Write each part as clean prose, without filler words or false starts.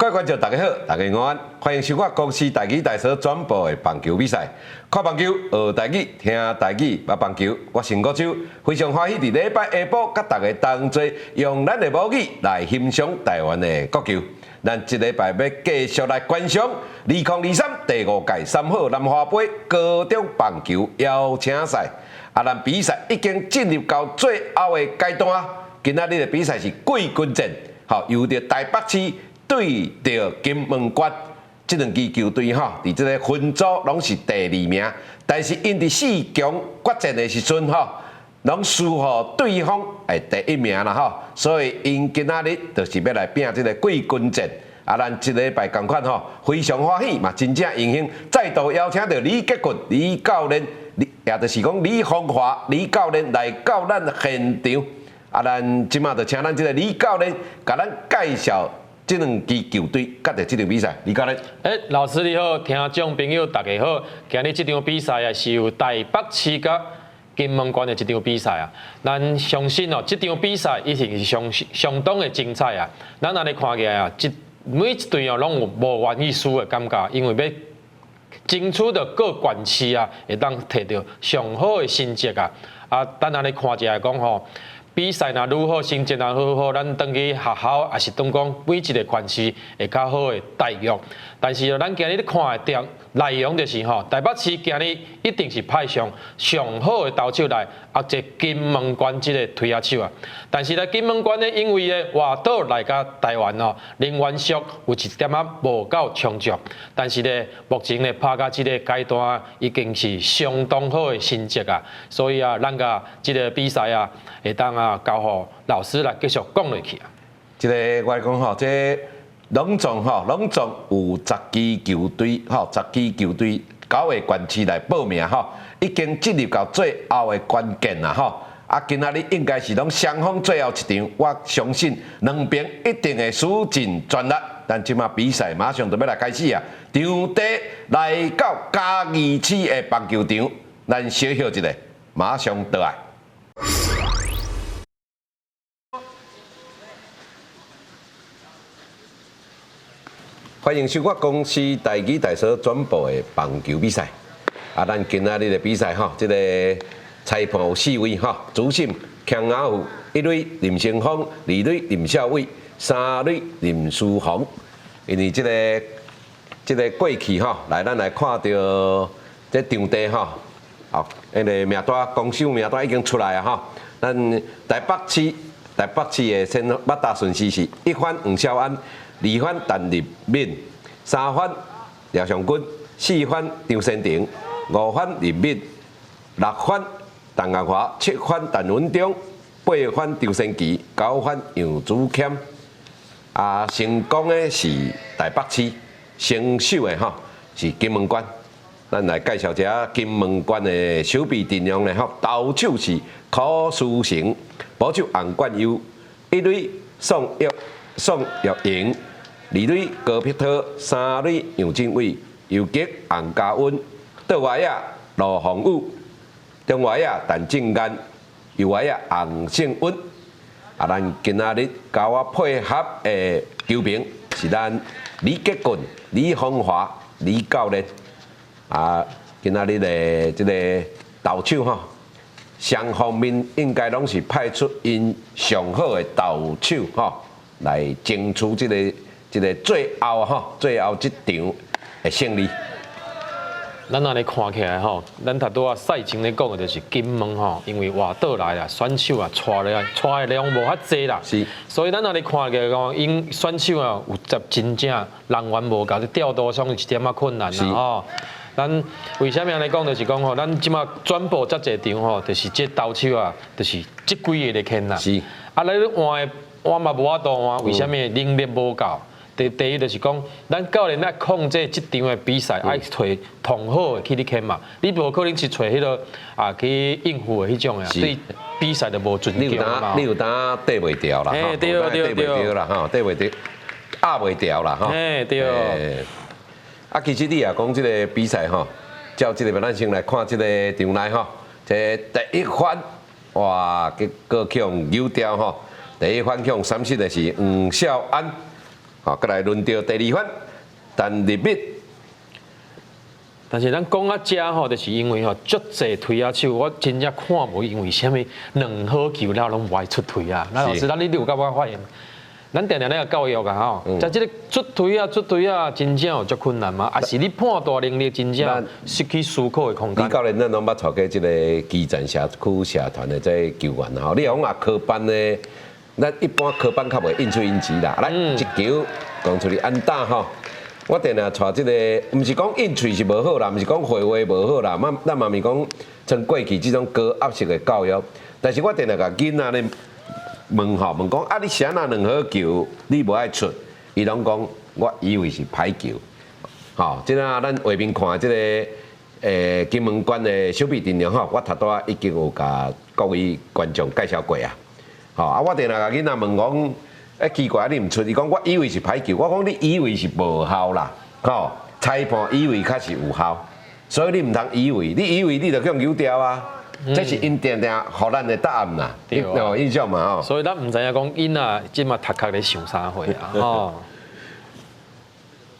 各位觀眾大家好，大家午安，歡迎收看公視台語台所轉播的棒球比賽。看棒球，學台語，聽台語，捌棒球。我是吳秋，非常歡喜佇禮拜下晡佮大家同齊用咱的母語來欣賞台灣的國球。咱這禮拜欲繼續來觀賞2023第五屆三好南華盃高中棒球邀請賽。啊，咱比賽已經進入到最後的階段，今仔日的比賽是季軍戰，好，由著台北市對著金門縣，這兩支球隊吼，佇這个分組攏是第二名，但是𪜶佇四強決戰的時陣吼，攏輸予對方的第一名啦吼，所以𪜶今仔日就是欲來拚這个季軍戰。啊，咱這禮拜仝款吼，非常歡喜嘛，真正榮幸再度邀請著李杰俊李教練，也就是講李芳華李教練來到咱現場。啊，咱這馬就請咱這个李教練共咱介紹這兩支球隊佮著這場比賽。李教練。欸，老師你好，聽眾朋友大家好。今日這場比賽啊，是由台北市佮金門縣的一場比賽啊。咱相信哦，這場比賽一定是相相當的精彩啊。咱按呢看起來啊，這每一隊哦，攏有無願意輸的感覺，因為欲爭取著各縣市啊，會當摕著上好的成績啊。啊，咱按呢看起來講吼，比賽若愈好，成績若愈好，咱轉去學校抑是當講每一个縣市會較好的待遇。但是咱今日咧看的點內容就是吼，台北市今日一定是派上上好的投手來壓制金門縣這个推仔手啊。但是咧金門縣呢，因為咧外島來到台灣哦，人員上有一點仔無夠充足。但是咧，目前咧拍到這个階段已經是相當好的成績啊。所以啊，咱共這个比賽啊，會當啊交予老師來繼續講落去啊。這个我來講吼，這攏總吼，攏總有十支球隊吼，十支球隊九个縣市來報名吼，已經進入到最後的關鍵啦吼。啊，今仔日應該是攏雙方最後一場，我相信兩邊一定會使盡全力。咱這馬比賽馬上就欲來開始啊！場地來到嘉義市的棒球場，咱小歇一下，馬上轉來。歡迎收看公視台語台所轉播的棒球比賽。啊，咱今仔日的比賽吼，這个裁判有四位吼，主審江亞富，一壘林成峰，二壘林孝偉，三壘林書宏。因為這个這个過去吼，來咱來看著這場地吼，哦，彼个名單攻守名單已經出來啊吼。咱台北市台北市的先發打順序是一番黃孝安，二番陳立敏，三番廖尚軍，四番張先成，五番林敏，六番陳國華，七番陳文忠，八番張先奇，九番楊子謙。啊，成功的是台北市，先守的吼是金門縣。咱來介紹一下金門縣的守備陣容咧吼，投手是柯書成，捕手洪冠優，一壘宋玉宋玉瑩，二壘高碧濤，三壘楊振偉，游擊洪家溫，倒外野羅宏宇，中外野陳正彦，右外野洪勝溫。啊，咱今仔日佮我配合的球評是咱李杰俊、李芳華、李教練。啊，今仔日的這个投手吼，雙方面應該攏是派出𪜶上好的投手吼，來爭取這个這个最後吼，最後這場的勝利。咱按呢看起來吼，咱頭拄仔賽前咧講的就是金門吼，因為外島來啊，選手啊，帶來帶的量無遐濟啦，所以咱按呢看起來講，𪜶選手啊有十真正人員無夠，調度上有一點仔困難啦吼。咱為啥物按呢講？就是講吼，咱這馬轉播遮濟場吼，就是這投手啊，就是這幾個咧牽啦。啊，你換的換嘛無法度換，為啥物能力無夠？第第一就是講，咱教練愛控制這場的比賽，愛揣上好的去咧牽嘛。你無可能是揣彼个啊去應付的彼種的，對比賽就無尊重嘛。你有當綴袂牢啦，對對對袂牢啦，吼，綴袂牢，壓袂牢啦，吼。嘿對。啊，其實你也講這个比賽吼，照這个咱先來看這个場內吼，這第一番哇，結果去予扭掉吼。第一番去予三振的是黃孝安。好，閣來輪著第二番，陳立敏。但是咱講到遮吼，就是因為吼，足濟推仔手，我真正看無因為啥物兩好球了攏無愛出推啊。那老師，咱你有感覺發現？咱定定咧教育啊吼，在這個出推啊出推啊，真正有足困難嗎？還是你判斷能力真正失去思考的空間？李教練，咱攏捌帶過這個基層社區社團的這個球員吼，你講啊科班呢？咱一般科班較袂應喙應舌啦。來，一球講出去安打吼。我定定帶這個，毋是講應喙是無好啦，毋是講會話無好啦，咱嘛毋是講像過去這種高壓式的教育，但是我定定共囡仔咧問吼，問講啊，你啥若兩好球，你無愛出？伊攏講，我以為是歹球。吼，這個咱畫面看這個金門縣的守備陣容吼，我頭拄仔已經有共各位觀眾介紹過啊。吼，啊，我定定共囡仔問講。欸，奇怪，你毋出？伊講我以為是歹球，我講你以為是無效啦，吼，裁判以為較是有效，所以你毋通以為，你以為你就去予丟掉啊。這是𪜶定定予咱的答案啦，有印象嘛吼。所以咱毋知影講𪜶仔這馬讀殼咧想啥貨啊，吼。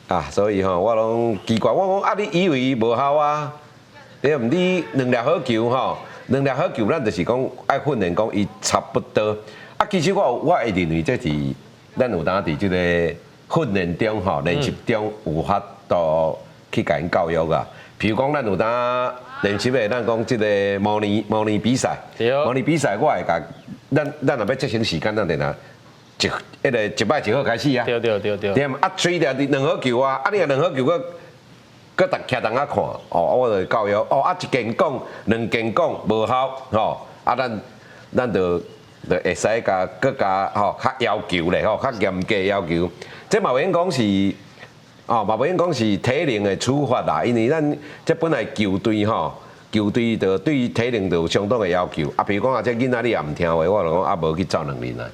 啊，所以吼，我攏奇怪，我講啊，你以為無效啊？對毋？你兩粒好球吼，兩粒好球，咱就是講愛訓練，講伊差不多。啊，其實我會認為這是咱有當佇這個訓練中吼，練習中有法度去共𪜶教育啊。譬如講，咱有當練習的，咱講這個模擬比賽，模擬比賽我會共咱若欲節省時間，咱定定一彼個一擺一好開始啊。對對對對。對啊，吹著兩好球啊，啊你若兩好球閣閣逐徛當仔看，哦，我就教育，哦啊一件講，兩件講無效，吼，啊咱就會使共閣加吼較要求咧吼，較嚴格要求。這嘛袂用講是，哦，嘛袂用講是體能的處罰啦，因為咱這本來球隊吼，球隊就對體能就有相當的要求。啊，比如講啊，這囡仔你也毋聽話，我就講啊，無去走兩輪啊。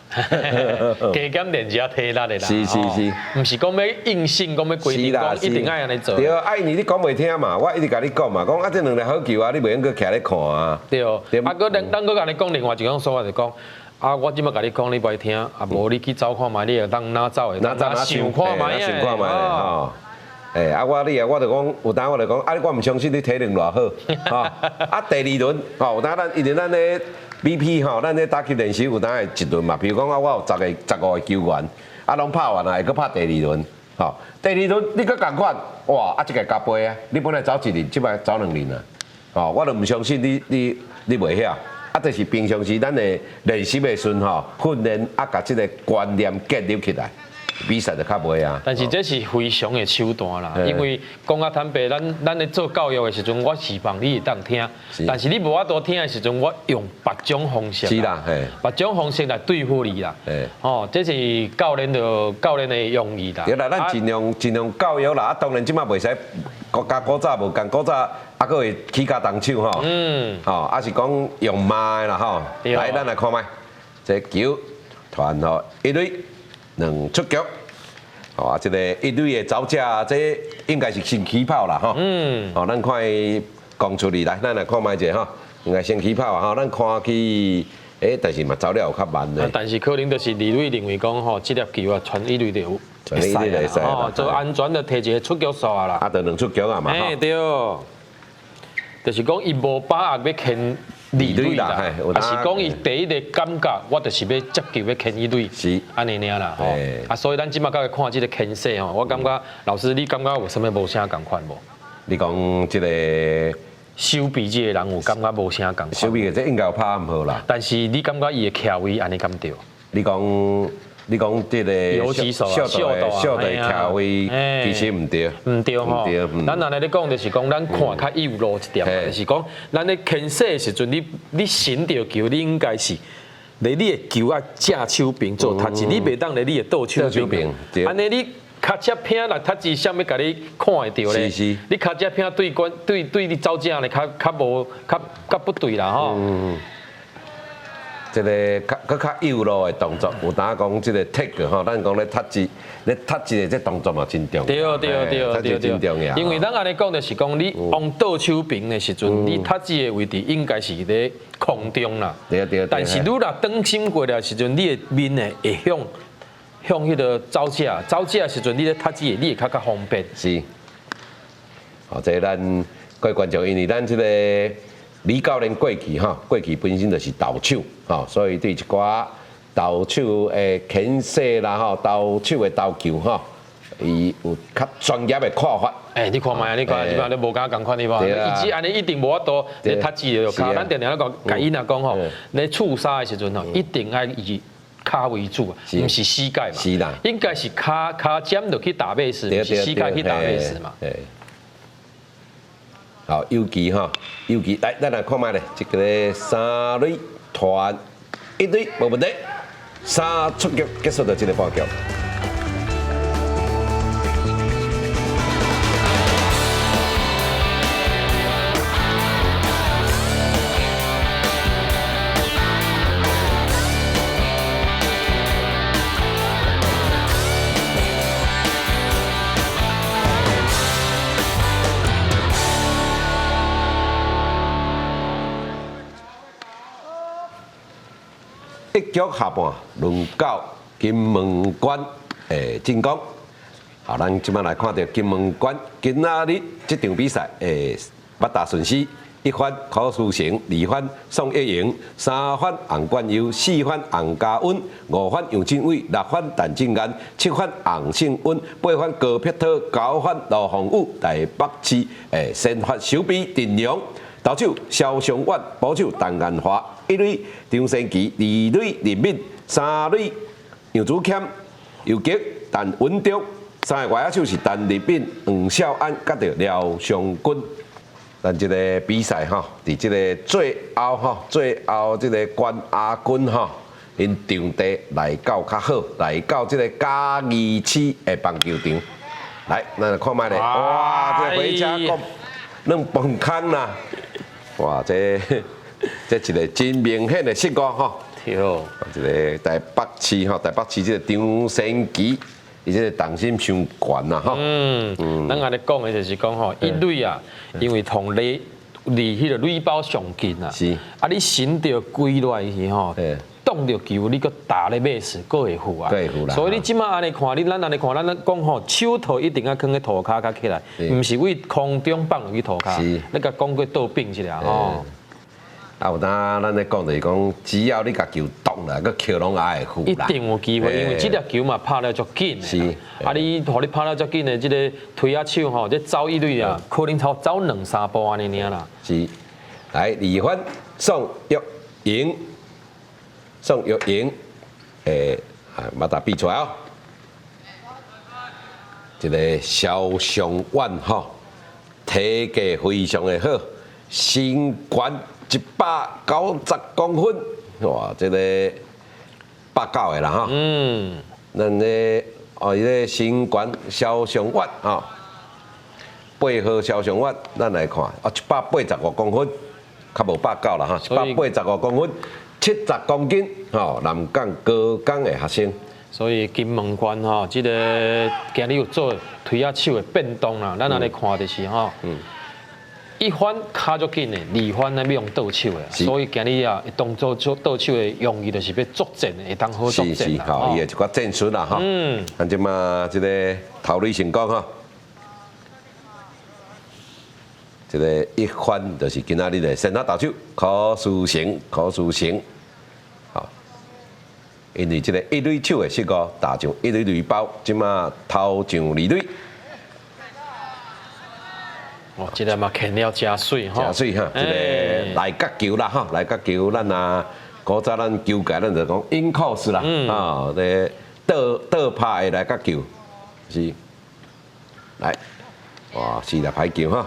加減練一下體力的啦。是是是。毋是講欲硬性，講欲規定講一定愛按呢做。對，啊，因為你講袂聽嘛，我一直共你講嘛，講啊，這兩粒好球啊，你袂用閣徛咧看啊。對。啊，閣咱閣共你講另外一種說法，就講。啊！我這馬共你講，你無愛聽，啊，無你去走看覓，你會當哪走會當想看覓想看覓吼。欸，啊，我你啊，我就講，有當我就講，啊，我毋相信你體能偌好，吼。啊，第二輪，吼，有當咱因為咱咧 BP 吼，咱咧打球練習有當會一輪嘛。比如講啊，我有十個、15個球員，啊，攏拍完啊，會閣拍第二輪，吼。第二輪你閣仝款，哇！啊，這個加倍啊！你本來走一輪，這擺走兩輪啊，吼，我就毋相信你袂曉。啊，就是平常時咱的練習的時陣吼，訓練啊，共這個觀念建立起來，比賽就較袂啊。但是這是非常的手段啦，因為講較坦白，咱咧做教育的時陣，我希望你會當聽，但是你無法度聽的時陣，我用別種方式，是啦，嘿，別種方式來對付你啦，吼，這是教練的用意啦。對啦，咱盡量教育啦，啊，當然這馬袂使，佮古早無仝，古早啊，閣會起跤動手吼，吼，啊是講用罵的啦吼，來，咱來看覓，這球傳予一壘兩出局，吼啊，這個一壘的走者，這應該是先起跑啦吼，吼，咱看伊講出嚟來，咱來看覓者吼，應該先起跑啊吼，咱看去，欸，但是嘛走了有較慢咧。但是可能就是二壘認為講吼，這粒球啊傳一壘就有。傳一壘就會使吼，做安全就提一個出局數啊啦。啊，就兩出局啊嘛。欸，對。就是講伊無把握欲牽二壘啦，抑是講伊第一個感覺，我就是欲接球欲牽一壘，按呢爾啦吼。啊，所以咱這馬閣來看這個牽勢吼，我感覺老師你感覺有啥物無啥仝款無？你講這個守備這個人有感覺無啥仝款？守備的這應該有拍毋好啦。但是你感覺伊的徛位按呢敢對？你講這個游擊手啊，小隊徛位其實毋對，毋對吼。咱按呢咧講，就是講咱看較幼路一點，就是講咱咧牽勢的時陣，你尋著球，你應該是咧你的球愛正手邊做踢擊，你袂當咧你的倒手邊。按呢你跤車偏來踢擊，啥物共你看會著咧？你跤車偏對關對對你走正咧，較較無較較不對啦吼。這個較閣較幼路的動作，有當講這個 tag 吼，咱講咧踢擊，咧踢擊的這動作嘛真重要。對對對對對。因為咱按呢講就是講，你往倒手邊的時陣，你踢擊的位置應該是佇空中啦。對對。但是你若轉身過來的時陣，你的面會向向彼个走者，走者的時陣，你咧踢子，你會較較方便。是。好，這咱各位觀眾，因為咱這個李教練過去吼，過去本身就是投手吼，所以對一寡投手的牽制啦吼，投手的投球吼，伊有較專業的看法。欸，你看覓啊？你看，這擺你無敢仝款，你無？伊只按呢一定無法度，你踢子就跤。咱定定咧講，共𪜶仔講吼，咧觸殺的時陣吼，一定愛以跤為主，毋是膝蓋嘛。是啦。應該是跤跤尖落去打 base，毋是膝蓋去打 base 嘛。好，游擊吼，游擊來，咱來看覓咧，這個三壘傳一壘無問題，三出局結束著這個半局。一局下半，輪到金門關的進攻。好，咱這擺來看著金門關今仔日這場比賽的八打順序：一番柯書成，二番宋一瑩，三番洪冠優，四番洪家溫，五番楊振偉，六番陳正安，七番洪勝溫，八番高碧濤，九番羅鳳宇，台北市的先發守備鄭良，投手蕭尚遠，捕手陳彦華，一壘張先奇，二壘林敏，三壘楊子謙，游擊陳文忠，三個外野手是陳立敏、黃孝安，佮著廖尚軍。咱這個比賽吼，佇這個最後吼，最後這個冠亞軍吼，𪜶場地來到較好，來到這個嘉義市的棒球場。來，咱來看覓咧，哇，這個回家國攏崩空啦！哇，這這一個真明顯的失誤吼。對。這個台北市吼，台北市這個張先奇，伊這個重心傷懸啦吼。嗯，咱按呢講的就是講吼，一壘啊，因為同離離彼個壘包上近啊，啊，你身著歸落去吼，擋著球，你閣踏咧 base，閣會負啊。所以你這擺按呢看，你咱按呢看，咱講吼，手套一定愛囥佇塗跤較起來，毋是為空中放落去塗跤。你共講過倒反一下吼。啊，有當咱咧講就是講，只要你共球擋啦，閣捡攏也會負一定有機會，因為這粒球嘛拍了足緊的。啊，你予你拍了足緊的，這個推仔手吼，這走一壘啊，可能走兩三步按呢爾啦。是，來二番宋玉瑩，宋玉瑩，欸，啊，馬達比出來哦。這個蕭尚遠吼，體格非常的好，身懸190公分，哇！這個百九的啦吼。咱這哦，伊個身懸蕭尚遠吼，八號蕭尚遠，咱來看，哦，185公分，較無百九啦吼，185公分，70公斤，吼，南港高工的學生。所以金門關吼，這個今日有做推仔手的變動啦，咱按呢看就是吼。一番跤足緊的，二番咧欲用倒手的，所以今日啊，當做做倒手的用意就是欲作戰的，會當好作戰。是是，吼，伊的一寡戰術啦，吼。咱這馬這個頭壘成功吼，這個一番就是今仔日的先發投手柯書成，柯書成，吼，因為這個一壘手的失誤，打上一壘壘包，這馬投上二壘。哦，這個嘛牽了誠媠吼，誠媠哈，這個內角球啦吼，內角球咱啊，古早咱球界咱就講 in course 啦，啊，這倒倒拍的內角球，是，來，哇，是粒歹球哈。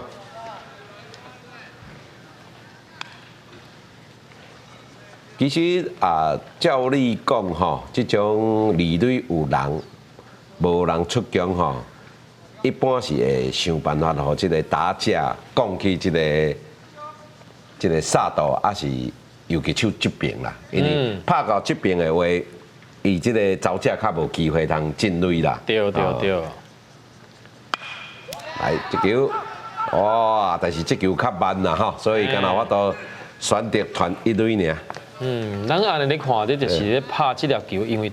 其實啊，照理講吼，這種二壘有人，無人出局吼。一般是會想辦法，予這個打者降去這個這個殺道，抑是游擊手這邊啦。因為拍到這邊的話，伊這個走者較無機會通進壘啦。對對對。來，這球，哇！但是這球較慢啦吼，所以敢若我都選擇傳一壘爾。嗯，咱按呢咧看，這就是咧拍這粒球，因為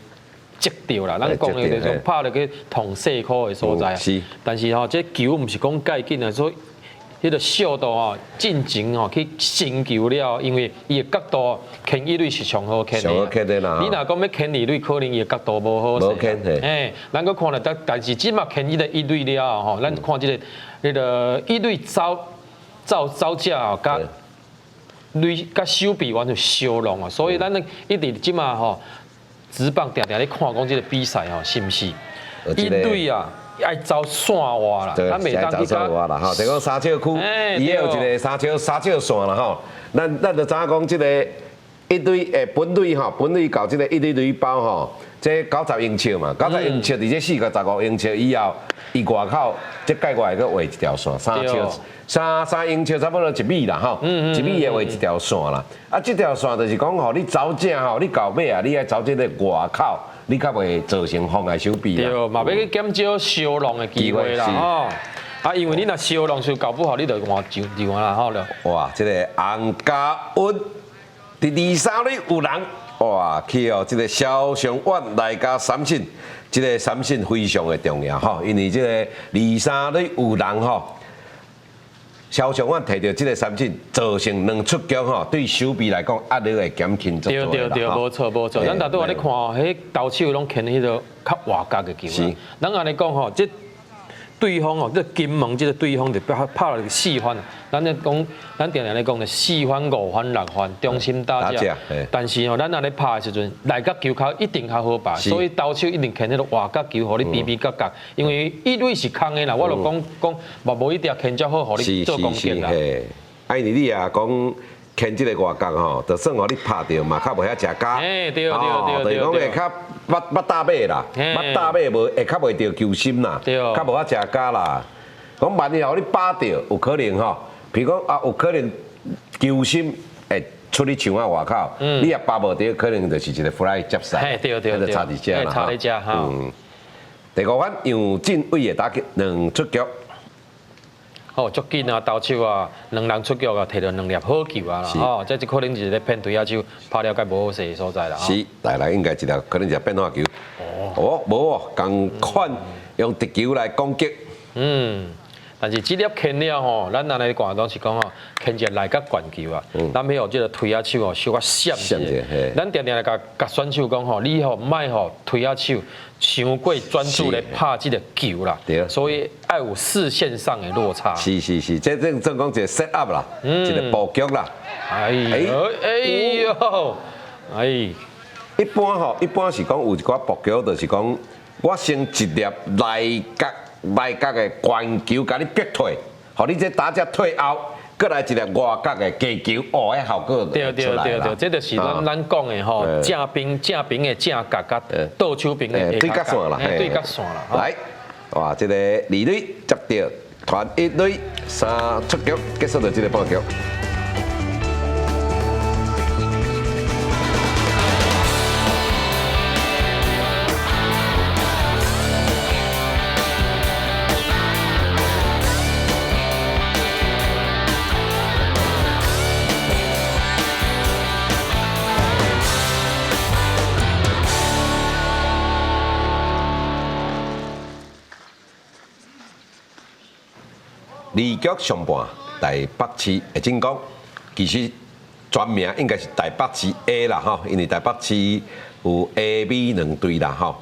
擊著啦。咱講的就是拍落去同細箍的所在啊。但是吼，這球毋是講蓋緊啊，所以彼个速度吼，進前吼去成球了，因為伊的角度牽一壘是上好牽的。上好牽的啦。你若講欲牽二壘，可能伊的角度無好。無牽嘿。欸，咱閣看著，但是這馬牽彼個一壘了後吼，咱看這个彼个一壘走走走者吼，佮壘佮守備員就相挵啊，所以咱一直這馬吼，職棒定定咧看講這个比賽吼，是毋是一壘啊？愛走線外啦，對，愛走線外啦吼。就講三尺區，伊有一个三尺線啦吼。咱就知影講，這个一壘誒本壘吼，本壘到這个一壘壘包吼，這90英尺嘛，九十英尺佇這45英尺以後，伊外口這界外閣畫一條線，三尺三三英尺差不多一米啦吼，一米會畫一條線啦。啊，這條線就是講吼，你走正吼，你到尾啊，你愛走這个外口。你較袂造成妨礙守備啦。對，嘛欲去減少相挵的機會啦吼。啊，因為你若相挵就搞不好，你就換上上啦吼了。哇，這个洪家穩佇二三壘有人，哇，去予這个蕭尚遠來共三振，這个三振非常的重要吼，因為這个二三壘有人吼。蕭尚遠提著這个三振，造成兩出局吼，對守備來講壓力會減輕足對對對，無錯無錯。咱頭拄仔咧看，彼投手攏牽彼个較外角的球啦。咱按呢講吼，這對方哦，這金門這个對方就拍拍落四番。咱咧講，咱定定咧講咧，四番、五番、六番，中心打者。但是吼，咱若咧拍的時陣，內角球較一定較好拍，所以投手一定牽彼个外角球，予你邊邊角角。因為一壘是空的啦，我就講講，嘛無一定牽遮好，予你做攻擊啦。啊，因為你也講牽這个外角吼，就算予你拍著嘛，較袂遐食膠。對對對對，就是講會較捌捌打尾啦，捌打尾無會較袂著球心啦，較無遐食膠啦。講萬一予你拍著，有可能吼，比如講啊，有可能球心會出去牆仔外口，你若拍無著，可能就是一个 fly 接殺，對對對，差佇遮啦。差佇遮哈。第五番楊振偉的打擊兩出局。哦，足緊啊，投手啊，兩人出局啊，提著兩粒好球啊啦，吼，這可能是咧騙推仔手，拍了較無好勢的所在啦。是，來來，應該一粒可能一變化球。哦，無哦，仝款用直球來攻擊。但是這粒牽了吼，咱按呢看攏是講吼，牽一个內角懸球啊，咱欲予這个推仔手吼，小可閃一下。咱定定來共共選手講吼，你吼莫予推仔手傷過專注咧拍這个球啦，所以愛有視線上的落差。是是是，這正正講一个 set up 啦，一个布局啦。哎呦哎呦，哎，一般吼，一般是講有一寡布局，就是講我先一粒內角。內角的懸球，共你逼退，予你這打者退後，閣來一粒外角的低球，哦，彼效果對對對對，這就是咱咱講的吼，正邊正邊的正角佮倒手邊的對角線啦，對角線啦。來，哇，這个二壘接著傳一壘三出局，結束著這个半局。二局上半，台北市的進攻，其實全名應該是台北市 A 啦吼，因為台北市有 A、B 兩隊啦吼。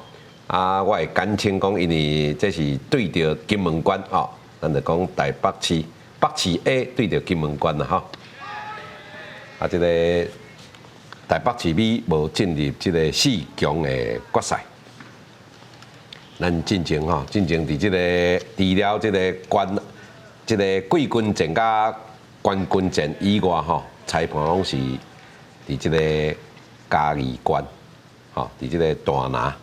啊，我會簡稱講，因為這是對著金門縣吼，咱就講台北市北市 A 對著金門縣啦吼。啊，這個台北市 B 無進入這个四強的決賽。咱進前吼，進前佇這个除了這个冠。這个季軍戰佮冠軍戰以外吼，裁判攏是佇這个嘉義縣，吼，佇這个大拿，啊，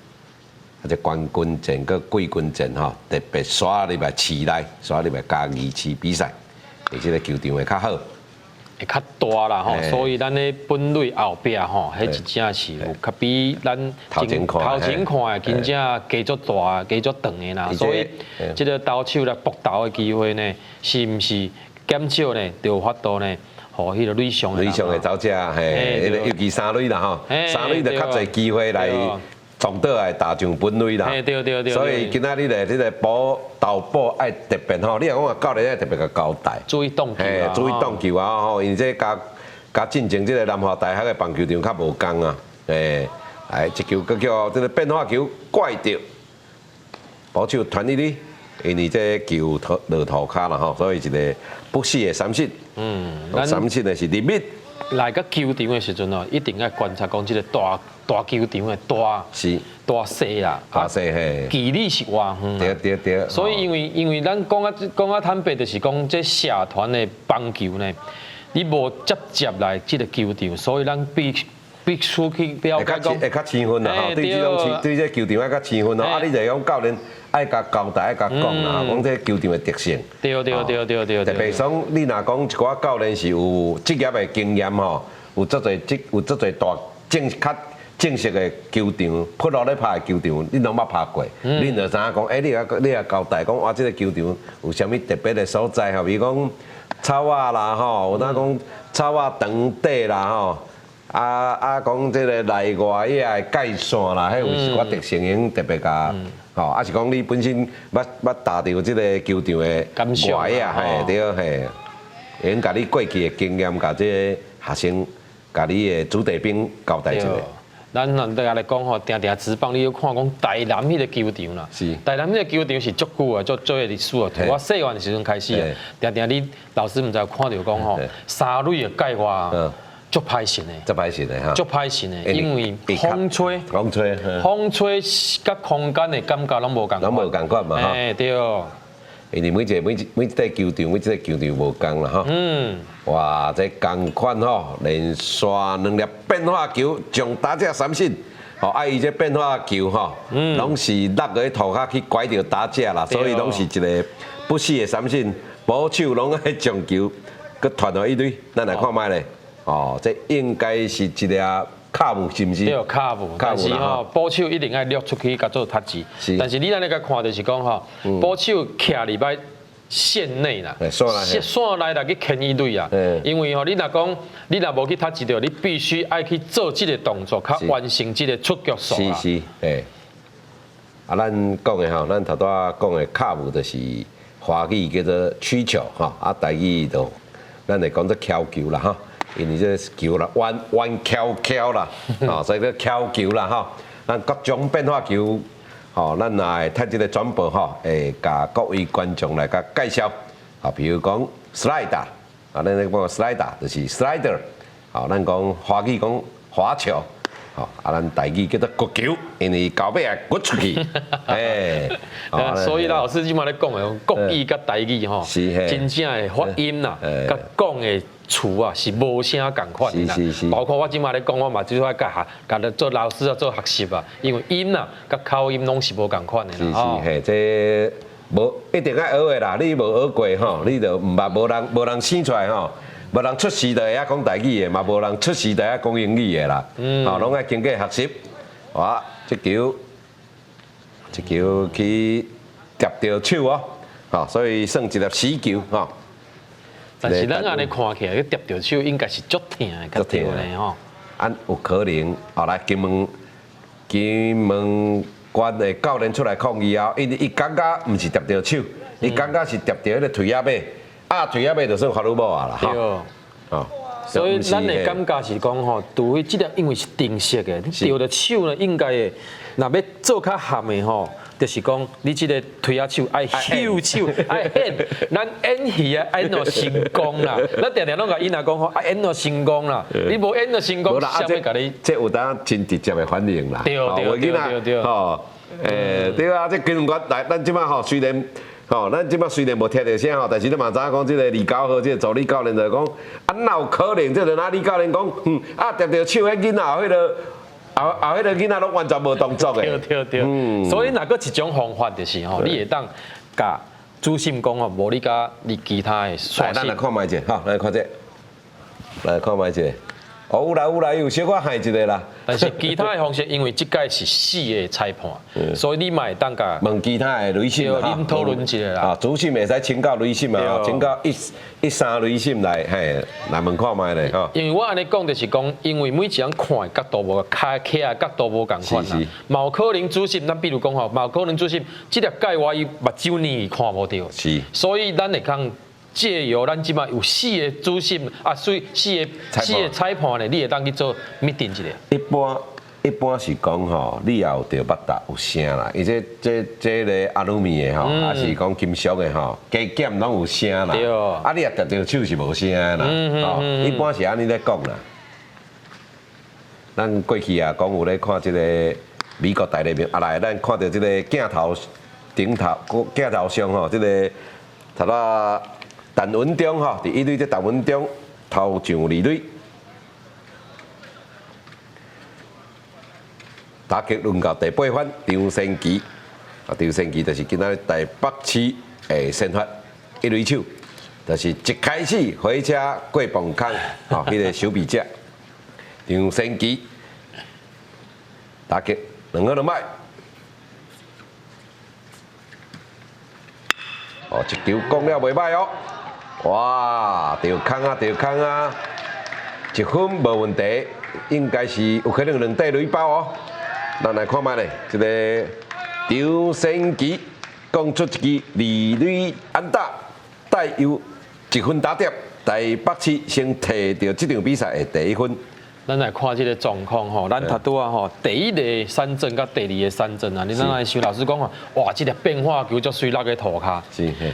這冠軍戰佮季軍戰吼，特別煞入來市內，煞入來嘉義市比賽，佇這个球場會較好，會較大啦吼，所以咱的本壘後壁吼，彼一正是有較比咱頭前看頭前看的真正加足大、加足長的啦，所以這个投手來搏投的機會呢，是毋是減少呢？就有法度呢，予彼个壘上壘上的走者，嘿，尤其三壘啦吼，三壘就較濟機會來撞倒來打上本壘啦。對對對。所以今仔日咧，這個捕投捕愛特別吼，你若講啊教練愛特別共交代。注意擋球啊。注意擋球啊吼，因為這佮佮進前這個南華大學的棒球場較無仝啊。哎，這球閣叫這個變化球怪著，捕手傳一壘，因為這球落塗跤啦吼，所以一個不死的三振。三振的是入面。來到球場的時陣哦，一定愛觀察講這個大大球場的大大細啦，大細嘿，距離是偌遠。對對對。所以因為咱講啊坦白，就是講這社團的棒球呢，你無接接來這個球場，所以咱必須去了解講。會較生分啦吼，對這種對這球場愛較生分哦。啊，你就講教練愛共交代，愛共講啦，講這球場的特性。對對對對對。特別講，你若講一寡教練是有職業的經驗吼，有足濟職有足濟大正較正式的球場，撲落咧拍的球場，你攏捌拍過，恁就知影講，欸，你也交代講，哇，這個球場有啥物特別的所在吼？比如講草仔啦吼，有當講草仔長短啦吼。啊啊，講這個內外遐的界線啦，彼有一寡特性，會用特別共，吼，啊是講你本身捌捌踏著這個球場的外啊，嘿，對嘿，會用共你過去的經驗，共這個學生，共你的子弟兵交代一下。咱咱大家來講吼，定定職棒，你有看講台南彼個球場啦，台南彼個球場是足久啊，足足個歷史啊。我細漢的時陣開始啊，定定你老師毋知有看著講吼，三壘的界外。足歹尋的，足歹尋的哈，足歹尋的，因為風吹，風吹，風吹佮空間的感覺攏無仝，攏無仝款嘛哈。哎對。因為每一個每一每一塊球場，每一個球場無仝啦哈。哇，這仝款吼，連續兩粒變化球將打者三振，吼，啊伊這變化球吼，攏是落佇塗跤去拐著打者啦，所以攏是一個不死的三振，捕手攏愛將球閣傳予一壘，咱來看覓咧。哦，這應該是一粒 curve，是毋是？對，curve，但是吼，捕手一定愛掠出去，共做踢字。但是你按呢共看就是講吼，捕手徛佇佇線內啦，線線內來去牽一壘啊。因為吼，你若講你若無去踢字著，你必須愛去做這個動作，較完成這個出局數是是，嘿。啊，咱講的吼，咱頭拄仔講的 curve 就是華語叫做曲球吼，啊，台語就咱會講做蹺球啦吼。因為這球啦，彎彎翹翹啦，哦，所以叫蹺球啦吼。咱各種變化球，吼，咱也會趁這個轉播吼，會共各位觀眾來共介紹。啊，比如講 slider，啊，咱咧講 slider 就是 slider，吼，咱講華語講滑球，吼，啊，咱台語叫做掘球，因為到尾會掘出去。哎，所以老師這馬咧講的國語佮台語吼，真正的發音啦，佮講的詞啊是無啥仝款的啦，包括我這馬咧講，我嘛最愛共學，共咧做老師啊做學習啊，因為音啊佮口音攏是無仝款的啦。是是，嘿，這無一定愛學的啦，你無學過吼，你就毋捌，無人生出來吼，無人出世就會曉講台語的，嘛無人出世就會曉講英語的啦。吼，攏愛經過學習。哇，這球，這球去疊著手哦，吼，所以算一粒死球吼。但是咱按呢看起來，去疊著手應該是足疼的，較對咧吼。啊，有可能後來金門縣的教練出來抗議啊，因為伊感覺毋是疊著手，伊感覺是疊著彼個腿仔尾，啊腿仔尾就算 foul ball 啊啦，對。哦，所以咱的感覺是講吼，除非這粒因為是定式的，你著著手呢，應該會，若欲做較譀的吼。就是講，你這個推仔手愛秀手，愛演，咱演戲啊，演予成功啦。咱定定攏共囡仔講吼，愛演予成功啦。你無演予成功，誰會共你？這有當真直接的反應啦。對對對對。吼，對啊，這金門縣來，咱這擺吼雖然吼，咱這擺雖然無聽著聲吼，但是你嘛知影講，這個李高和這個助理教練就講，啊，哪有可能？這個哪李教練講，啊，疊著手，彼囡仔彼個。後後彼個囡仔攏完全無動作的。對對對，所以若閣一種方法就是吼，你會當共主審講吼，無你共你其他的。來，咱來看覓者，吼，來看這，來看覓者。哦，有啦有啦，有小可害一下啦。但是其他的方式，因為這屆是四个裁判，所以你嘛會當共問其他的壘審對，恁討論一下啦。啊，主審會使請教壘審啊，請教一、一三壘審來，嘿，來問看覓咧吼。因為我按呢講就是講，因為每一人看的角度無，跤起的角度無仝款啦。嘛有可能主審，咱比如講吼，嘛有可能主審這粒界外伊目睭呢伊看無著，所以咱會通借由咱這擺有四个主審啊，所以四個裁判咧，你會當去做 meeting 一下。一般是講吼，你也有著捌達有聲啦，伊這個阿魯米的吼，還是講金屬的吼，加減攏有聲啦。啊，你若搧著手是無聲的啦。吼，一般是按呢咧講啦。咱過去啊，講有咧看這個美國大聯盟，啊來，咱看著這個鏡頭頂頭鏡頭上吼，這個頭仔陳文忠吼，佇一壘這陳文忠投上二壘。打擊輪到第八番張先奇，啊張先奇就是今仔日台北市的先發一壘手，就是一開始火車過磅空，吼，彼個守備者張先奇打擊兩好兩歹，哦，一球講了袂歹哦，哇，著空啊，著空啊，一分無問題，應該是有可能兩塊壘包哦。咱來看覓咧，這个張先奇講出一支二壘安打，帶有一分打點，台北市先提著這場比賽的第一分。咱來看這个狀況吼，咱頭拄仔吼，第一个三振佮第二个三振啊，你咱來想老實講吼，哇，這个變化球足媠落去塗跤。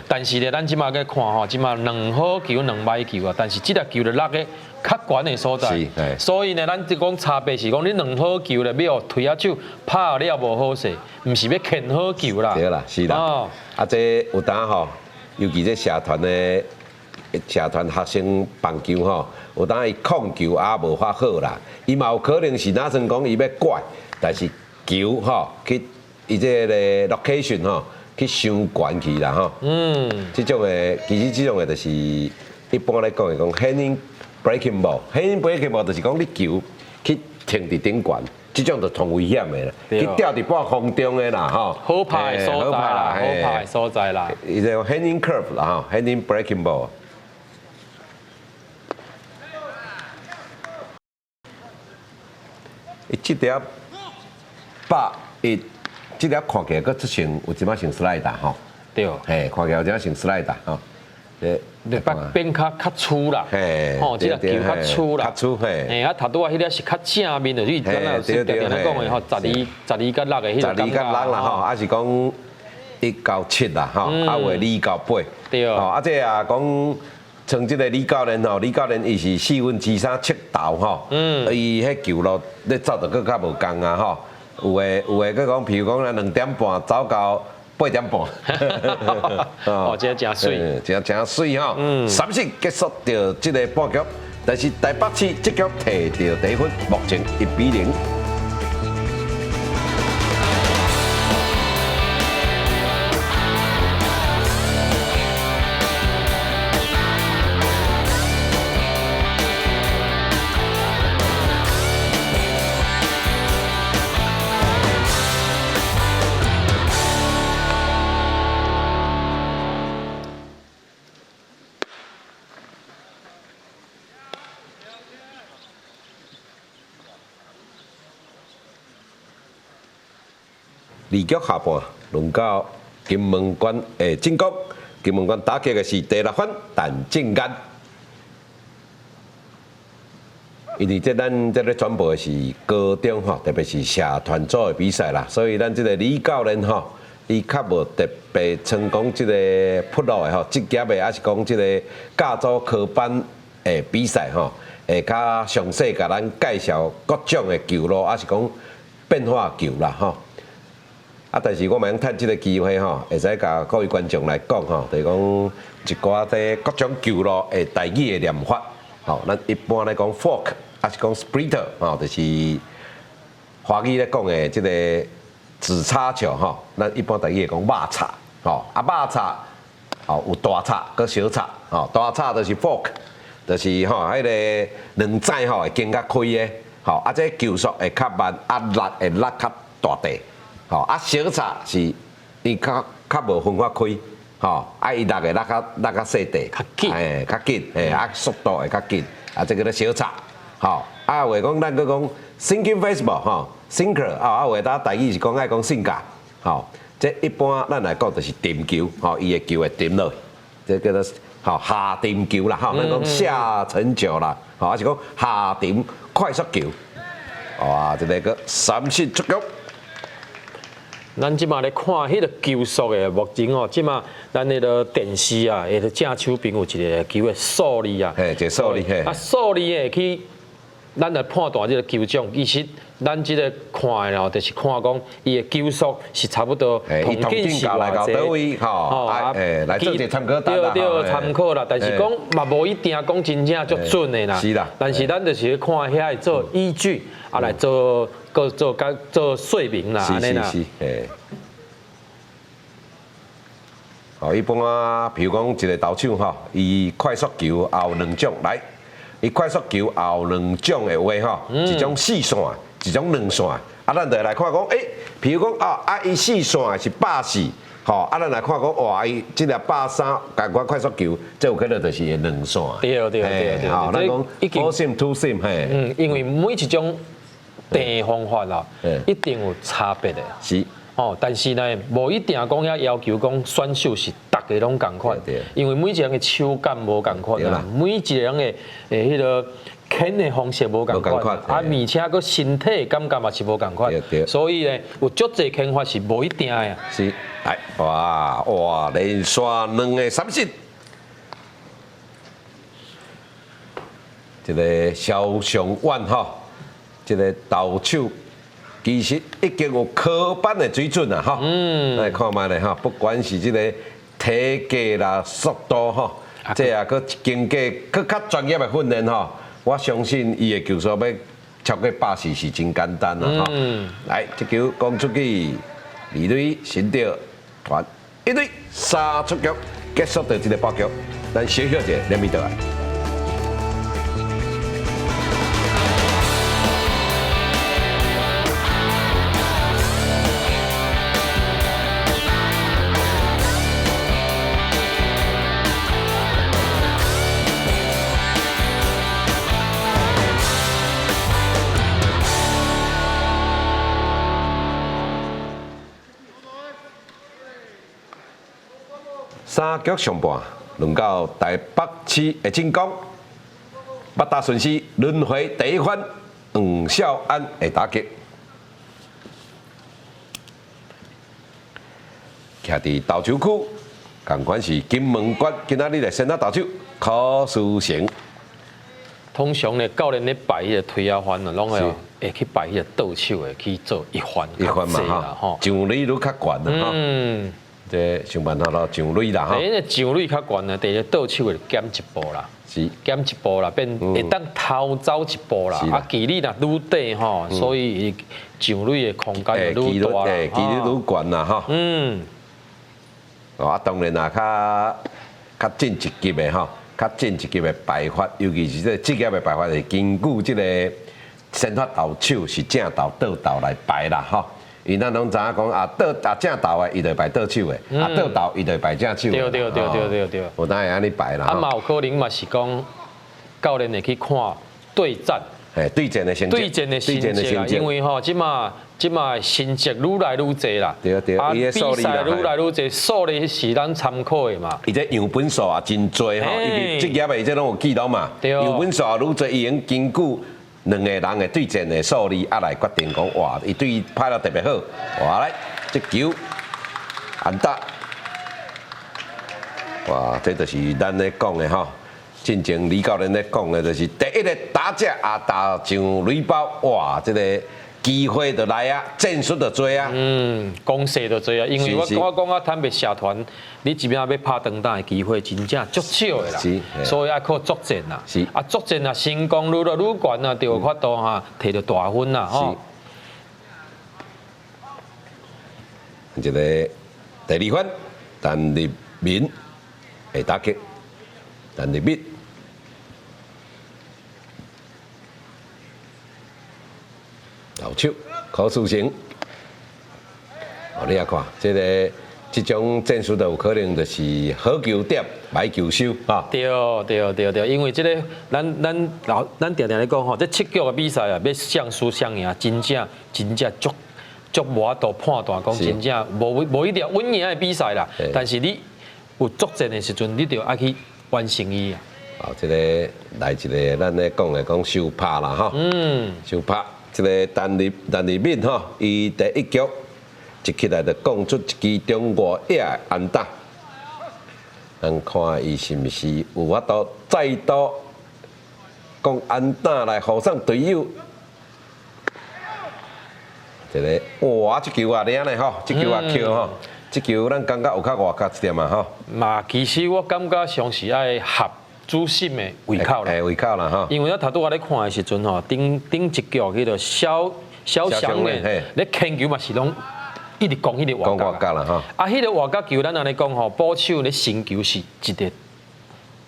但是咧，咱這馬去看吼，這馬兩好球兩歹球啊，但是這粒球就落去較懸的所在。所以呢，咱就講差別是講，你兩好球咧，欲予推仔手拍了無好勢，毋是欲牽好球啦。對啦，是啦。啊，這有當吼，尤其這社團的社團學生棒球吼，有當伊控球也無法好啦，伊嘛有可能是若算講伊欲拐，但是球吼去伊這个 location 吼去傷懸去啦吼。這種的其實這種的就是一般來講會講 hanging breaking ball，hanging breaking ball 就是講你球去停佇頂懸，這種就同危險的啦，去吊佇半空中的啦吼。好拍的所在啦，好拍的所在啦。伊這種 hanging curve 啦吼，hanging breaking ball。伊這粒百一，這粒看起來閣出像有一擺像 slider 吼。對。嘿，看起來有一擺像 slider 吼。對，變較粗啦。吼，這粒球較粗啦。較粗嘿。嘿，啊，頭拄仔彼粒是較正面的，你敢若有定定咧講的吼，12、12佮6的彼個感覺。12佮6啦吼，啊是講一到七啦吼，啊有的二到八。對。吼，啊這啊講。像這个李教練吼，李教練伊是3/4速投吼，伊彼球路咧走就閣較無仝啊吼，有的閣講，譬如講咱2點半走到8點半，哦，這真媠，真真媠吼。三勝結束著這个半局，但是台北市這局提著第一分，目前1比0。二局下半，輪到金門縣的進攻。金門縣打擊的是第六番陳正安。因為這咱這咧轉播的是高中吼，特別是社團組的比賽啦，所以咱這个李教練吼，伊較無特別成功這个鋪路的吼，職業的，抑是講這个教組科班的比賽吼，會較詳細共咱介紹各種的球路，抑是講變化球啦吼。啊！但是我嘛用趁這个機會吼，會使共各位觀眾來講吼，就是講一寡這各種球路的台語的念法。吼，咱一般來講 fork，抑是講 splitter，吼，就是華語咧講的這个指叉球吼。咱一般台語會講肉叉，吼，啊肉叉，吼有大叉佮小叉，吼大叉就是 fork，就是吼，彼个兩指吼會經較開的，吼，啊，這球速會較慢，啊力會落較大塊，吼，啊小插是伊較較無分較開，吼，啊伊落會落較落較細塊，較緊，嘿，較緊，嘿，啊速度會較緊，啊這叫做小插，吼，啊有的講咱閣講 sinking fastball 吼，sinker 啊，啊有的當台語是講愛講 sinker，吼，這一般咱來講就是沉球，吼，伊的球會沉落去，這叫做吼下沉球啦，吼，咱講下沉球啦，吼，還是講下沉快速球，哇，這个閣三振出局。咱這馬咧看彼个球速的，目前哦，這馬咱彼个電視啊，彼个正手邊有一个球的數字啊，嘿，一个數字嘿。啊，數字的去，咱來判斷這个球種，其實咱這个看的哦，就是看講伊的球速是差不多，同徑是偌濟，吼，啊，來做一個參考對對，參考啦。但是講嘛，無一定講真正足準的啦。是啦。但是咱就是看遐做依據，啊來做。閣做佮做說明啦，是是是，嘿。哦，一般啊，比如講一個投手吼，伊快速球也有兩種，來，伊快速球也有兩種的話吼，一種四線，一種兩線。啊，咱就來看講，欸，比如講啊，啊，伊四線是140，吼，啊，咱來看講，哇，伊這个130，仝款快速球，這有可能就是兩線。對對對對。吼，咱講 four seam two seam，嘿。嗯，因為每一種掟方法啦，一定有差別的。是。哦，但是呢，無一定講遐要求講選手是逐个攏仝款，因為每一個人的手感無仝款啊，每一個人的彼个牽的方式無仝款，啊，而且閣身體感覺嘛是無仝款，所以呢，有足濟牽法是無一定的。是，來，哇哇，連續兩个三振，這个蕭尚遠吼，這个投手其實已經有科班的水準啦，吼。來看覓咧吼，不管是這个體格啦、速度吼，這也閣經過閣較專業的訓練吼，我相信伊的球速欲超過140是真簡單啦，吼。來，這球攻出去，二壘先著傳一壘三出局，結束著這个敗局。咱小休一下，連面倒來。三局上半，輪到台北市的進攻，八打順時輪迴第一番，黃孝安的打擊，徛佇投手區，仝款是金門縣今仔日的先發投手柯書成。通常咧，教練咧擺彼个推仔番啊，攏會會去擺彼个倒手的去做一番，一番嘛吼，上壘愈較懸啦吼。這想辦法咯，上壘啦吼。第一个上壘較懸啊，第二个倒手會減一步啦，減一步啦，變會當偷走一步啦。啊，距離若愈短吼，所以上壘的空間就愈大啦。距離愈懸啦吼。啊，當然啦，較較進一級的吼，較進一級的排法，尤其是這個職業的排法，是根據這个先發投手是正投倒投來排啦吼。因咱攏知影講啊，倒啊正投的，伊就排倒手的；啊倒投，伊就排正手的。對對對對對對。有當會按呢排啦。啊嘛有可能嘛是講教練會去看對戰。嘿，對戰的成績。對戰的成績啦，因為吼，這馬這馬成績愈來愈濟啦。對對。啊，比賽愈來愈濟，數字是咱參考的嘛。伊這樣本數也真濟吼，伊職業的伊這攏有記錄嘛。樣本數也愈濟，伊用根據兩个人的對戰的數字啊來決定講，哇，伊對伊拍得特別好，哇來，這球安打，哇，這就是咱咧講的吼。進前李教練咧講的，就是第一个打者啊打上壘包，哇，這个機會就來啊，戰術就濟啊。嗯，攻勢就濟啊，因為我我講啊，坦白社團，你這邊欲拍長打的機會真正足少的啦，所以愛靠作戰啦。啊，作戰啊，成功率來愈懸啊，就有法度哈，摕著大分啦，吼。這个第二分，陳立民會打擊，陳立敏。投手柯書成，哦，你也看，這个這種戰術就有可能就是好球點，歹球收，哈。對對對對，因為這个咱咱老咱定定咧講吼，這七局的比賽啊，欲誰輸誰贏，真正真正足足無法度判斷講真正無無一定穩贏的比賽啦。但是你有作戰的時陣，你就愛去完成伊啊。哦，這个來一个咱咧講的講收拍啦，吼。收拍，這个陳立陳立敏吼，伊第一局一起來就講出一支中外野的安打，咱看伊是毋是有法度再度講安打來護送隊友。這个哇，這球啊靚咧吼，這球啊抾吼，這球咱感覺有較外角一點啊吼。嘛，其實我感覺上是愛合主審的胃口啦。胃口啦吼。因為我頭拄仔咧看的時陣吼，頂頂一局彼个蕭蕭祥咧，咧牽球嘛是攏一直講彼个外角啦吼。啊，彼个外角球，咱按呢講吼，捕手咧伸球是一个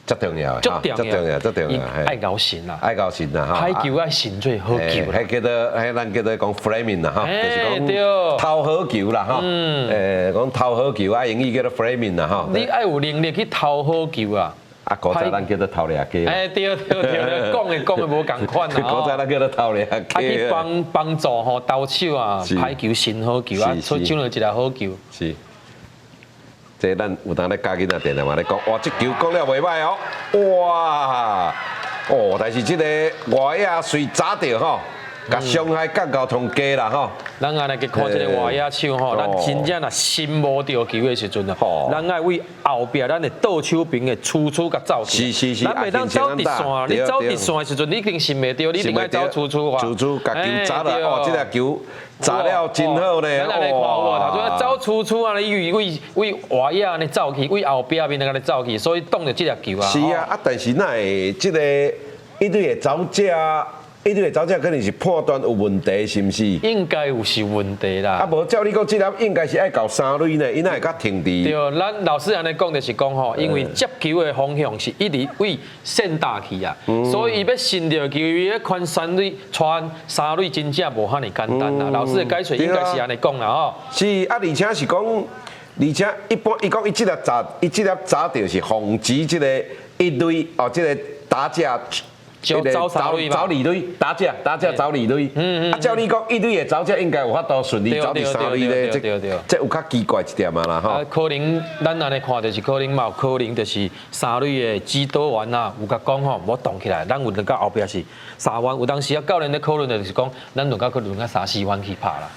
足重要的，足重要，足重要，愛𠢕神啦，愛𠢕神啦，吼。歹球愛伸做好球。彼叫做，彼咱叫做講 framing 啦，吼，就是講投好球啦，吼。講投好球啊，英語叫做 framing 啦，吼。你愛有能力去投好球啊。啊，古早咱叫做偷掠雞。欸，對對對，講的講的無仝款啊。古早咱叫做偷掠雞。啊，去幫幫助吼投手啊，歹球伸好球啊，出搶著一个好球。是。這咱有當咧教囡仔定定嘛咧講，哇！這球講了袂䆀哦，哇！哦，但是這个外野隨砸著吼，共傷害降到上低啦吼。咱按呢去看這个外野手吼，咱真正若伸無著球的時陣啊，咱愛為後壁咱的倒手邊的處處共走。是是是。咱袂當走直線，你走直線的時陣，你一定伸袂著，你一定愛走處處。處處共球砸了，哦，這个球砸了真好呢。咱按呢看有無？頭拄走處處按呢，為為為外野按呢走去，為後壁面按呢走去，所以擋著這粒球啊。是啊，啊，但是哪會這个一壘的走者？一壘的走者可能是判斷有問題，是毋是？應該有是問題啦。啊，無照你講，這粒應該是愛到三壘呢，伊哪會閣停佇？對，咱老師按呢講就是講吼，因為接球的方向是一直為線打去啊，所以伊欲伸著球，伊欲傳三壘，傳三壘真正無遐爾簡單啦。老師的解說應該是按呢講啦吼。是啊，而且是講，而且一般伊講伊這粒砸，伊這粒砸著是防止這個一壘哦，這个打者。走走三壘走二壘，打者打者走二壘。啊，照你講，一壘的走者應該有法度順利走佇三壘咧，這這有較奇怪一點啊啦吼。啊，可能咱按呢看就是可能嘛有可能就是三壘的指導員啊，有共講吼，無動起來，咱有輪到後壁是三分，有當時啊教練咧討論的就是講，咱輪到去輪到三四分去拍啦。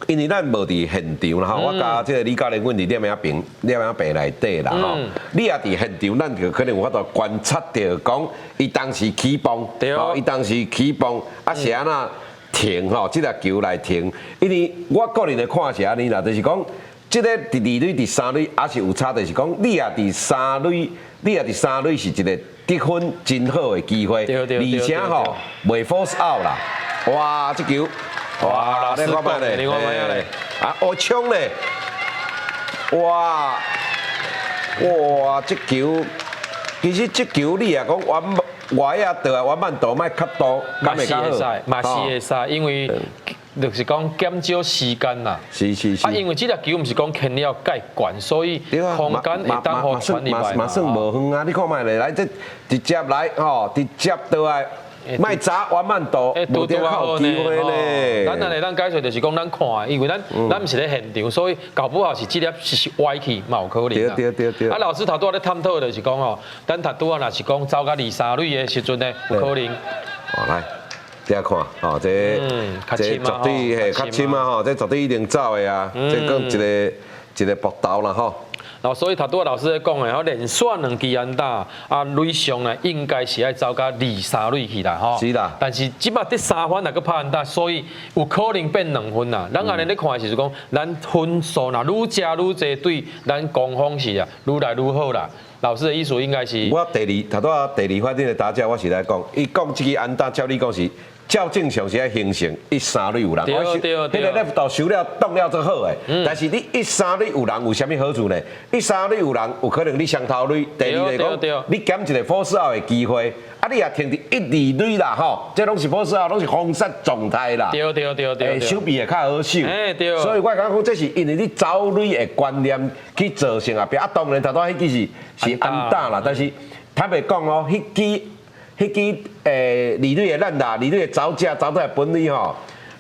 因為咱無佇現場啦吼，我佮這个李教練，阮佇攝影棚、攝影棚內底啦吼。你也佇現場，咱就可能有法度觀察著講，伊當時起磅，伊當時起磅，啊是按怎停吼？這粒球來停，因為我個人的看是按呢啦，就是講，這个佇二壘、佇三壘也是有差，就是講你也佇三壘，你也佇三壘是一个得分真好的機會，而且吼袂 force out 啦。哇，這球！哇！你看覓咧？你看覓咧？啊，哦，衝咧！哇哇！這球其實這球你也講遠外野倒來遠慢度莫較多，嘛是會使，嘛是會使，因為就是講減少時間啦。是是是。啊，因為這粒球毋是講牽了蓋懸，所以空間會當予傳入來嘛算無遠啊！你看覓咧？來這直接來吼，直接倒來。莫砸完慢度，無得好機會咧。咱按呢咱解說就是講，咱看，因為咱咱毋是咧現場，所以搞不好是這粒是歪去，嘛有可能對對對對。啊，老師頭拄仔咧探討就是講吼，咱頭拄仔若是講走到二三壘的時陣呢，有可能。哦，來，這看，吼，這這絕對嘿較深啊吼，這絕對一定走的啊，這講一个一个搏頭啦吼。然後所以頭拄仔老師咧講的，吼連續兩支安打，啊壘上呢應該是愛走到二三壘去啦，吼。是啦。但是這擺得三分若閣拍安打，所以有可能變兩分啦。咱按呢咧看的是講，咱分數若愈加愈濟，對咱攻方是啊，愈來愈好啦。老師的意思應該是。我第二頭拄仔第二發展的打者，我是來講，伊講這支安打，照你講是照正常是愛形成一三壘有人，彼个 left 度守了擋了足好的，但是你一三壘有人有啥物好處呢？一三壘有人有可能你雙頭壘，第二來講，你減一個 force out 的機會，啊，你也停佇一二壘啦吼，這攏是 force out，攏是封殺狀態啦。守備會較好守。所以我感覺講這是因為你走壘的觀念去造成後壁，啊，當然頭拄彼支是安打啦，但是坦白講哦，彼支。彼支二壘的咱啦，二壘的走者走倒來本壘吼，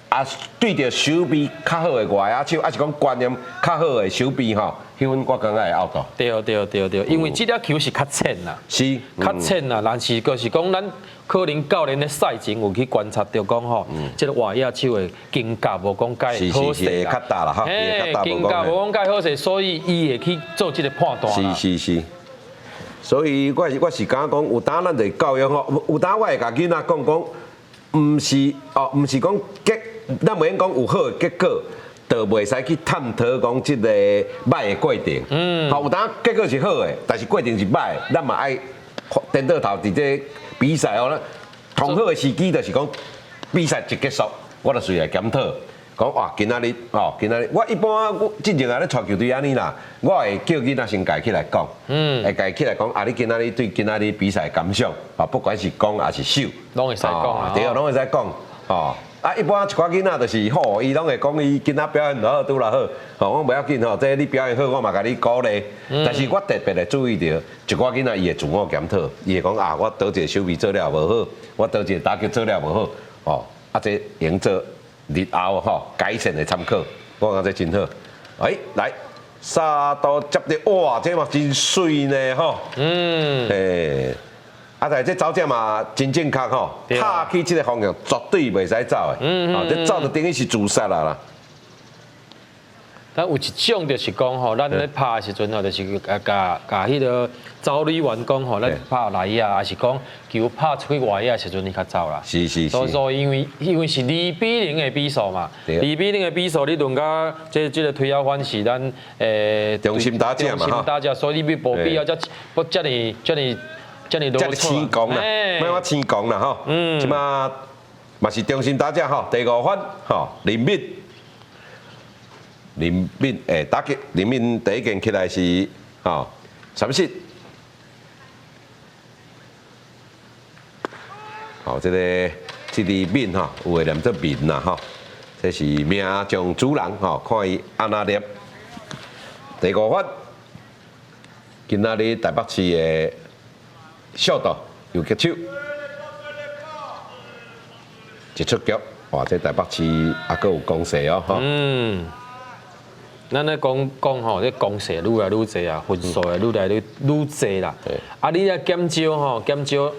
啊對著守備較好的外野手，抑是講觀念較好的守備吼，彼分我感覺會 out。對對對對，因為這粒球是較淺啦，較淺啦，但是就是講咱可能教練咧賽前有去觀察著講吼，這个外野手的肩胛無講介好勢較大啦吼，肩胛無講介好勢，所以伊會去做這个判斷。是是是。所以我是感覺講，有當咱就教育吼，有當我會共囡仔講講，毋是哦，毋是講結，咱袂用講有好的結果，就袂使去探討講這个䆀的過程。好，有當結果是好的，但是過程是䆀的，咱嘛愛顛倒頭佇這比賽哦，上好的時機就是講比賽一結束，我就隨來檢討。講哇，今仔日吼，今仔日我一般我進前啊咧帶球隊按呢啦，我會叫囡仔先家起來講，會家起來講啊，你今仔日對今仔日比賽感想，啊，不管是講抑是守，攏會使講啊，對，攏會使講，吼，啊，一般一寡囡仔就是吼，伊攏會講伊今仔表現好，拄來好，吼，我無要緊吼，這你表現好，我嘛共你鼓勵。但是我特別會注意著，一寡囡仔伊會自我檢討，伊會講啊，我佗一个守備做了無好，我佗一个打擊做了無好，吼，啊，這用做日後吼改善的參考，我感覺這真好。欸，來三度接著，哇，這嘛真媠呢吼。欸，啊，但是這走者嘛真正確吼，拍去這个方向絕對袂使走的。啊，這走就等於是自殺啦啦。咱有一種就是講吼，咱咧拍的時陣吼，就是共共彼个走壘員講吼，咱拍內野，抑是講球拍出去外野的時陣，你較走啦。所以因為是2比0的比數嘛，2比0的比數，你輪到這个推敲反是咱中心打者嘛，中心打者，所以你無必要遮不遮爾遮爾遮爾遮爾輕狂啦，莫我輕狂啦吼。這馬嘛是中心打者吼，第五番吼，林敏。林敏欸打擊，林敏第一件起來是吼三振。好，這个敏吼，有的念做敏啦吼，這是名將主人吼，看伊按怎念。第五番，今仔日台北市的秀導游擊手，一出局，哇！這台北市猶閣有攻勢哦，吼。咱咧講講吼，這攻勢愈來愈濟啊，分數會愈來愈愈濟啦。啊，你咧減少吼，減少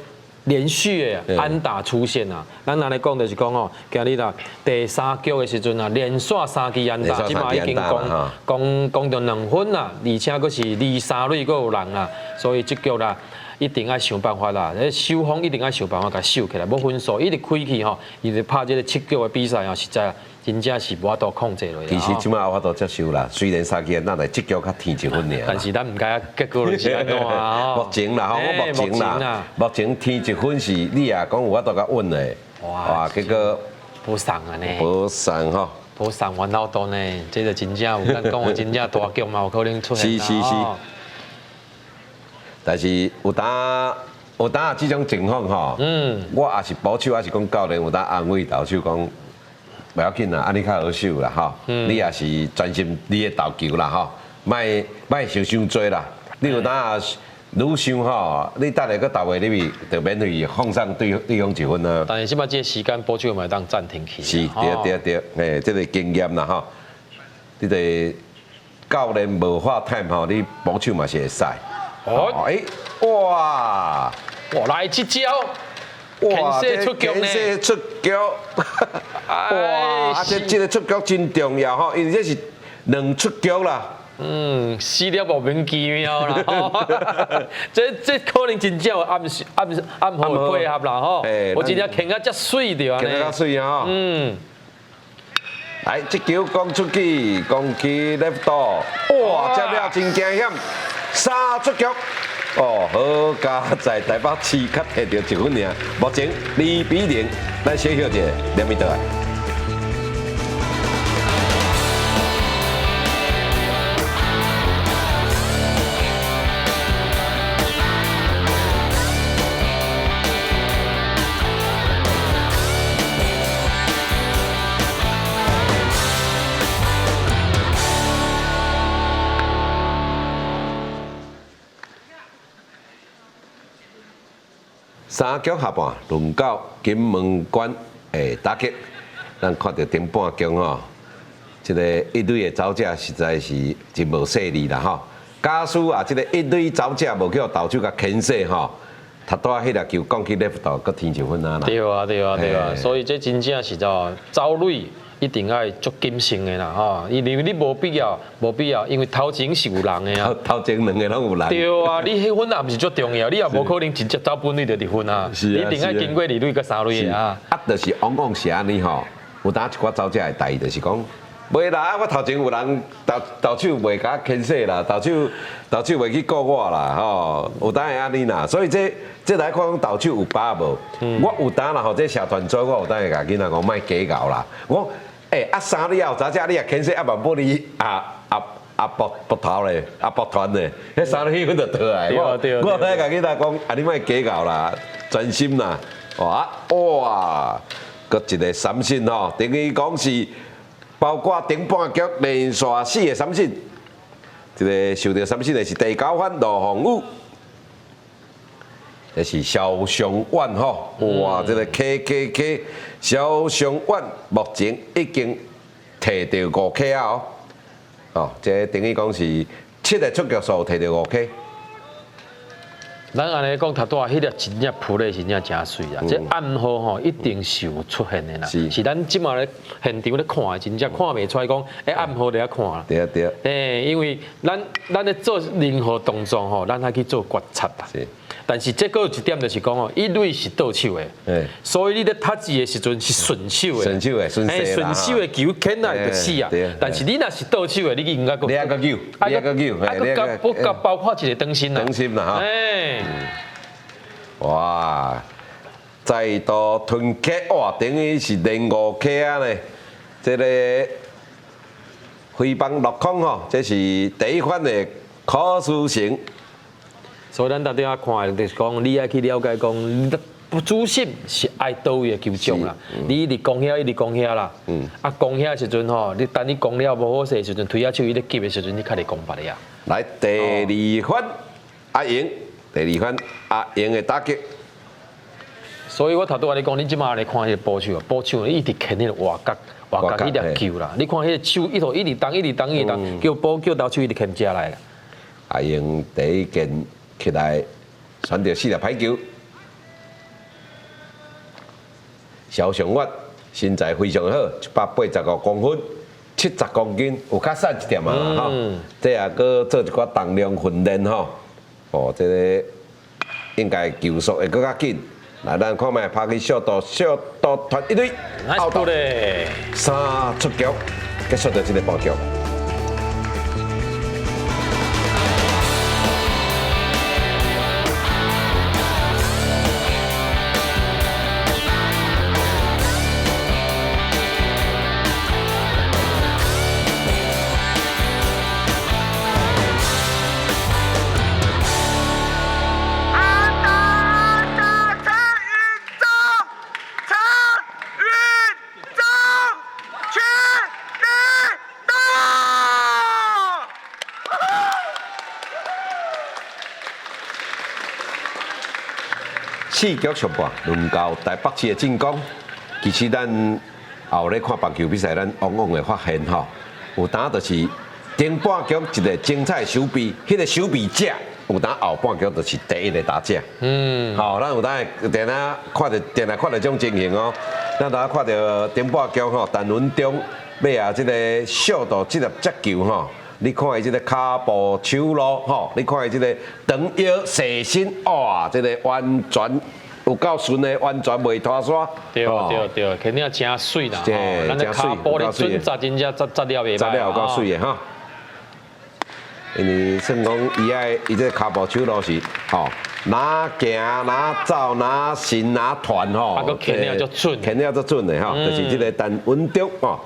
連續的安打出現啊。咱按呢講就是講吼，今日啦第三局的時陣啊，連續三支安打，這馬已經攻攻攻著兩分啦，而且閣是二三壘閣有人啦，所以這局啦一定愛想辦法啦，咧守方一定愛想辦法共守起來，無分數一直開去吼，伊就拍這个七局的比賽啊，實在。真正是無法度控制落。其實這馬有法度接受啦，雖然三支安打，但這局較天一分爾。但是咱毋知影結果就是按怎啊。目前啦吼，我目前啦，目前天一分是你也講有法度較穩的。哇，結果無送啊呢。無送吼。無送完老多呢，這個真正有咱講的真正大局嘛，有可能出現。是是是。但是有當有當這種情況吼，我也是捕手，抑是講教練有當安慰投手講。無要緊啦，按呢較好守啦吼。你也是專心你的投球啦吼，莫莫想傷濟啦。你有當愈想吼，你等下閣投袂入去，就免費放送對對方一分啊。但是這擺這個時間，捕手嘛會當暫停去。是，對對對，欸，這个經驗啦吼。你得教練無喊 time 吼，你捕手嘛是會使。哦，欸，哇，哇，來這招。哇！這出局呢？出局！哇！啊，這這个出局真重要吼，因為這是兩出局啦。嗯，死了莫名其妙啦！這可能真正有暗暗暗號的配合啦吼。我真正牽甲遮媠著按呢。牽甲媠啊！吼。來，這球攻出去，攻去 left 哇！接了真驚險，三出局。哦，好佳哉台北市較摕著一分爾，目前2比0，咱小休一下，連咪倒來。三局下半，輪到金門縣的打擊，咱看著頂半局吼，這个一壘的走者實在是真無細膩啦吼。假使啊，這个一壘走者無去予投手共牽制吼，頭拄仔彼粒球降去 left 閣添一分啊啦。對啊對啊對啊，所以這真正是哦，走壘一定愛足謹慎的啦吼，因為你無必要，無必要，因為頭前是有人的啊。頭前兩个攏有人。對啊，你彼分也毋是足重要，你也無可能直接走本壘就得分啊。你一定愛經過二壘佮三壘的啊。啊，就是往往是按呢吼，有當一寡走者會代誌，就是講，袂啦，我頭前有人投投手袂共我牽制啦，投手投手袂去顧我啦，吼，有當會按呢啦，所以這這來看講投手有把握無？我有當啦吼，這社團組我有當會共囡仔講莫假𠢕啦，我。欸，啊三壘後走者你也牽制啊嘛，無你啊啊啊搏搏頭咧，啊搏團咧，彼三壘分就倒來。我我來共囡仔講，啊你莫假𠢕啦，專心啦。哇哇，閣一个三振吼，等於講是包括頂半局連續四個三振，這个受著三振的是第九番羅鳳宇，這是蕭尚遠吼，哇，這个 KKK 蕭尚遠目前已經摕著五 K 啊哦，哦，這等於講是七个出局數摕著五 K。咱按呢講，頭拄仔彼粒真正撲咧，真正誠媠啊！這暗號吼一定是有出現的啦，是咱這馬咧現場咧看的，真正看袂出來講，欸暗號佇遐看啦。對啊對。欸，因為咱咱咧做任何動作吼，咱愛去做觀察啦。但是這閣有一點就是講吼，一壘是倒手的，所以你咧踢字的時陣是順手的。順手的，順勢順手的球牽來就死啊！但是你若是倒手的，你應該閣。你還閣救，你還閣救，還閣閣包括一個長身啦。長身啦，欸。哇！再度吞 K，哇！等於是連五 K 啊呢。這个揮棒落空吼，這是第一番的可輸成。所以咱頭拄仔看的，就是講你愛去了解講，主審是愛佗位的球種啦。你一直攻遐，一直攻遐啦。啊，攻遐時陣吼，你等你攻了無好勢的時陣，推下手伊咧急的時陣，你較會攻別个啊。來第二番阿英，第二番阿英的打擊。所以我頭拄仔咧講，你這馬來看彼个捕手，捕手一直牽彼个外角，外角彼粒球啦。你看彼个手一頭一直動，一直動，一直動，叫捕叫投手一直牽遮來啦。阿英第一件起來選著四粒歹球，蕭尚遠身材非常好，185公分，70公斤，有較瘦一點仔啦吼。這也閣做一寡重量訓練吼，哦，這个應該球速會閣較緊。來，咱看覓拍去小度，小度傳一壘，後頭咧，三出局，結束著這个盤局。四局上半，輪到台北市的進攻。其實咱後咧看棒球比賽，咱往往會發現吼，有當就是頂半局一个精彩守備，彼个守備者有當後半局就是第一个打者。吼，咱有當會定定看著，定定看著這種情形哦。咱當看著頂半局吼，陳文忠欲啊這个小度這粒接球吼。你看伊這个跤步手路吼，你看伊這个長腰細身，哇，這个完全有夠順的，完全袂脫沙。對對對，肯定誠媠啦，吼，咱的跤步的準紮真正紮紮了袂歹。紮了有夠媠的哈。因為算講伊愛伊這跤步手路是吼，哪行哪走哪伸哪傳吼，啊，閣牽了足準，牽了足準的吼，就是這個陳文忠吼，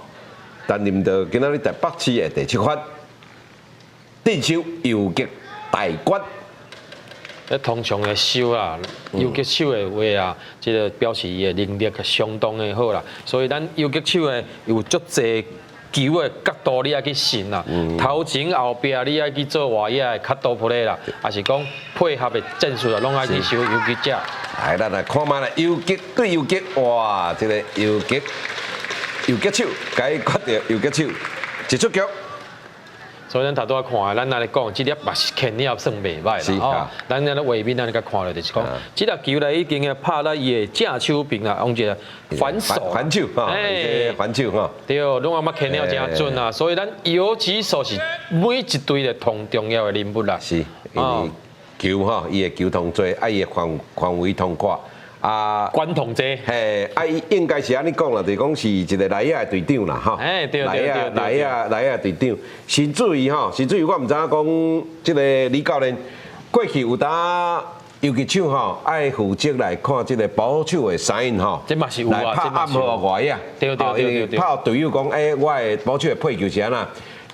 擔任到今仔日台北市的第七番，鎮守游擊大關。咧通常的守啊，游擊手的話啊，這個表示伊的能力相當的好啦。所以咱游擊手的有足濟球的角度，你愛去尋啦。頭前後壁你愛去做外野的 cut play 啦，抑是講配合的戰術啊，攏愛去守游擊者。來，咱來看覓啦，游擊對游擊，哇，這個游擊手解決著游擊手一出局。所以咱頭拄仔看，咱來講，這粒嘛是牽了算袂歹啦吼。咱按呢畫面按呢共看落，就是講，這粒球咧已經拍到伊的正手邊啦，用一個反手。反手吼，反手吼。對，攏阿媽牽了誠準啊，所以咱游擊手是每一隊的同重要的人物啦。是，因為球吼，伊的球通濟，啊，伊的範圍通闊。啊，關同濟，嘿，啊，伊應該是按呢講啦，就是講是一個內野的隊長啦，吼，對對。內野隊長，甚至於吼，甚至於我毋知影講，這個李教練過去有當游擊手吼，愛負責來看這個捕手的 sign 吼，這嘛是有啊，來拍暗號外野，拍隊友講，欸，我的捕手的配球是按怎？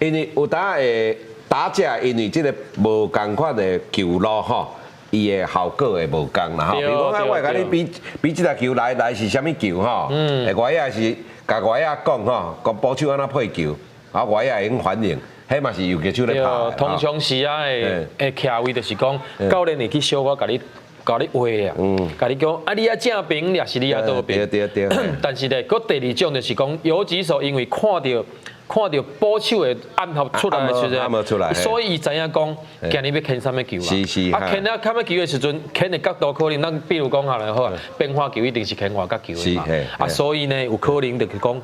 因為有當會打者，因為這個無仝款的球路吼。伊的效果會無仝啦吼，比如講啊，我會共你比比這粒球來是啥物球吼？外野是共外野講吼，講捕手按怎配球，啊外野會用反應，彼嘛是游擊手咧拍。通常時啊，會徛位就是講，教練會去小可共你畫啊，共你講啊，你愛正邊，抑是你愛倒邊？對對對。但是咧，閣第二種就是講，游擊手因為看著捕手的暗號出來的時陣，所以伊知影講，今日欲牽啥物球啊？啊，牽了啥物球的時陣，牽的角度可能咱比如講下來好，變化球一定是牽外角球的嘛。啊，所以呢，有可能就是講，共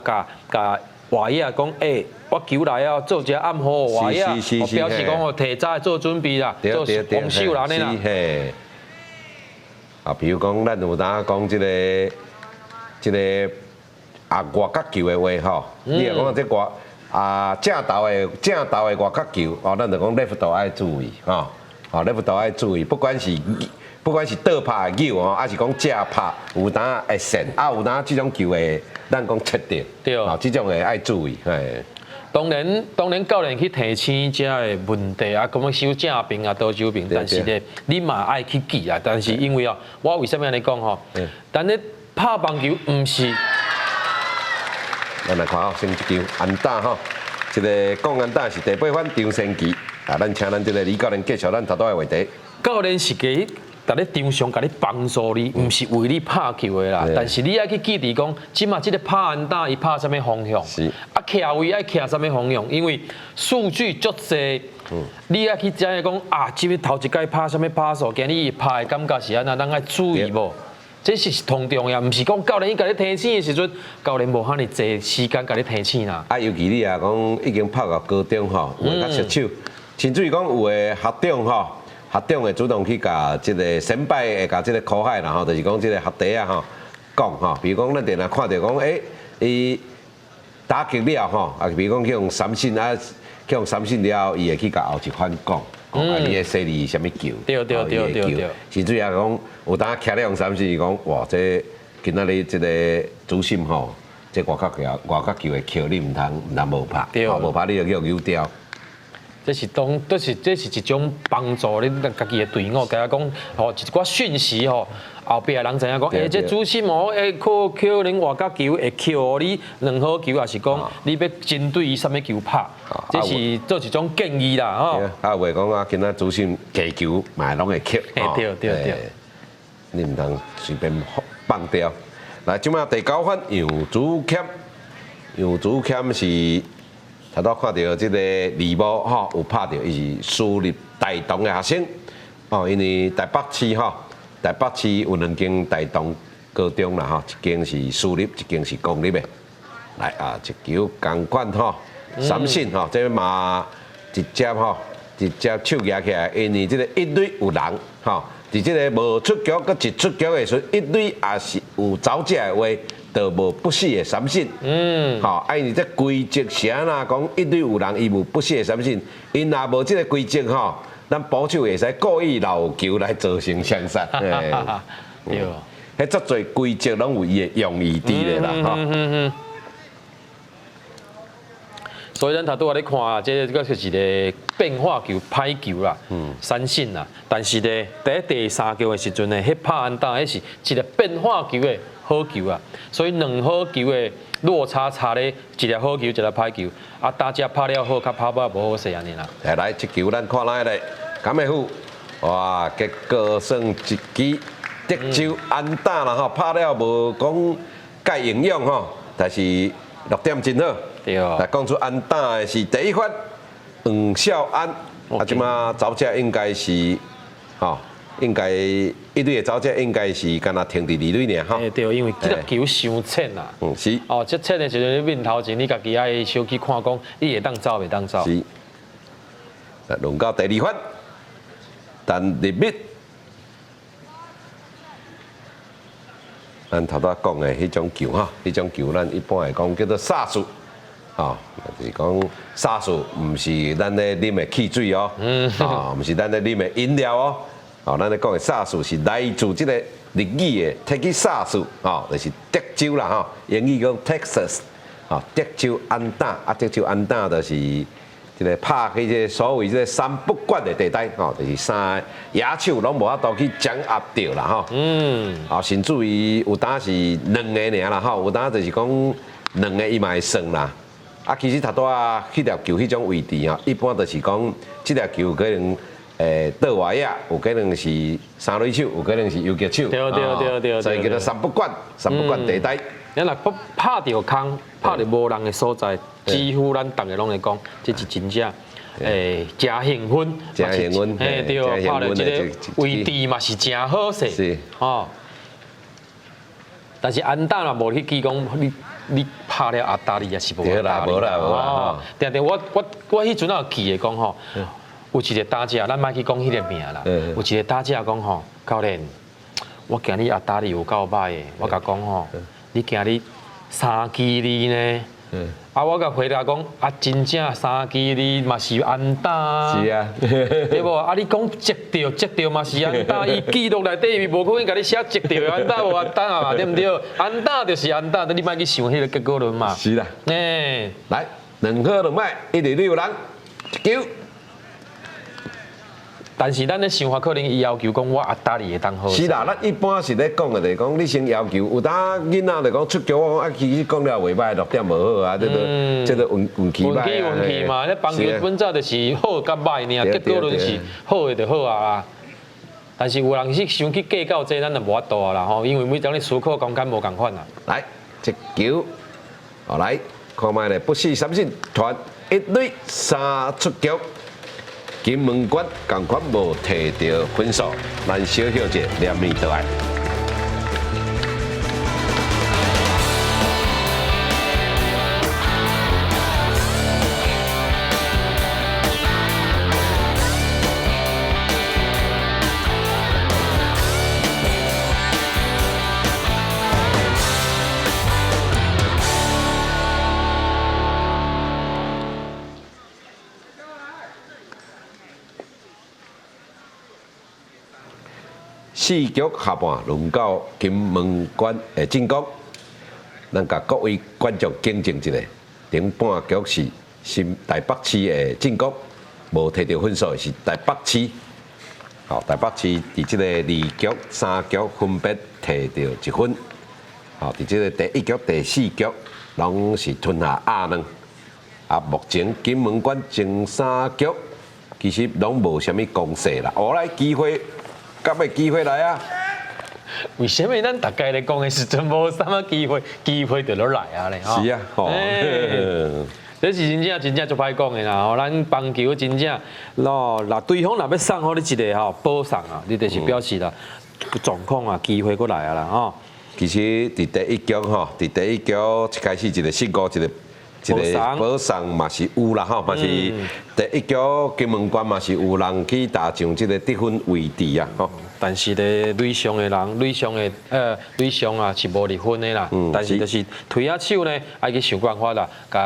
共外野講，欸，我球來啊，做一個暗號外野，表示講我提早做準備啦，做防守啦，按呢啦。啊，比如講，咱有當講這個啊外角球的話吼，你若講這外。啊，正投的外角球，哦，咱就講 left 愛注意，吼，哦，left 愛注意，不管是倒拍的球吼，抑是講正拍，有當會旋，啊，有當這種球會，咱講切著，哦，這種會愛注意，嘿。當然，教練去提醒這个問題啊，講欲守正邊啊，倒手邊，但是咧，你嘛愛去記啊。但是因為哦，我為啥物按呢講吼？咱咧拍棒球毋是。咱來看吼，先一球安打吼，這個講安打是第八番張先奇啊，咱請咱這個李教練繼續咱頭拄的話題。教練是佇咧場上共你幫助你，毋是為你拍球的啦。但是你愛去記住講，這馬這個拍安打，伊拍啥物方向？啊，徛位愛徛啥物方向？因為數據足濟，你愛去知影講啊，這個頭一擺拍啥物拍數，今日伊拍的感覺是按怎，咱愛注意無？這是同重要，毋是講教練伊共你提醒的時陣，教練無遐爾濟時間共你提醒啦。啊，尤其你啊講已經拍到高中吼，有的較熟手，甚至於講有的學長吼，學長會主動去共這個先輩會共這個苦海啦吼，就是講這個學弟仔吼講吼，比如講咱定定看著講，欸，伊打擊了吼，啊，比如講去予三振啊，去予三振了後，伊會去共後一番講。啊！你的犀利啥物球？甚至也講有當徛咧予三振，伊講哇，這今仔日這個主審吼，這外角球外角球會扣你毋通無拍，無拍你就去予丟掉。這是一種幫助你家己的隊伍，共伊講吼一寡訊息吼，後壁的人知影講，欸，這主審哦，欸，可能外角球會扣予你兩好球，抑是講你欲針對伊啥物球拍，這是做一種建議啦，吼。啊，有的講啊，今仔主審假球嘛攏會扣。對對對。你毋通隨便放掉。來，這馬第九番楊子謙，楊子謙是。頭拄看著這個李某吼有拍著，伊是私立大同的學生，哦，因為台北市吼，台北市有兩間大同高中啦吼，一間是私立，一間是公立的。來啊，一球仝款吼，三振吼，這嘛直接吼，直接手舉起來，因為這個一壘有人吼，佇這個無出局閣一出局的時陣，一壘也是有走者的話，都無不死的三振。吼，啊，因為這規則是按怎講，一壘有人伊無不死的三振，𪜶若無這個規則吼，咱捕手會使故意漏球來造成雙殺。彼足濟規則攏有伊的用意佇咧啦，吼。所以咱頭拄仔咧看，這個是一個變化球、歹球啦，三振啦。但是咧，佇第三局的時陣呢，彼拍安打，彼是一個變化球的好球啊。所以兩好球的落差差咧，一個好球，一個歹球。啊，打者拍了好，較拍無好勢按呢啦。來，來，這球咱看來咧，敢會好？哇，結果算一支德州安打啦吼，拍了無講蓋營養吼，但是落點真好。來講出安打的是第一發黃孝安，啊，這馬走者應該是，吼，應該一壘的走者應該是敢若停佇二壘爾吼。對，因為這粒球傷淺啦。是。哦，這淺的時陣，你面頭前你家己愛小去看，講伊會當走袂當走。是。輪到第二發，陳立密。咱頭拄仔講的彼種球吼，彼種球咱一般來講叫做殺術。吼，就是講殺術，毋是咱咧啉的汽水哦，啊，毋是咱咧啉的飲料哦，哦，咱咧講的殺術是來自這個日語的提起殺術，吼，就是德州啦，吼，英語講 Texas，吼，德州安打，啊，德州安打就是這個拍彼個所謂這個三不管的地帶，吼，就是三個野手攏無法度去掌握著啦，吼，啊，甚至於有當是兩个爾啦，吼，有當就是講兩个伊嘛會算啦。啊，其實頭拄仔彼粒球彼種位置啊，一般就是講，這粒球可能倒外野，有可能是三壘手，有可能是游擊手，對對對對，所以叫做三不管，三不管地帶。你若拍著空，拍佇無人的所在，幾乎咱逐个攏會講，這是真正誠幸運，誠幸運，嘿對，拍著這个位置嘛是誠好勢，是，哦。但是安打若無去記講你。你拍了阿達利也是無阿達利，無啦無啦。定定我彼陣仔有記得講吼，有一個打者，咱莫去講彼个名啦。有一個打者講吼，教練，我今日阿達利有夠歹的，我共講吼，你今日三支二呢？啊，我共回答講，啊，真正三支二嘛是安打。是啊，對無？啊，你講擊著擊著嘛是安打，伊記錄內底伊無可能共你寫擊著安打無安打啊嘛，對毋對？安打就是安打，你莫去想彼个結果論嘛。是啦。欸，來，兩好兩歹，一壘有人，一球。但是咱的想法可能伊要求講我阿達利會當好。是啦，咱一般是咧講的，就是講你先要求，有當囡仔就講出局，我講啊，其實講了袂歹，落點無好啊，這個這個運運氣運氣運氣嘛，咧棒球本早就是好佮歹爾，結果論是好的就好啊。但是有人是傷去計較這個，咱就無法度啊啦吼，因為每當你思考空間無仝款啊。來，一球，好來，看覓咧，不死三振，傳一壘三出局。金門縣仝款無提著分數，咱小休者，連面倒來。四局下半，輪到金門縣的進攻。咱共各位觀眾更正一下，頂半局是新台北市的進攻，無提著分數的是台北市。好，台北市佇這個二局、三局分別提著一分。好，佇這個第一局、第四局攏是吞下鴨卵。啊，目前金門縣前三局其實攏無啥物攻勢啦。哦，來機會。敢會機會來啊？為啥物咱逐家咧講的時陣無啥物機會，機會就落來啊咧？是啊，吼，這是真正真正足歹講的啦！吼，咱棒球真正，咯，若對方若欲送予你一个吼保送啊，你就是表示啦，狀況啊，機會閣來啊啦吼。其實佇第一局吼，佇第一局一開始一個失誤，一個一个保送嘛是有啦吼，嘛是第一局金門關嘛是有人去打上這個得分位置啊吼。但是咧，壘上的人，壘上啊是無入分的啦。但是就是推仔手呢，愛去想辦法啦，共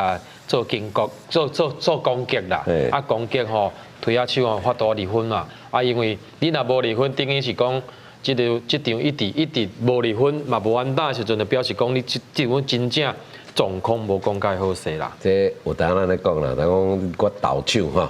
做警告，做攻擊啦。啊，攻擊吼，推仔手吼法度入分嘛。啊，因為你若無入分，等於是講，這場一直一直無入分嘛無安打的時陣，就表示講你這場真正狀況無講介好勢啦。這有當咱咧講啦，講我投手吼，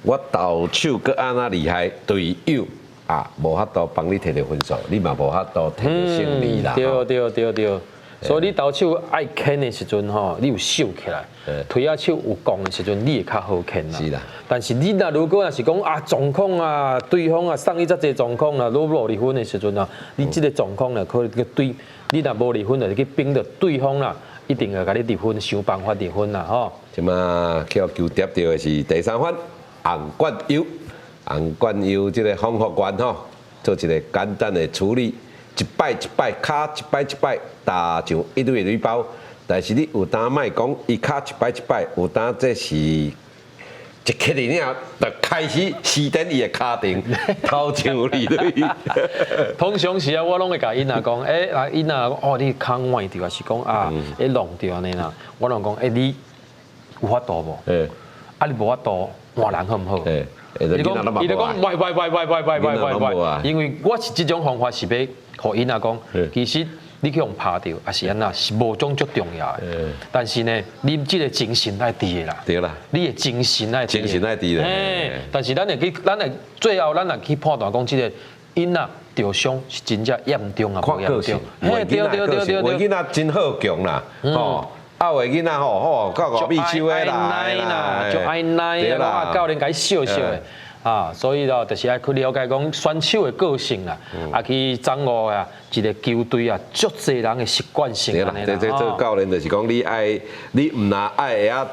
我投手閣按怎厲害，隊友啊無法度幫你摕著分數，你嘛無法度摕著勝利啦。對對對對，所以你投手愛牽的時陣吼，你有守起來；推仔手有攻的時陣，你會較好牽啦。是啦。但是你若如果若是講啊狀況啊，對方啊送你遮濟狀況啊，攏無入分的時陣啊，你這個狀況呢，可能對，你若無入分，就是去逼著對方啦，一定會共你入分，想辦法入分啦吼。這馬去球疊著的是第三番，洪冠優。洪冠優這個方福源吼，做一個簡單的處理，一擺一擺跤一擺一擺打上一壘的壘包。但是你有當莫講，伊跤一擺一擺，有當這是一起來了，就開始施展伊的跤程，投上二壘。通常時啊，我攏會共囡仔講，欸，啊囡仔哦，你跤歪著，還是講啊，欸弄著按呢啦，我攏講，欸你有法度無？啊你無法度換人好毋好？伊就講，喂喂喂喂喂喂喂喂喂，因為我是這種方法是欲予囡仔講，其實你去予拍著，抑是按怎是無種足重要的。但是呢，你這個精神愛佇的啦。對啦。你的精神愛。精神愛佇的。但是咱會去，咱會最後咱若去判斷講，這個囡仔著傷是真正嚴重啊，無嚴重。對對對對對。有的囡仔真好強啦，吼。啊，有的囡仔吼，吼，到五米手的啦，就愛耐啊，教練共伊笑笑的，啊，所以咯，就是愛去了解講選手的個性啦，啊，去掌握啊，一個球隊啊，足濟人的習慣性。對啦，這做教練就是講，你愛，你毋若愛會曉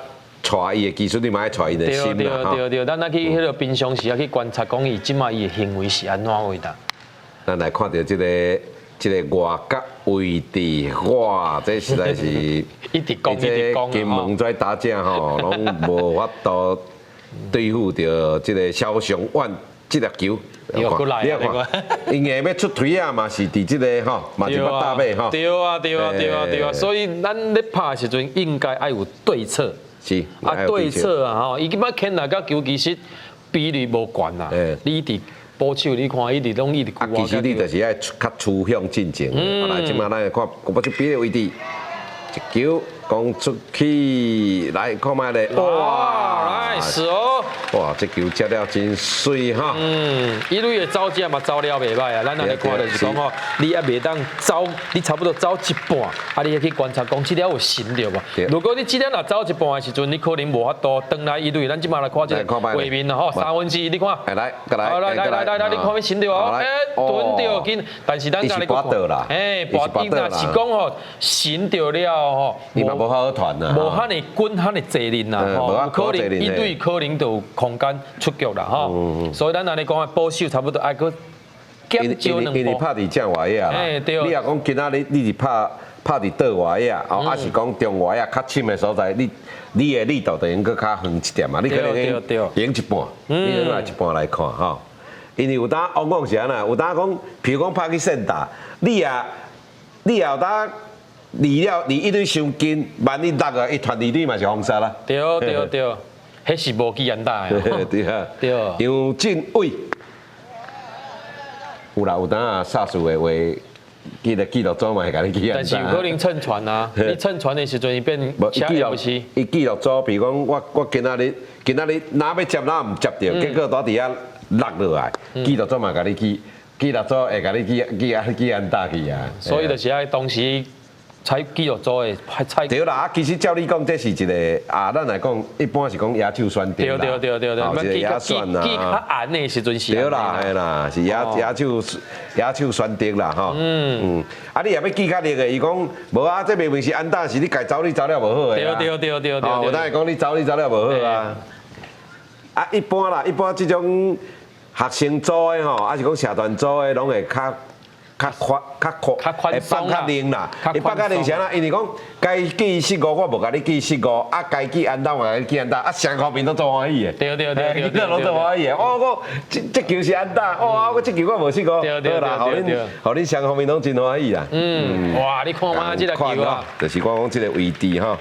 帶伊的技術，你嘛愛帶伊的心啦。對對對，咱去彼個平常時啊去觀察，講伊這馬伊的行為是按怎樣啦。咱來看著這個外角位置，哇！這實在是一直講一直講。金門在打正吼，攏無法度對付著這個蕭尚遠這粒球。你看，伊硬欲出槌仔嘛，是佇這個吼，嘛是腹大尾吼。對啊對啊對啊對啊，所以咱咧拍的時陣應該愛有對策。是。啊，對策啊吼，伊這擺牽來甲球其實比率無懸啦。你佇捕手，你看伊直攏一直。啊，其實你就是愛較趨向進前。來，這馬咱來看，捕手比的位置，一球攻出去，來看覓咧。哇，nice 哦！哇，這球接了真媠哈。嗯，一壘的走者嘛走了袂䆀啊。咱按呢看就是講吼，你猶袂當走，你差不多走一半，啊，你去觀察講這粒有神著無？如果你這粒若走一半的時陣，你可能無法度轉來一壘。咱這馬來看這個畫面啦吼，三分之一，你看。來，來，來來來來，你看欲神著無？欸，蹲著緊，但是咱按呢講，欸，跋伊若是講吼，神著了吼，伊嘛無好好傳啊，無遐爾滾，遐爾濟人啦，吼，有可能一壘可能就有空間出局啦，吼，所以咱按呢講啊，捕手差不多愛閣減少兩步。因為拍佇正外野啦，你若講今仔日你是拍佇倒外野，哦，抑是講中外野較深的所在，你的力道就應閣較遠一點嘛，你可能贏一半，你來一半來看吼。因為有當往往是按怎，有當講，譬如講拍去勝打，你也有當離了離一壘傷近，萬一落啊，伊傳二壘嘛是封殺啦。對對對，彼是無記安打的。對啊。對。楊振偉，有啦，有當啊，煞數的話，記得記錄組嘛會共你記。但是有可能乘傳啊，你乘傳的時陣伊變車不是？伊記錄組，比如講我今仔日若欲接若毋接著，結果佇遐落落來，記錄組嘛共你記，記錄組會共你記記記安打去啊。所以就是愛當時採記錄組的採。對啦，啊，其實照你講，這是一個啊，咱來講，一般是講野手選擇啦。對對對對對，一個野選啦。記較硬的時陣是。對啦，嘿啦，是野手選擇啦，吼。嗯。啊，你若欲記較力的，伊講無啊，這明明是安打，是你家走你走了無好的。對對對對對。有當會講你走你走了無好啊。啊，一般啦，一般這種學生組的吼，抑是講社團組的，攏會較。較寬較闊，較寬鬆會放較冷啦，會放較冷啥啦？因為講該記失誤，我無共你記失誤，啊，該記安打，我共你記安打，啊，雙方面攏做歡喜的。對對對。你攏做歡喜的。哦，我這這球是安打，哦，我這球我無失誤。對好啦，予恁予恁雙方面攏真歡喜啦。嗯，哇，你看嘛，這個球啊，就是我講這個位置吼。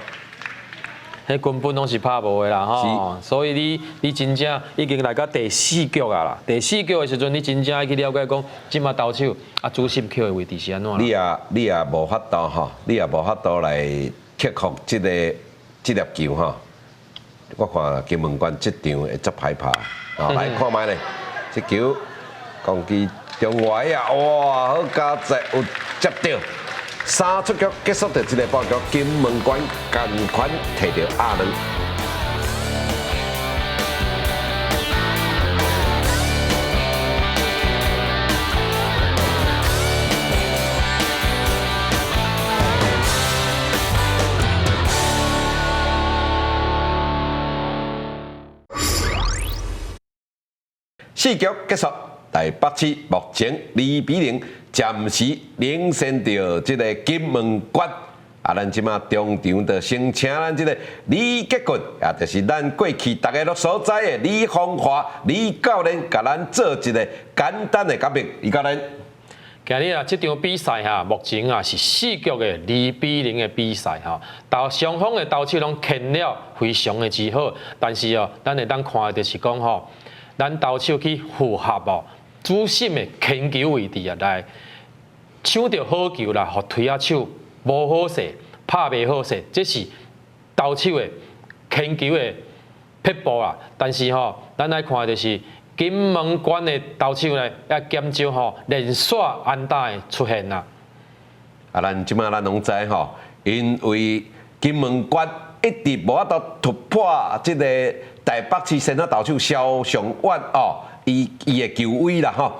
彼根本攏是拍無的啦吼，所以你你真正已經來到第四局啊啦，第四局的時陣，你真正愛去了解講，這馬投手啊主審抾的位置是按怎。你也無法度吼，你也無法度來克服這個這粒球吼。我看金門關這場會足歹拍，哦，來看覓咧，這球攻擊中外啊，哇，好佳哉有接著。三出局結束著這個半局，金門關仝款提著亞輪。四局結束，台北市目前2比0，暫時領先著這個金門關。啊，咱這馬中場就先請咱這個李杰棍，也就是咱過去大家攏所知的李芳華李教練，共咱做一個簡單的講評。李教練，今日啊，這場比賽哈，目前啊是四局的2比0的比賽哈，投雙方的投手攏牽了非常的之好，但是哦，咱會當看的就是講吼，咱投手去符合哦主審的牽球位置啊，來搶著好球啦，予推仔手無好勢，拍袂好勢，這是投手的牽球的撇步啦。但是吼，咱來看就是金門關的投手呢，也減少吼連續安打的出現啦。啊，咱這馬咱攏知吼，因為金門關一直無法度突破這個台北市先發投手蕭尚遠哦，伊伊的球威啦吼，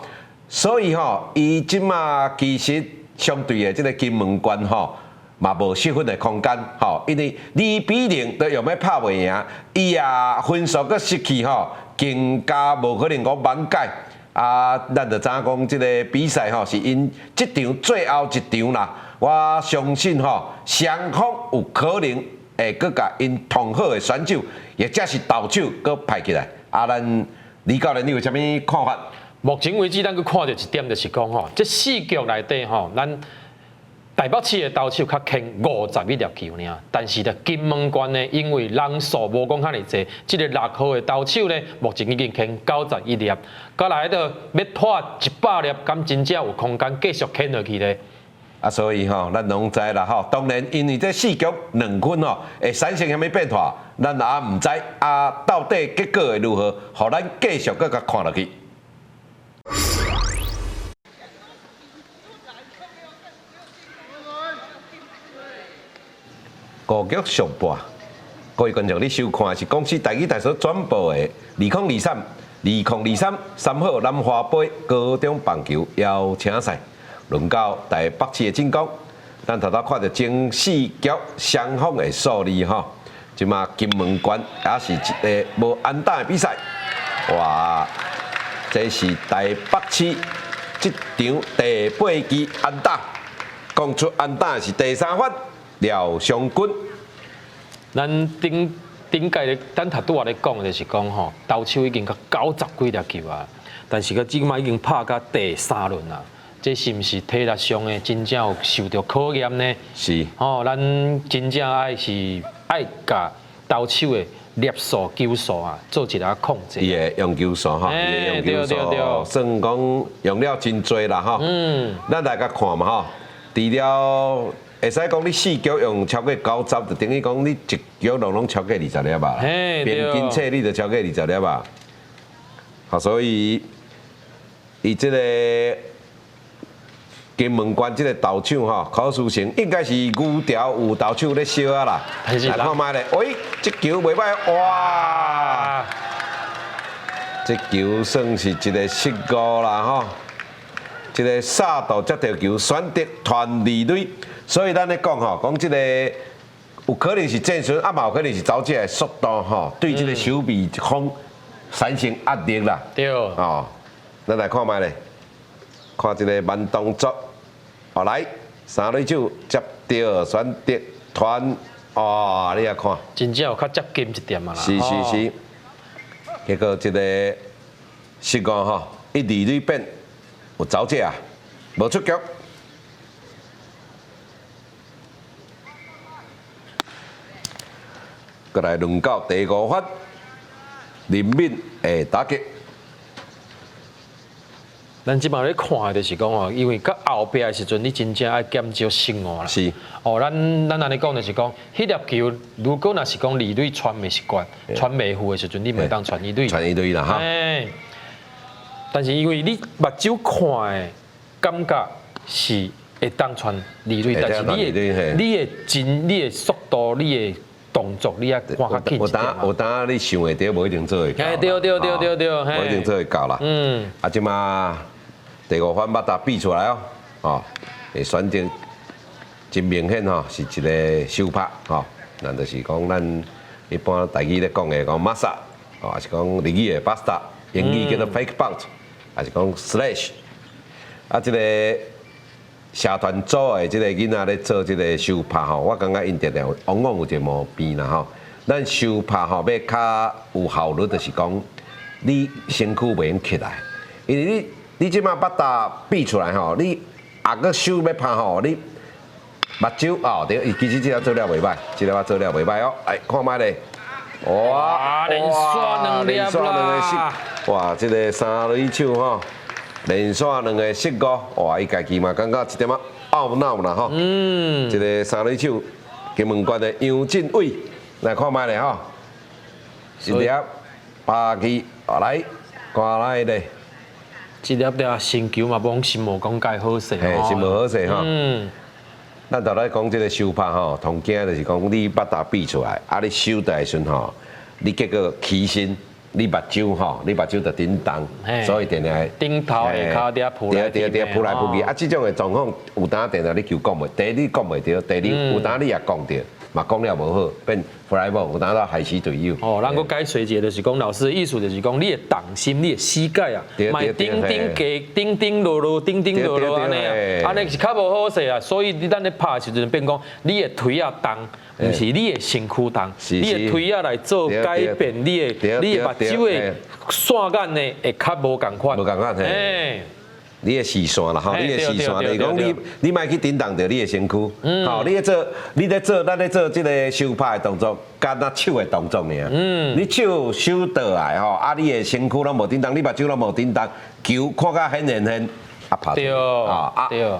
所以吼，伊這馬其實相對的這個金門關吼，嘛無失分的空間吼，因為2比0都用欲拍袂贏，伊也分數閣失去吼，更加無可能講挽解。啊，咱就知影講這個比賽吼，是𪜶這場最後一場啦。我相信吼，雙方有可能會閣共𪜶同好的選手，或者是投手閣派起來。啊，咱李教練，你有啥物看法？目前為止，咱閣看著一點就是講吼，這四局內底吼，咱台北市的投手較牽51粒球爾，但是咧金門關呢，因為人數無講遐爾濟，這個六號的投手呢，目前已經牽91粒，閣來著欲破100粒，敢真正有空間繼續牽落去咧？啊，所以吼，咱攏知啦吼。當然，因為這四局兩分吼，會產生啥物變化，咱也毋知啊。到底結果會如何？予咱繼續閣共看落去。五局上半，各位觀眾，你收看的是公視台語台所轉播的2023、2023三好南華杯高中棒球邀請賽，輪到台北市的進攻。咱頭拄看著前四局雙方的數字吼，這馬金門關也是一個無安打的比賽。哇，這是台北市這場第八支安打，講出安打是第三發。廖湘軍，咱頂頂屆咧，咱頭拄仔咧講就是講吼，投手已經到九十幾粒球啊，但是閣這馬已經拍到第三輪啊，這是毋是體力上的真正有受著考驗呢？是。吼，咱真正愛是愛共投手的粒數球數啊，做一下控制。伊的用球數吼，伊的用球數，算講用了真濟啦吼。咱來共看嘛吼，除了會使講你四局用超過九十，就等於講你一局攏攏超過20粒吧。平均測你就超過20粒吧。好，所以伊這個金門關這個投手吼，柯書成應該是牛條有投手咧燒啊啦。來看覓咧，喂，這球袂䆀，哇！這球算是一個失誤啦吼。這個殺到接著球，選擇傳二壘。所以咱咧講吼，講這個有可能是戰術，啊嘛有可能是走這個速度吼，對這個守備方產生壓力啦。對。哦，咱來看覓咧，看這個慢動作，哦來，三壘手接著選擇傳，哦，你也看，真正有較接近一點啊啦。是是是，結果這個失誤吼，一二壘變有走者啊，無出局。閣來輪到第五發，林敏的打擊。咱這擺咧看的就是講吼，因為較後壁的時陣，你真正愛減少失誤啦。哦，咱按呢講就是講，彼粒球如果若是講二壘傳袂習慣，傳袂赴的時陣，你袂當傳一壘。傳一壘啦，哈。但是因為你目睭看的感覺是會當傳二壘，但是你的真，你的速度，你的動作你愛看較緊一點。有當你想會著，無一定做會到。對對對對對，無一定做會到啦。啊，這馬第五番バッタ比出來哦，哦，會選擇真明顯吼，是一个收拍吼，咱就是講咱一般台語咧講的講マサ，哦，還是講日語的バスタ，英語叫做 fake bunt，還是講 slash，啊，這個社團組的這个囡仔咧做這个收拍吼，我感覺𪜶定定往往有一个毛病啦吼。咱收拍吼欲較有效率，就是講你身軀袂用起來，因為你這馬バッタ比出來吼，你抑閣手欲拍吼，你目睭哦對，伊其實這个做了袂䆀，這个做了袂䆀哦，來看覓咧，哇，連續兩粒啦，哇，這个三壘手吼。連續兩个失誤，哇！伊家己嘛感覺一點仔懊惱啦吼。這个三壘手金門縣的楊振偉來看覓咧吼，一粒拍去，來，看來咧。這粒的新球嘛，罔是無講介好勢。嘿，是無好勢吼。咱頭來講這个收拍吼，同驚就是講你バッタ比出來，啊，你收的時陣吼，你結果起身。你目睭吼，你目睭就振動，所以定定頂頭下跤佇遐撲來對對對，撲來撲去。啊，這種的狀況有當定定你球講袂，第一你講袂著，第二有當你也講著，嘛講了無好，變 fly ball，有當到害死隊友。哦，咱閣解說一下，就是講老師的意思就是講，你的重心、你的膝蓋啊，莫頂頂加頂頂落落、頂頂落落按呢啊，按呢是較無好勢啊。所以你咱咧拍的時陣變講，你的腿仔動。毋是你的身軀動，你的腿仔來做改變，你的目睭的線眼呢會較無仝款。無仝款嘿。你的視線啦吼，你的視線就是講你你莫去振動著你的身軀，吼，你咧做，咱咧做這个收拍的動作，敢若手的動作爾。你手收倒來吼，啊，你的身軀攏無振動，你目睭攏無振動，球看甲顯現現。啊拍對啊，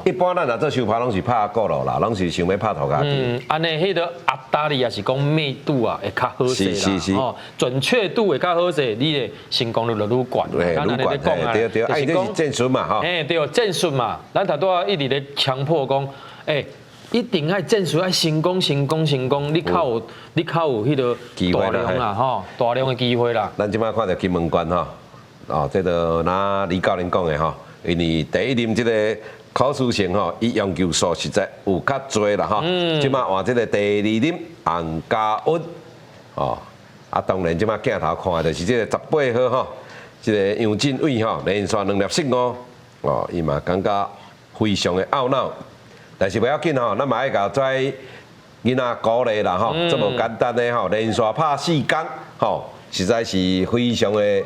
一般咱若做收拍，攏是拍過路啦，攏是想欲拍塗跤。嗯，按呢，彼个壓大力也是講密度啊，會較好勢啦，吼，準確度會較好勢，你的成功率就愈懸。對，愈懸，對對，啊，伊這是戰術嘛，吼。嘿，對，戰術嘛，咱頭拄仔一直咧強迫講，欸，一定愛戰術愛成功，成功，成功，你較有彼个大量啦，吼，大量的機會啦。咱這擺看著金門縣吼，哦，這个若李教練講的吼。因為第一輪這个可輸性吼，伊用球數實在有較濟啦吼。這擺換這个第二輪洪家穩，哦，啊當然這擺鏡頭看的就是這个18號吼，這个楊振偉吼，連續兩粒失誤，哦，伊嘛感覺非常的懊惱，但是袂要緊吼，咱嘛愛共這囡仔鼓勵啦吼，這無簡單的吼，連續拍四工吼，實在是非常的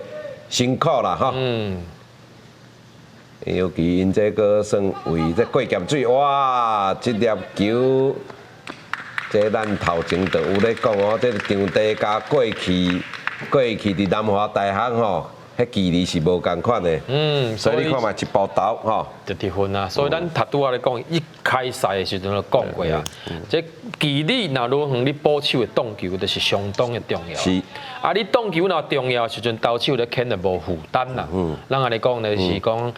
辛苦啦吼。尤其𪜶這个算為這過鹹水，哇！這粒球，這咱頭前就有咧講哦，這場地共過去，過去佇南華大學吼，彼距離是無仝款的。所以你看覓一步頭吼，就得分啊！所以咱頭拄仔咧講，一開賽的時陣就講過啊，這距離若愈遠，你捕手的擋球就是相當的重要。啊，你擋球若重要的時陣，投手咧顯得無負擔啦。咱按呢講就是講，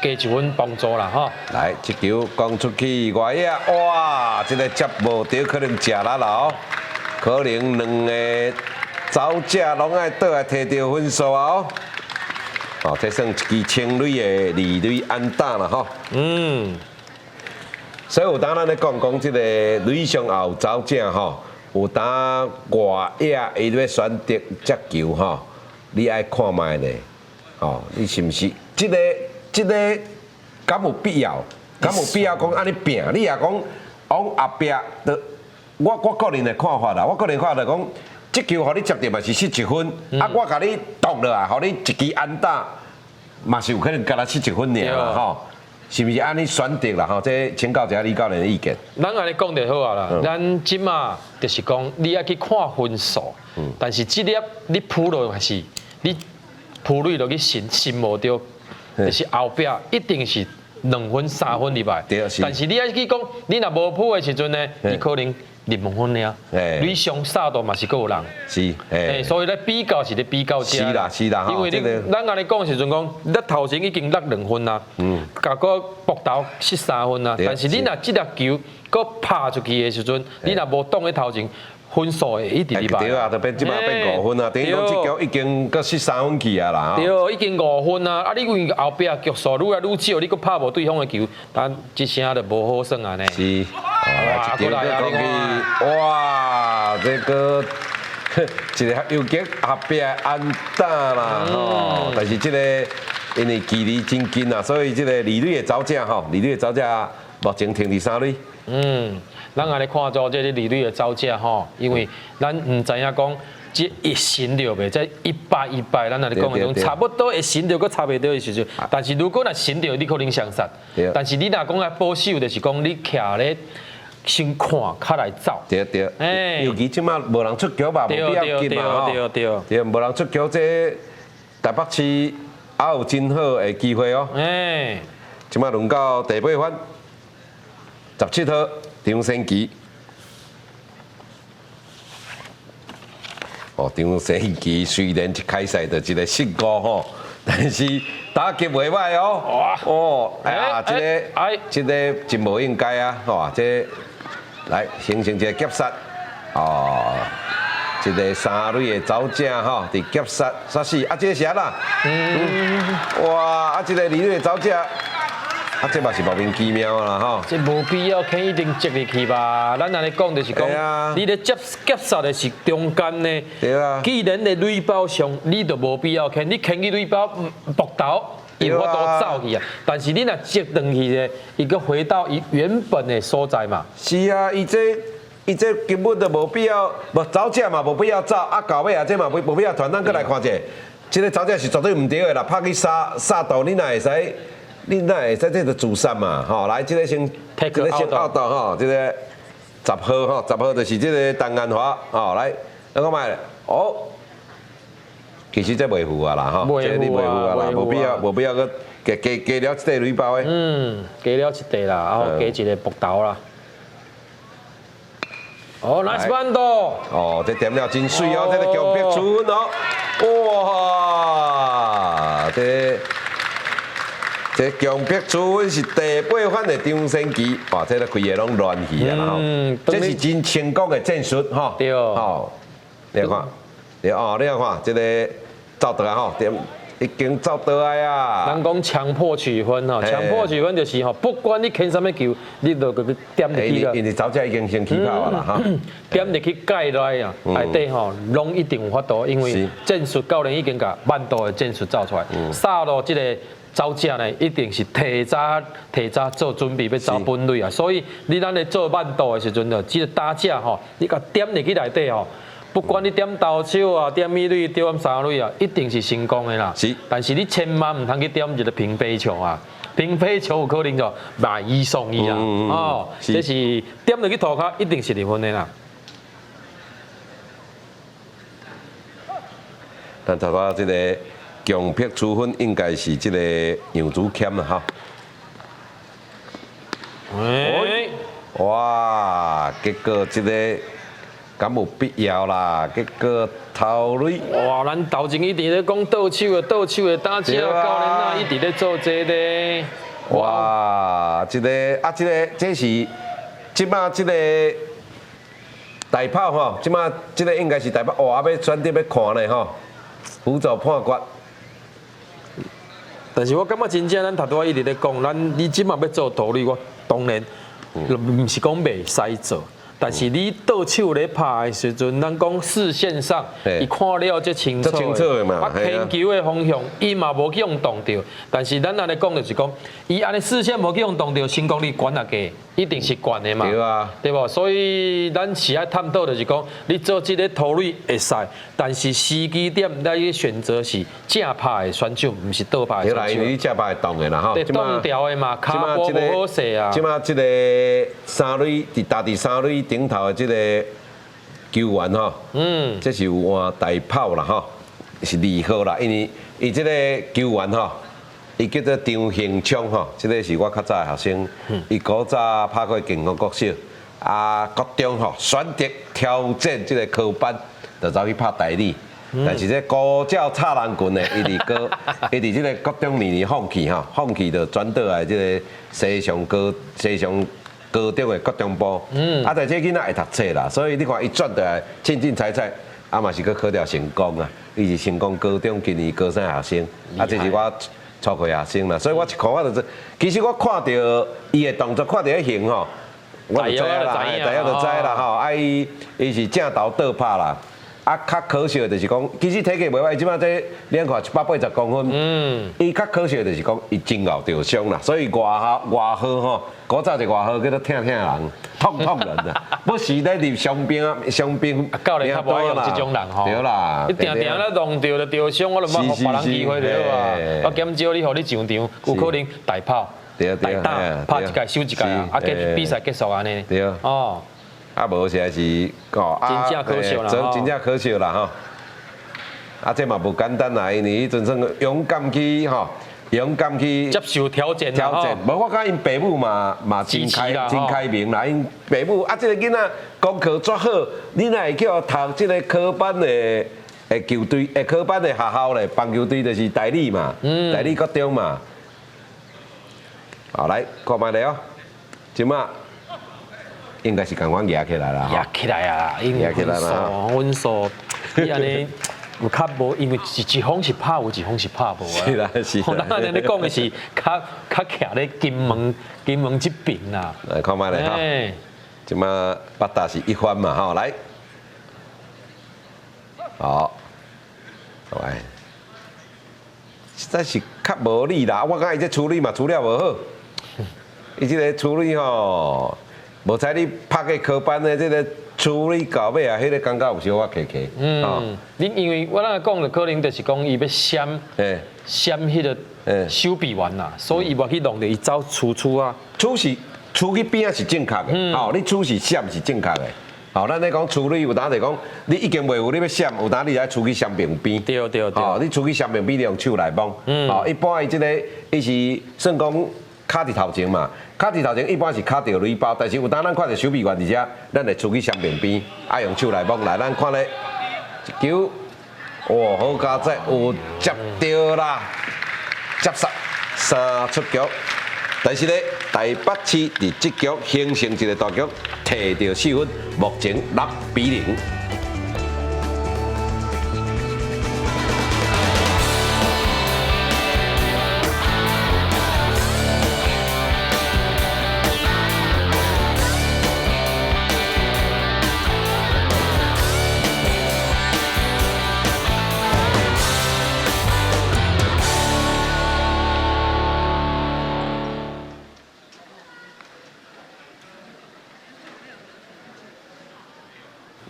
加一分幫助啦，吼。來，這球講出去外野，哇！這个接無著，可能食力啦哦，可能兩个走者攏愛倒來提著分數啊哦。哦，這算一支清壘的二壘安打啦吼。所以有當咱咧講講這个壘上也有走者吼，有當外野伊欲選擇接球吼，你愛看覓咧，吼，你是毋是這个敢有必要？敢有必要講按呢拚？你若講往後壁，就我個人的看法啦，我個人看法就講，這球予你接著嘛是失一分，啊，我共你擋落來，予你一支安打，嘛是有可能敢若失一分爾啦吼。是毋是按呢選擇啦？吼，這請教一下李教練的意見。咱按呢講就好啊啦。咱這馬就是講，你愛去看分數，但是這粒你撲落還是你撲落落去尋尋無著，就是後壁一定是2分3分入來。但是你愛去講，你若無撲的時陣呢，伊可能入兩分爾。你上殺度嘛是閣有人。所以咧比較是咧比較這。是啦是啦，因為你咱按呢講時陣講，你頭前已經落兩分啦，共閣爆頭失3分啦。但是你若這粒球閣拍出去的時陣，你若無擋咧頭前，分數會一直入來。對啊，就變這馬變5分啊，等於講這局已經閣失三分去啊啦。對，已經五分啊！啊，你因為後壁局數愈來愈少，你閣拍無對方的球，但這聲就無好耍啊呢。是。哇！這個講起，哇！這個一個游擊後壁安打啦吼，但是這個因為距離真近啊，所以這個二壘的走者吼，二壘的走者目前停佇三壘。咱按呢看做這個二壘的走者吼，因為咱毋知影講這會神著袂，這一擺一擺，咱按呢講的種差不多會神著，閣插袂著的時陣。但是如果若神著，你可能相殺。但是你若講來保守，就是講你徛咧先看，較來走。對對。尤其這馬無人出局吧，無必要緊嘛吼。對對。對，無人出局，這台北市還有真好的機會哦。這馬輪到第八番，17號張先奇。哦，張先奇雖然一開賽就一個失誤吼，但是打擊袂䆀哦。哦，哎呀，這個這個真無應該啊！吼，這來形成一個夾殺，哦，這個三壘的走者吼，佇夾殺殺死，啊，這個是按怎？哇，啊，這個二壘的走者。啊，這嘛是莫名其妙啦吼！這無必要，肯一定接入去吧？咱按呢講就是講，你咧接夾殺的是中間呢。對啊。既然咧壘包上，你就無必要牽，你牽去壘包爆頭，伊有法度走去啊。但是你若接轉去咧，伊閣回到伊原本的所在嘛。是啊，伊這根本就無必要，無走者嘛無必要走，啊到尾啊這嘛無必要傳，咱閣來看者，這個走者是絕對毋對的啦，拍去殺殺到你哪會使？你哪會使這就自殺嘛？吼，來，這個先，這個先 out 吼，這個十號吼，十號就是這個陳安華吼，來，咱看覓，哦，其實這袂赴啊啦，吼，這你袂赴啊啦，無必要，無必要閣加加加了一塊壘包的。嗯，加了一塊啦，然後加一個爆頭啦。哦，nice bunt。哦，這點了真媠哦，這個強迫出分哦，哇，這。這強迫出分是第八番的張先奇，哇！這個規个攏亂去啊，吼！這是真成功的戰術，吼。對。吼，你看，你哦，你看，這個走倒來吼，點已經走倒來啊。人講強迫取分吼，強迫取分就是吼，不管你牽啥物球，你都閣去點入去因為走者已經先起跑啊啦，哈。點入去界內啊，內底吼，攏一定有法度，因為戰術教練已經共慢度的戰術造出來，殺落這個。走者呢，一定是提早提早做準備，欲走本壘啊。所以你咱咧做慢度的時陣，就這個打者吼，你共點入去內底吼，不管你點投手啊，點二壘，點三壘啊，一定是成功的啦。是。但是你千萬毋通去點一個平飛球啊，平飛球有可能就買一送一啊。哦，這是點入去塗跤，一定是入分的啦。咱頭拄這個。強迫出分應該是這個楊子謙啦，哈。欸、哇！結果這個敢有必要啦？結果頭壘。哇！咱頭前一直咧講倒手的，倒手的打者教練啊，一直咧做這個。哇！這個啊，這個這是這馬這個大炮吼，這馬這個應該是大炮，哇！欲選擇欲看咧吼，輔助判決。但是我感覺真正咱頭拄仔一直咧講，咱你這馬欲做投壘，我當然毋是講袂使做，但是你倒手咧拍的時陣，咱講視線上，伊看了足清楚。清楚的嘛。啊，天球的方向，伊嘛無去予擋著。但是咱按呢講就是講，伊按呢視線無去予擋著，成功率懸抑低，一定是懸的嘛。對啊。對無？所以咱是愛探討就是講，你做這个投壘會使，但是時機點你選擇是正拍的選手，毋是倒拍的選手。對啦，因為你正拍會擋的啦吼。對，擋掉的嘛，跤步無好勢啊。這馬這个三壘佇打佇三壘頂頭的這个球員吼，這是有換大炮啦吼，是二號啦，因為伊這个球員吼，伊叫做張興昌吼，這个是我較早的學生，伊古早拍過建國國小，啊國中吼選擇挑戰這个科班，就走去拍台語。但是這高照插人群的，伊佇這个國中年年放棄吼，放棄就轉倒來這个西上高中的國中部。啊，但這囡仔會讀冊啦，所以你看伊轉倒來，凊凊彩彩，啊嘛是閣考著成功啊。伊是成功高中今年高三學生，啊，這是我初課學生啦，所以我一看我就知，其實我看著伊的動作，看著彼型吼，我就知啦，大約就知啦吼。啊，伊是正投倒拍啦。啊，較可惜的就是講，其實體格袂歹，這擺這兩看180公分。伊較可惜的就是講，伊真𠢕著傷啦，所以外號外號吼，古早一個外號叫做疼疼人、痛痛人啊，不時咧入傷兵啊，傷兵。教練較無愛用這種人吼。對啦。你定定咧弄著就著傷，我就無予別人機會對啊。我減少你予你上場，有可能大炮、大打，拍一屆守一屆啊，啊，比賽結束按呢。對。哦。啊，無實在是，哦，真正可惜啦，真正可惜啦，吼。啊，這嘛無簡單啦，因為彼陣算勇敢去吼，勇敢去接受挑戰。挑戰，無我感覺𪜶爸母嘛真開明啦，𪜶爸母啊，這个囡仔功課煞好，你哪會叫讀這个科班的球隊，科班的學校咧，棒球隊就是大理嘛，大理國中嘛。好，來看覓咧哦，這馬。應該是共阮夯起來啦，夯起來啊，因為分數分數，你按呢有較無？因為一方是拍有，一方是拍無啊。是啦是啦。咱按呢講的是較較徛咧金門這邊啦。來看覓咧哈，這馬八達是一分嘛吼，來，好，來，實在是較無力啦。我感覺伊這處理嘛處理無好，伊這个處理吼。無彩你拍過科班的這个處理到尾啊，彼个感覺有小可磕磕。嗯，你因為我那講的可能就是講伊欲閃，閃彼个守備員啦，所以伊無去弄著伊走出出啊。出是出去邊仔是正確的，吼，你出是閃是正確的。吼，咱咧講處理有當就講，你已經袂有你欲閃，有當你愛出去雙邊邊。對對對。吼，你出去雙邊邊，你用手來摸。吼，一般伊這个伊是算講。卡佇頭前嘛，卡佇頭前一般是卡著壘包，但是有當咱看著守備員佇遮，咱會出去雙邊邊，愛用手來摸來，咱看咧一球，哇，好佳哉，有接著啦，接殺三出局，但是咧台北市佇這局形成一個大局，摕著四分，目前6比0。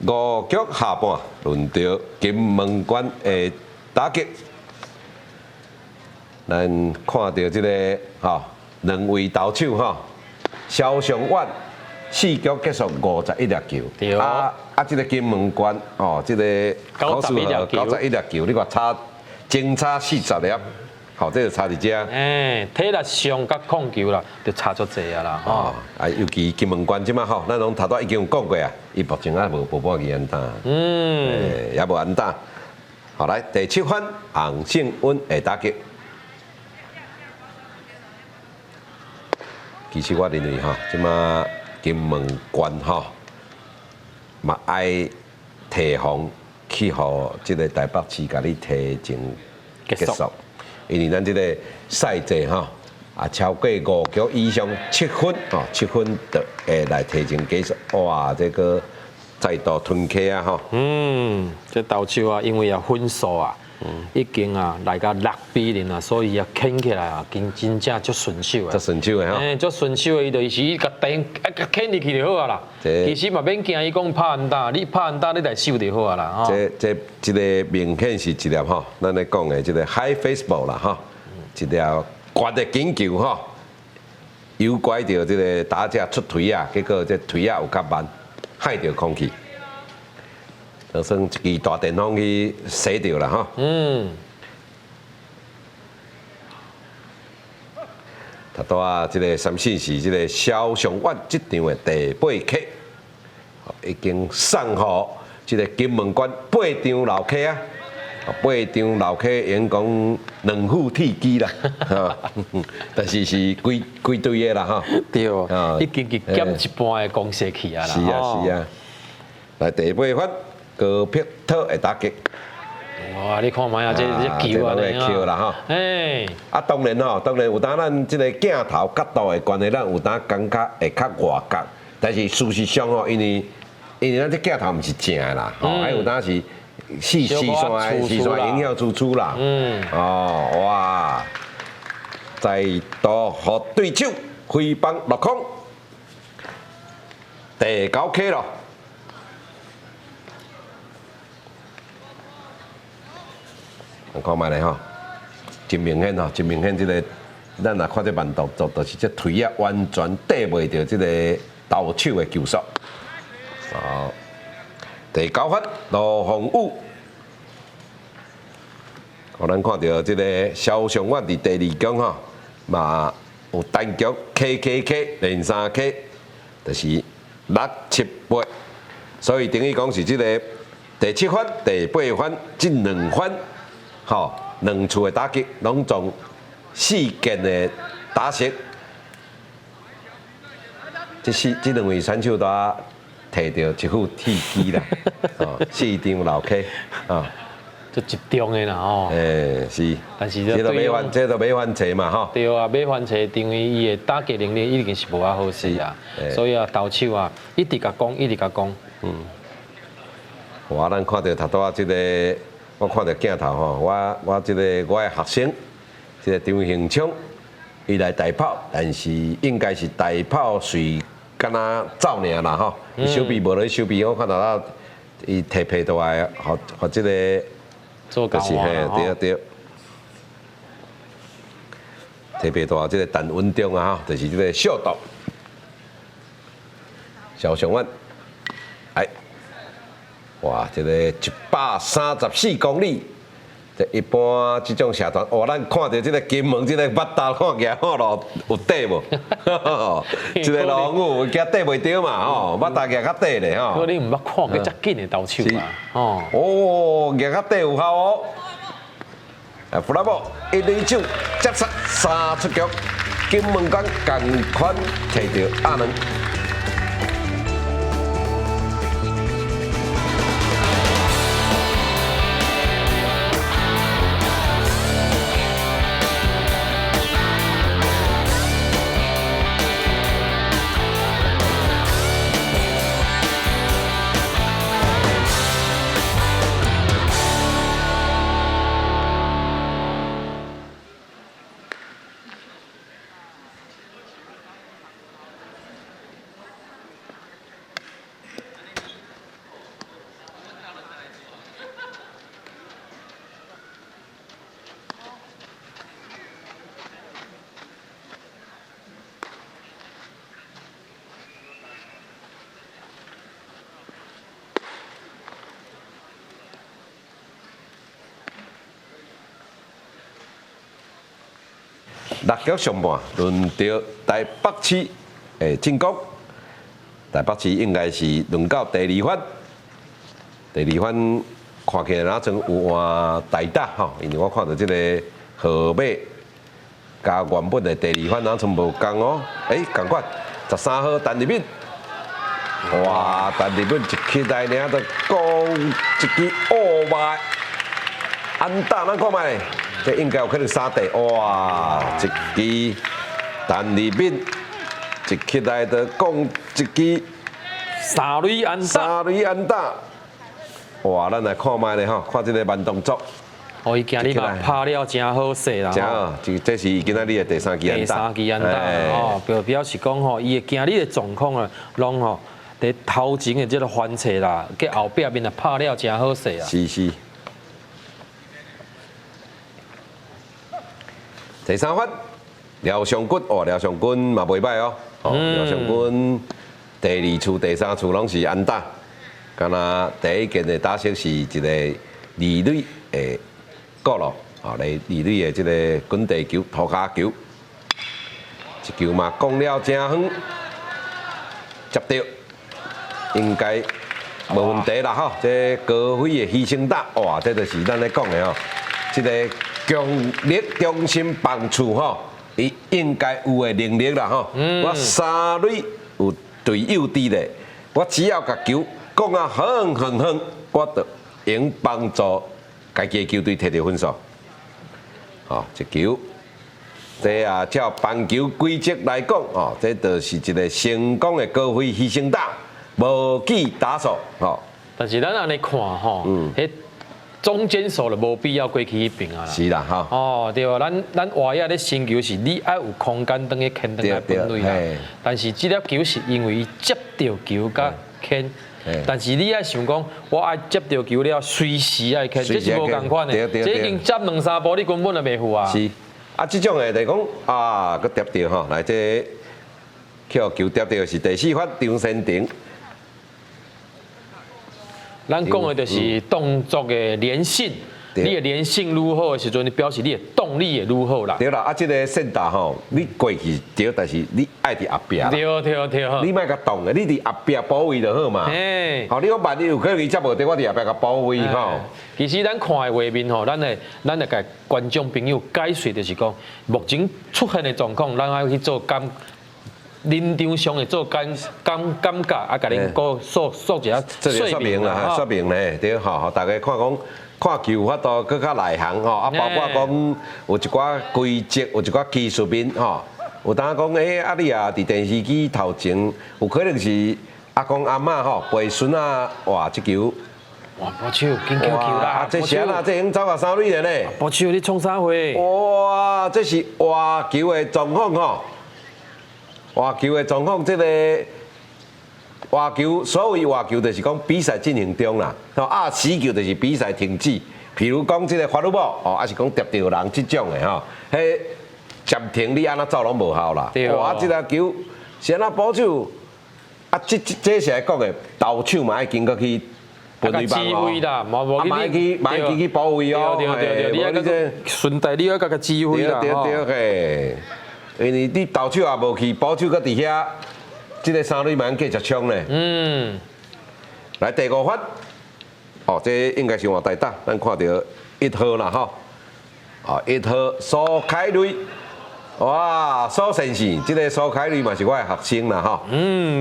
五局下半，輪到金門縣的打擊。咱看著這个吼，兩位投手吼，蕭尚遠四局結束51粒球，啊啊，這个金門縣哦，這个91粒球，你看差整差40粒，好，這个差佇遮。欸，體力上佮控球啦，就差足濟啊啦。哦，啊，尤其金門縣這馬吼，咱攏頭拄已經有講過啊，伊目前還無報半支安打，也無安打。好，來第七番，洪勝穩的打擊。其實我認為吼，這馬金門縣吼，嘛愛提防去予這个台北市共你提前結束，因為咱這个賽制吼，啊，超過五局以上七分哦，七分就會來提前結束。哇，這個再度吞 K 啊吼！嗯，這投手啊，因為啊分數啊，已經啊來到6比0啊，所以啊牽起來啊，真真正足順手的。足順手的吼。欸，足順手的，伊就是共彈啊，共牽入去就好啊啦。其實嘛免驚伊講拍安打，你拍安打你來守就好啊啦。吼。這這這個明顯是一粒吼，咱咧講的這個 high fastball 啦吼，一粒懸的緊球吼，誘拐著這個打者出槌仔，結果這槌仔有較慢，害著空氣。就算一支大電風去洗掉啦吼。頭拄仔這個三振是這個蕭尚遠這場的第八 K，已經送予這個金門關八張流 K 啊，八張流 K 應講兩副鐵支啦，但是是規規隊的啦吼。對，已經去減一半的攻勢去啊啦。是啊是啊，來第八發。高碧涛的打擊，哇！你看覓啊，這這球啊，球啦吼。哎，啊，當然吼，當然有當咱這個鏡頭角度的關係，咱有當感覺會較外角，但是事實上吼，因為因為咱這鏡頭毋是正的啦，吼，還有當是視視線視線影響處處啦。哦，哇！再度予對手揮棒落空，第九 K 咯。看覓咧吼，真明顯吼，真明顯，這個咱若看這慢動作，就是這槌仔完全綴袂著這個投手的球速。哦，第九發羅鳳宇，予咱看著這個蕭尚遠佇第二局吼，嘛有單局 K K K 連三 K，就是六七八，所以等於講是這個第七發、第八發這兩發。吼，兩處的打擊攏總四件的打席，這四這兩位選手都提著一副鐵支啦，哦，四張流 K，啊，就集中的啦吼。欸，是。但是這都沒翻，這都沒翻車嘛吼。對啊，欲翻車，等於伊的打擊能力已經是無遐好勢啊，所以啊，投手啊，一直共講，一直共講。嗯。哇，咱看著頭拄仔這個。我看著鏡頭吼，我我這個我的學生，這個張興聰，伊來代跑，但是應該是代跑隨敢若走爾啦吼，伊手臂無咧手臂，我看到啊，伊提皮帶來，予予這個，就是嘿，對對，提皮帶這個陳文忠啊吼，就是這個小道，蕭尚遠，哎。哇，這個134公里，這一般這種射團，哇，咱看著這個金門這個腹肚看起來吼咯有底無？這個羅宇驚綴袂著嘛吼，腹肚舉較底咧吼。可能毋捌看過遮緊的投手啊，吼。哦，舉較底有效哦。啊，弗拉波一壘手接殺三出局，金門關仝款提著亞兩。六局上半，輪著台北市的進攻。台北市應該是輪到第二番，第二番看起來若像有換代打吼，因為我看著這個號碼佮原本的第二番若像無仝哦。欸，仝款，13號陳立敏，哇，陳立敏一起來爾就講一支烏麥，安打，咱看覓。這應該有可能三塊，哇！一支陳立敏一起來就講一支三壘安打，三壘安打。哇！咱來看覓咧吼，看這个慢動作。哦，伊今日嘛拍了誠好勢啦。誠好，這是伊今仔日的第三支安打。第三支安打吼，表示講吼，伊的今日的狀況啊，攏吼佇頭前的這个翻冊啦，佮後壁面啊拍了誠好勢啊。是是。第三發，廖尚軍，哦，廖尚軍嘛袂䆀哦，哦，廖尚軍第二次、第三次攏是安打，敢若第一件的打席是一个二壘的過路，哦，來二壘的這个滾地球、塗跤球，一球嘛講了誠遠，接著應該無問題啦吼，這高飛的犧牲打，哇，這就是咱咧講的吼，這个強力中心棒處吼，伊應該有的能力啦吼。我三壘有隊友佇咧，我只要共球摃啊遠遠遠，我就會幫助家己的球隊摕著分數。吼，一球，這啊照棒球規則來講，哦，這就是一个成功的高飛犧牲打，無計打數，吼。但是咱按呢看吼，彼中間手就無必要過去彼邊啊。是啦，吼。哦，對啊，咱外野咧伸球是你愛有空間轉去牽轉來本壘啦。但是這粒球是因為伊接著球佮牽，但是你愛想講，我愛接著球了，隨時愛牽，這是無仝款的。這已經接兩三步，你根本就袂赴啊。是，啊，這種的就講啊，閣疊著吼，來這球疊著是第四發張先庭。咱講的就是動作的連性，你的連性愈好的時陣，你表示你的動力會愈好啦。對啦，啊，這个線打吼，你過去對，但是你愛佇後壁。對對對。你莫共動的，你佇後壁補位就好嘛。嘿。吼，你講萬一有可能伊接無著，我佇後壁共補位吼。其實咱看的畫面吼，咱會共觀眾朋友解說，就是講目前出現的狀況，咱愛去做監。臨場上會做感覺，啊，共恁閣說一下說明啦，說明咧，對吼，大家看講看球有法度閣較內行吼，啊，包括講有一寡規則，有一寡技術面吼，有當講啊，你也佇電視機頭前，有可能是阿公阿嬤吼陪孫仔，哇，這球，哇，捕手緊扣球啦，啊，這是按怎？這已經走到三壘了呢。捕手你創啥貨？哇，這是活球的狀況吼。活球的狀況，這个活球，所謂活球就是講比賽進行中啦，吼啊死球就是比賽停止。譬如講這个罰帽哦，抑是講疊著人這種的吼，彼暫停你按怎走攏無效啦。哇，這个球是按怎捕手？啊，這是來講的，投手嘛愛經過去本壘板哦，啦，啊，嘛愛去嘛愛去補位哦。對對對，你愛順帶你愛共指揮啦。對對對嘿。因為你投手也無去，捕手閣佇遐，這个三壘嘛繼續衝咧。來第五發，哦，這應該是換代打，咱看著一號啦吼，哦，一號蘇凱瑞，哇，蘇先生，這个蘇凱瑞嘛是我的學生啦吼。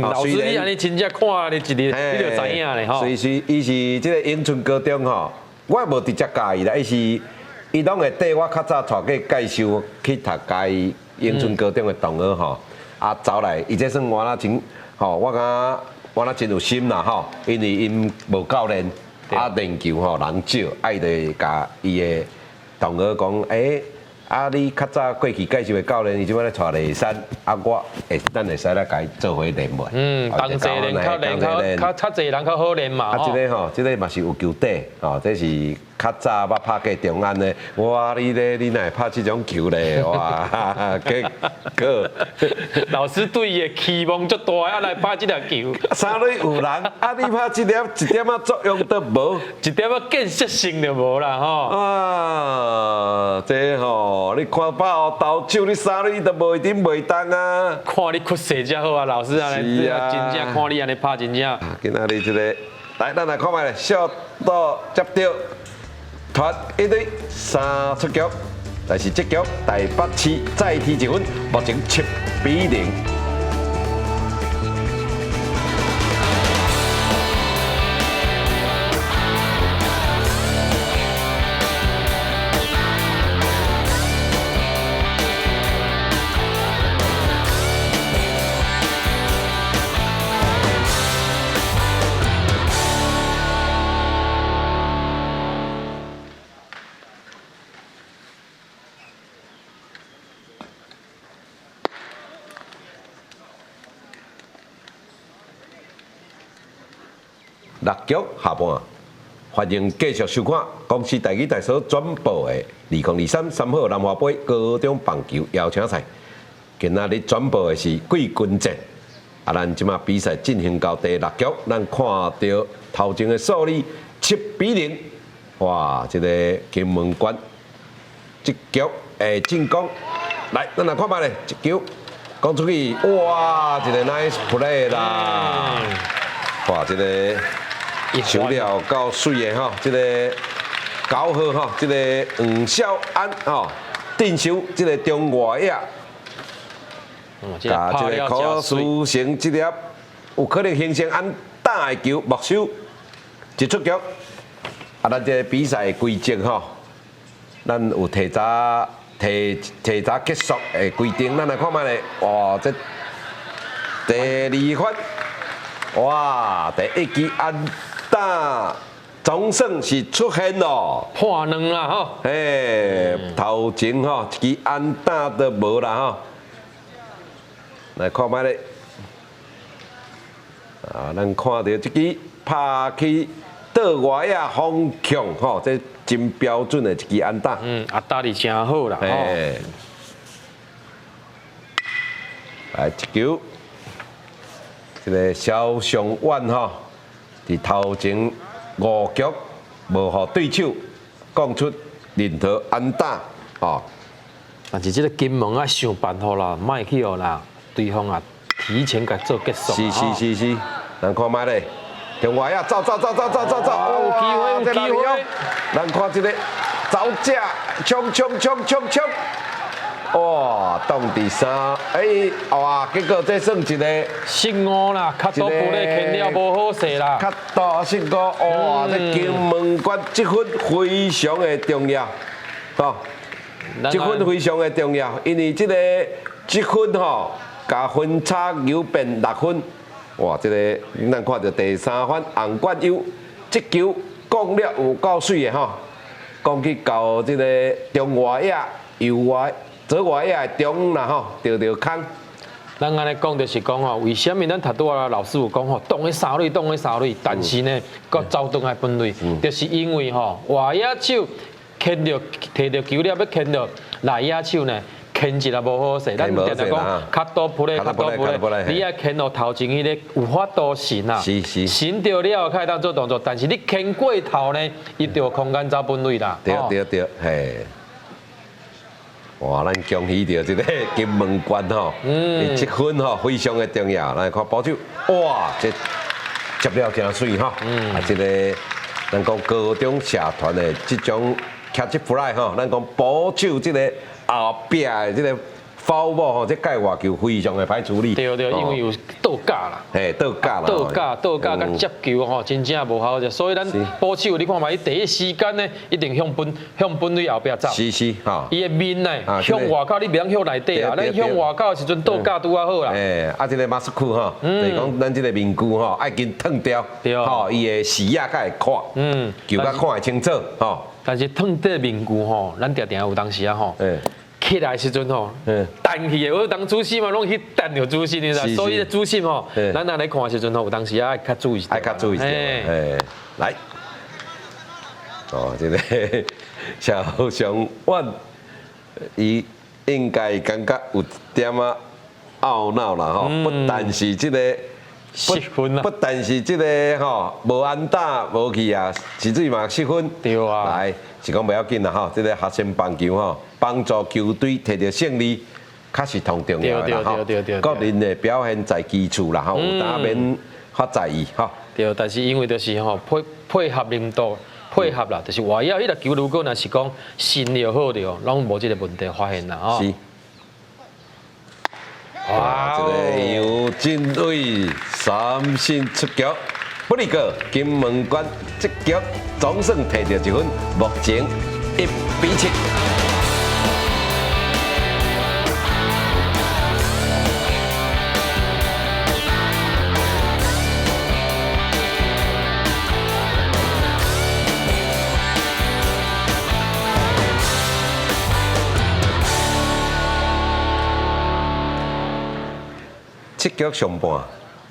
老師你按呢真正看你一日，你就知影咧吼。隨時，伊是這个永春高中吼，我無直接教伊啦，伊是伊攏會綴我較早帶過介紹去讀家己。永春高中的同學吼，啊走來，伊這算我那真吼，我感覺我那真有心啦吼，因為𪜶無教練，啊練球吼人少，啊伊就會共伊的同學講，啊你較早過去介紹的教練，伊這擺咧帶麗山，啊我會咱會使來共伊做伙練無？同齊練較練較較較濟人較好練嘛。啊，這个吼，這个嘛是有球底，吼，這是較早捌拍過中安的，哇，你咧，你哪會拍這種球咧？哇，結果老師對伊的期望足大，啊來拍這粒球。三壘有人，啊你拍這粒一點仔作用都無，一點仔建設性就無啦吼。啊，這吼，你看拍予投手，你三壘都無一定袂當啊。看你屈勢才好啊，老師按呢，真正看你按呢拍真正。今仔日這個，來，咱來看覓咧，小島接著。脫一壘三出局，但是這局台北市再提一分，目前7比0。六局下半，歡迎繼續收看公視台語台所轉播的2023三好南華盃高中棒球邀請賽。今仔日轉播的是季軍戰。啊，咱這馬比賽進行到第六局，咱看著頭前的數字7比0，哇！這個金門縣這局的進攻，來，咱來看覓咧，一球講出去，哇！一個 nice play 啦，哇！這個守了夠媠的吼，這個9號吼，這個黃孝安吼，鎮守這個中外野。共這個柯書成這粒有可能形成安打的球沒收，一出局。啊，咱這個比賽的規則吼，咱有提早提提早結束的規定，咱來看覓咧。哇，這第二發，哇，第一支安打總算是出現咯，破兩啦吼。嘿，頭前吼一支安打都無啦吼。來看覓咧，啊，咱看著這支拍去倒外野方向吼，這真標準的一支安打。嗯，壓打力誠好啦。嘿，來一球，這個蕭尚遠吼，佇頭前五局無予對手講出任何安打，吼。但是這個金門愛想辦法啦，莫去予啦。對方啊，提前共做結束。是是是是，咱看覓咧，中外野走走走走走走走，有機會有機會。咱看這個走者衝衝衝衝衝，哇，擋佇三，哎，哇，結果這算一個失誤啦，較多步咧牽了無好勢啦。較多失誤，哇，這金門縣這分非常的重要，吼，這分非常的重要，因為這個這分吼。共分差扭變六分，哇！這個咱看著第三番洪冠優，這球講了有夠媠的吼，講去到這個中外野、右外、左外野的中啦吼，著著空。咱按呢講就是講吼，為啥物咱頭拄仔老師有講吼，擋咧三壘，擋咧三壘，但是呢，閣走轉來本壘，就是因為吼外野手牽著提著球了，欲牽著內野手呢。牽一下無好勢，咱定定講較多 play，較多 play，你愛牽予頭前彼個有法度神啊，神著了才會當做動作，但是你牽過頭呢，伊就有空間走本壘啦。對對對，嘿。哇，咱恭喜著這個金門縣吼，這分吼非常的重要。來看捕手，哇，這接了誠媠吼，啊，這個咱講高中社團的這種 catch fly 吼，咱講捕手這個。後壁的這個 foul ball 吼，這界外球非常的歹處理。對對，因為有倒架啦。嘿，倒架啦。倒架倒架佮接球吼，真正無好勢，所以咱捕手你看覓，伊第一時間呢，一定向本壘後壁走。是是，吼。伊的面呢，向外口，你袂當向內底啊。咱向外口的時陣倒架拄仔好啦。欸，啊，這個馬斯克吼，就是講咱這個面具吼，愛緊脫掉，吼，伊的視野較會闊，球較看會清楚，吼。但是脫這面具吼，咱定定有當時啊吼。起來時陣吼，彈去的，我當主審嘛，攏去彈著主審，你知？所以主審吼，咱若咧看的時陣吼，有當時啊愛較注意，愛較注意。嘿，來，哦，這個蕭尚遠，伊應該感覺有一點仔懊惱啦吼，不但是這個失分啊，不但是這個吼無安打無去啊，甚至嘛失分。對啊。來，是講袂要緊啦吼，這個學生棒球吼，幫助球隊摕著勝利，確實同重要的啦吼。個人的表現在其次啦吼，有當免較在意吼。對，但是因為就是吼配合程度配合啦，就是外野彼個球如果若是講伸就好著，攏無這個問題發現啦吼。是。哇！這個楊振偉三振出局，不離個金門縣這局總算摕著一分，目前1比7。七局上半，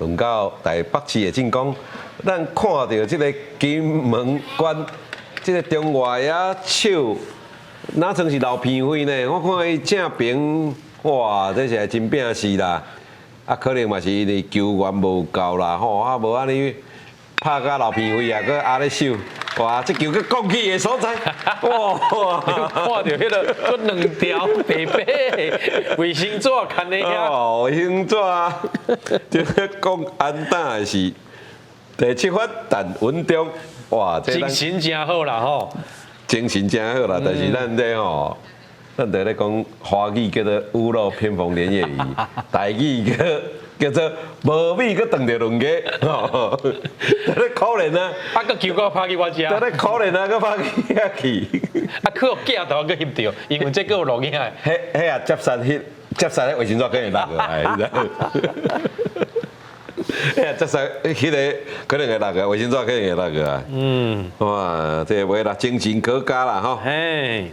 輪到台北市的進攻，咱看著這个金門縣這个中外野手，哪算是流鼻血呢？我看伊正爿，哇，這是真拼死啦！啊，可能嘛是因為球員無夠啦，吼，啊無按呢拍甲流鼻血啊，閣壓咧手，哇，這球閣降去的所在，哇！看著彼个閣兩條白白的衛生紙牽咧遐。哦，衛生紙啊，這個講安打的是第七發陳文忠，哇，這精神誠好啦吼，精神誠好啦，但是咱這吼，咱佇咧講華語叫做屋漏偏逢連夜雨，台語叫做無米閣斷著兩家，吼，佇咧可憐啊！啊，閣球閣拍去我遮，佇咧可憐啊，閣拍去遐去，啊，去予鏡頭閣翕著，因為這閣有錄影的。彼彼也接殺彼接殺彼衛生紙可能落落來，你知？彼也接殺彼个可能會落個衛生紙可能會落落來。哇，這個袂啦，精神可嘉啦，吼。嘿。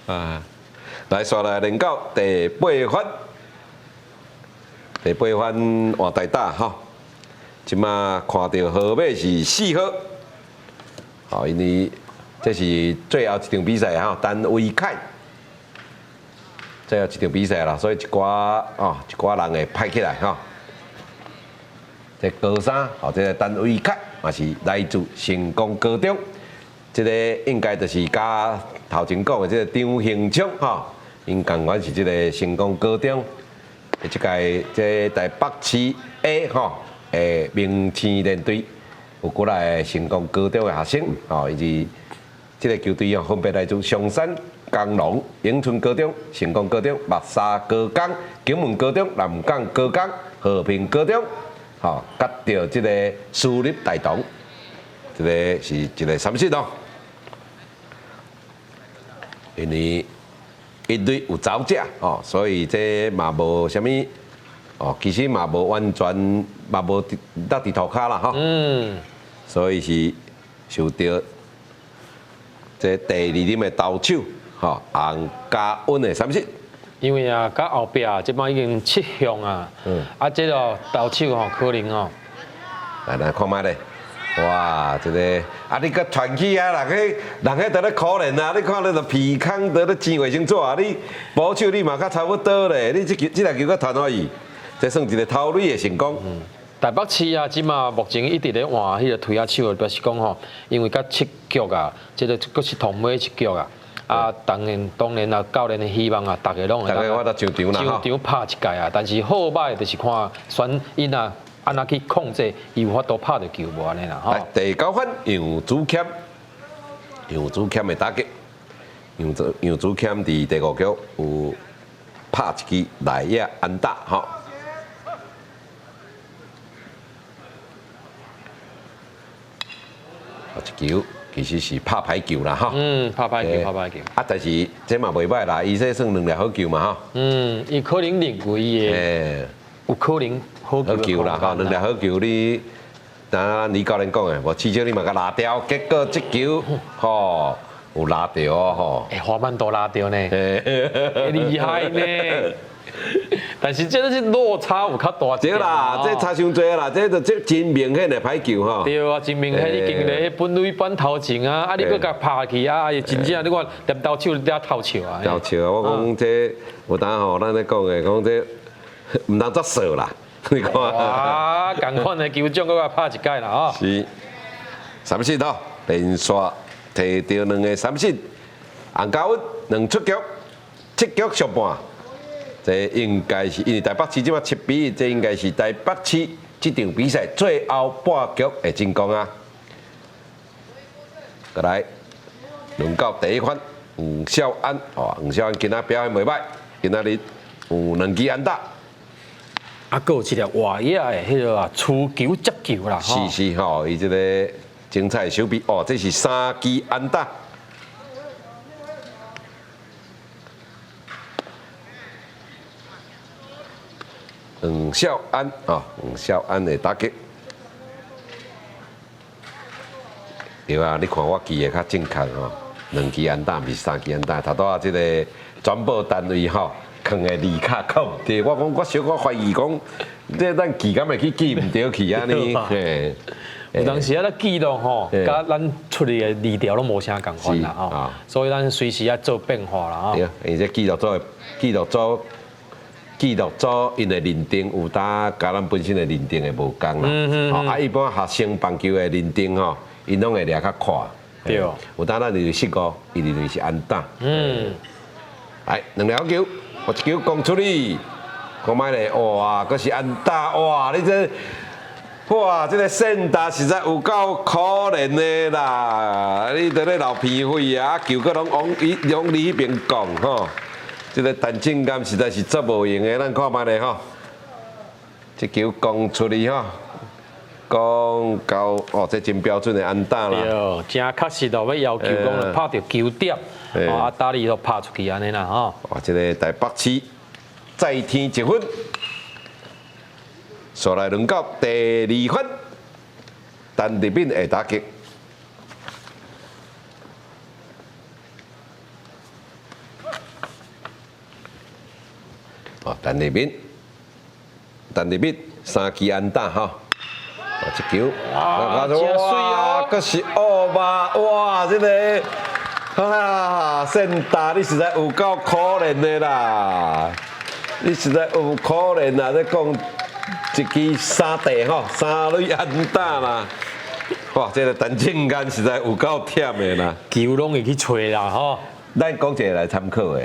啊，來煞來練到第八發，第八發換代打吼，這馬看著號碼是四號，吼，因為這是最後一場比賽吼，陳維凱，最後一場比賽啦，所以一寡哦，一寡人會派起來吼。這高三吼，這個陳維凱嘛是來自成功高中。這個應該就是佮頭前講的這個張興聰吼，𪜶仝款是這個成功高中的這屆這台北市 A 吼的明星聯隊，有幾來成功高中的學生吼，伊是這個球隊哦，分別來自松山、江龍、永春高中、成功高中、木柵高工、景門高中、南港高工、和平高中，吼，佮著這個私立大同，這個是一个三失哦。因為一壘有走者哦，所以這嘛無啥物哦，其實嘛無完全嘛無落佇塗跤啦吼。所以是受著這第二輪的投手吼，洪家穩的三失。因為啊，佮後壁這擺已經七項啊，啊，這個投手吼可能哦。來來看覓咧。哇，這個啊，你閣傳去啊，人彼人彼佇咧可憐啊，你看你著鼻空佇咧煎衛生紙啊，你捕手你嘛較差不多咧，你這球這粒球閣傳予伊，這算一個偷壘的成功。台北市啊，這馬目前一直咧換彼个推仔手，表示講吼，因為佮七局啊，這个閣是同尾一局啊，啊，當然當然啊，教練的希望啊，逐个攏會逐个我都上場啦上場拍一屆啊，但是好䆀就是看選𪜶啊。按怎去控制，伊有法度拍著球無按呢啦吼。來第九分楊子謙，楊子謙的打擊，楊子謙佇第五局有拍一支內野安打吼。一球其實是拍歹球啦吼。嗯，拍歹球，拍歹球。啊，但是這嘛袂䆀啦，伊這算兩粒好球嘛吼。嗯，伊可能認為伊的有可能。好球啦，吼，兩粒好球你，當李教練講的，無至少你嘛共拉掉，結果這球吼有拉著吼。欸，華曼都拉著呢，厲害呢。但是這個是落差有較大。對啦，這差傷濟啦，這就這真明顯的歹球吼。對啊，真明顯已經咧本壘板頭前啊，啊你閣共拍去啊，啊真正你看踮投手伫偷笑啊。偷笑啊！我講這有當吼，咱咧講的講這毋通作數啦。你看，哇，仝款的球種，閣共拍一擺啦吼。是，三失哦，連續提著兩个三失，洪家穩兩出局，七局上半，這應該是因為台北市這馬7比1，這應該是台北市這場比賽最後半局的進攻啊。過來，輪到第一番，黃孝安哦，黃孝安今仔表現袂䆀，今仔日有兩支安打。啊，閣有一粒外野的彼个啊，出球接球啦，是是吼，伊這个精彩手臂哦，這是三支安打。黃孝安哦，黃孝安的打擊。對啊，你看我記的較正確吼，兩支安打，毋是三支安打。頭拄仔這个轉播單位吼，囥的字卡靠毋對，我講我小可懷疑講，這咱記敢會去記毋著去按呢？嘿，有當時啊，咱記錄吼，佮咱出去的字條攏無啥仝款啦吼，所以咱隨時愛做變化啦吼。對，因為這記錄組記錄組記錄組𪜶的認定有當佮咱本身的認定會無仝啦。啊，一般學生棒球的認定吼，𪜶攏會掠較闊。對。有當咱認為失誤，伊認為是安打。來，兩粒球，我一球攻出去，看覓咧，哇，閣是安打，哇，你這，哇，這个先達實在有夠可憐的啦！你佇咧流鼻血啊，球閣攏往伊往你彼邊講吼，這个陳正剛實在是足無閒的，咱看覓咧吼，這球攻出去吼，講到哦，這真標準的安打啦。對，真確實哦，欲要求講拍著球點，哦，啊，打你都拍出去按呢啦吼。哇，這个台北市再添一分，紲來輪到第二分，陳立敏的打擊。哦，陳立敏，陳立敏三支安打吼，哦，這球，哇，真媠哦，閣是烏肉，哇，這个，啊，先達你實在有夠可憐的啦，你實在有可憐啦，你講一支三地吼，三壘安打啦，哇，這个陳正剛實在有夠忝的啦，球攏會去揣啦吼。咱講一个來參考的，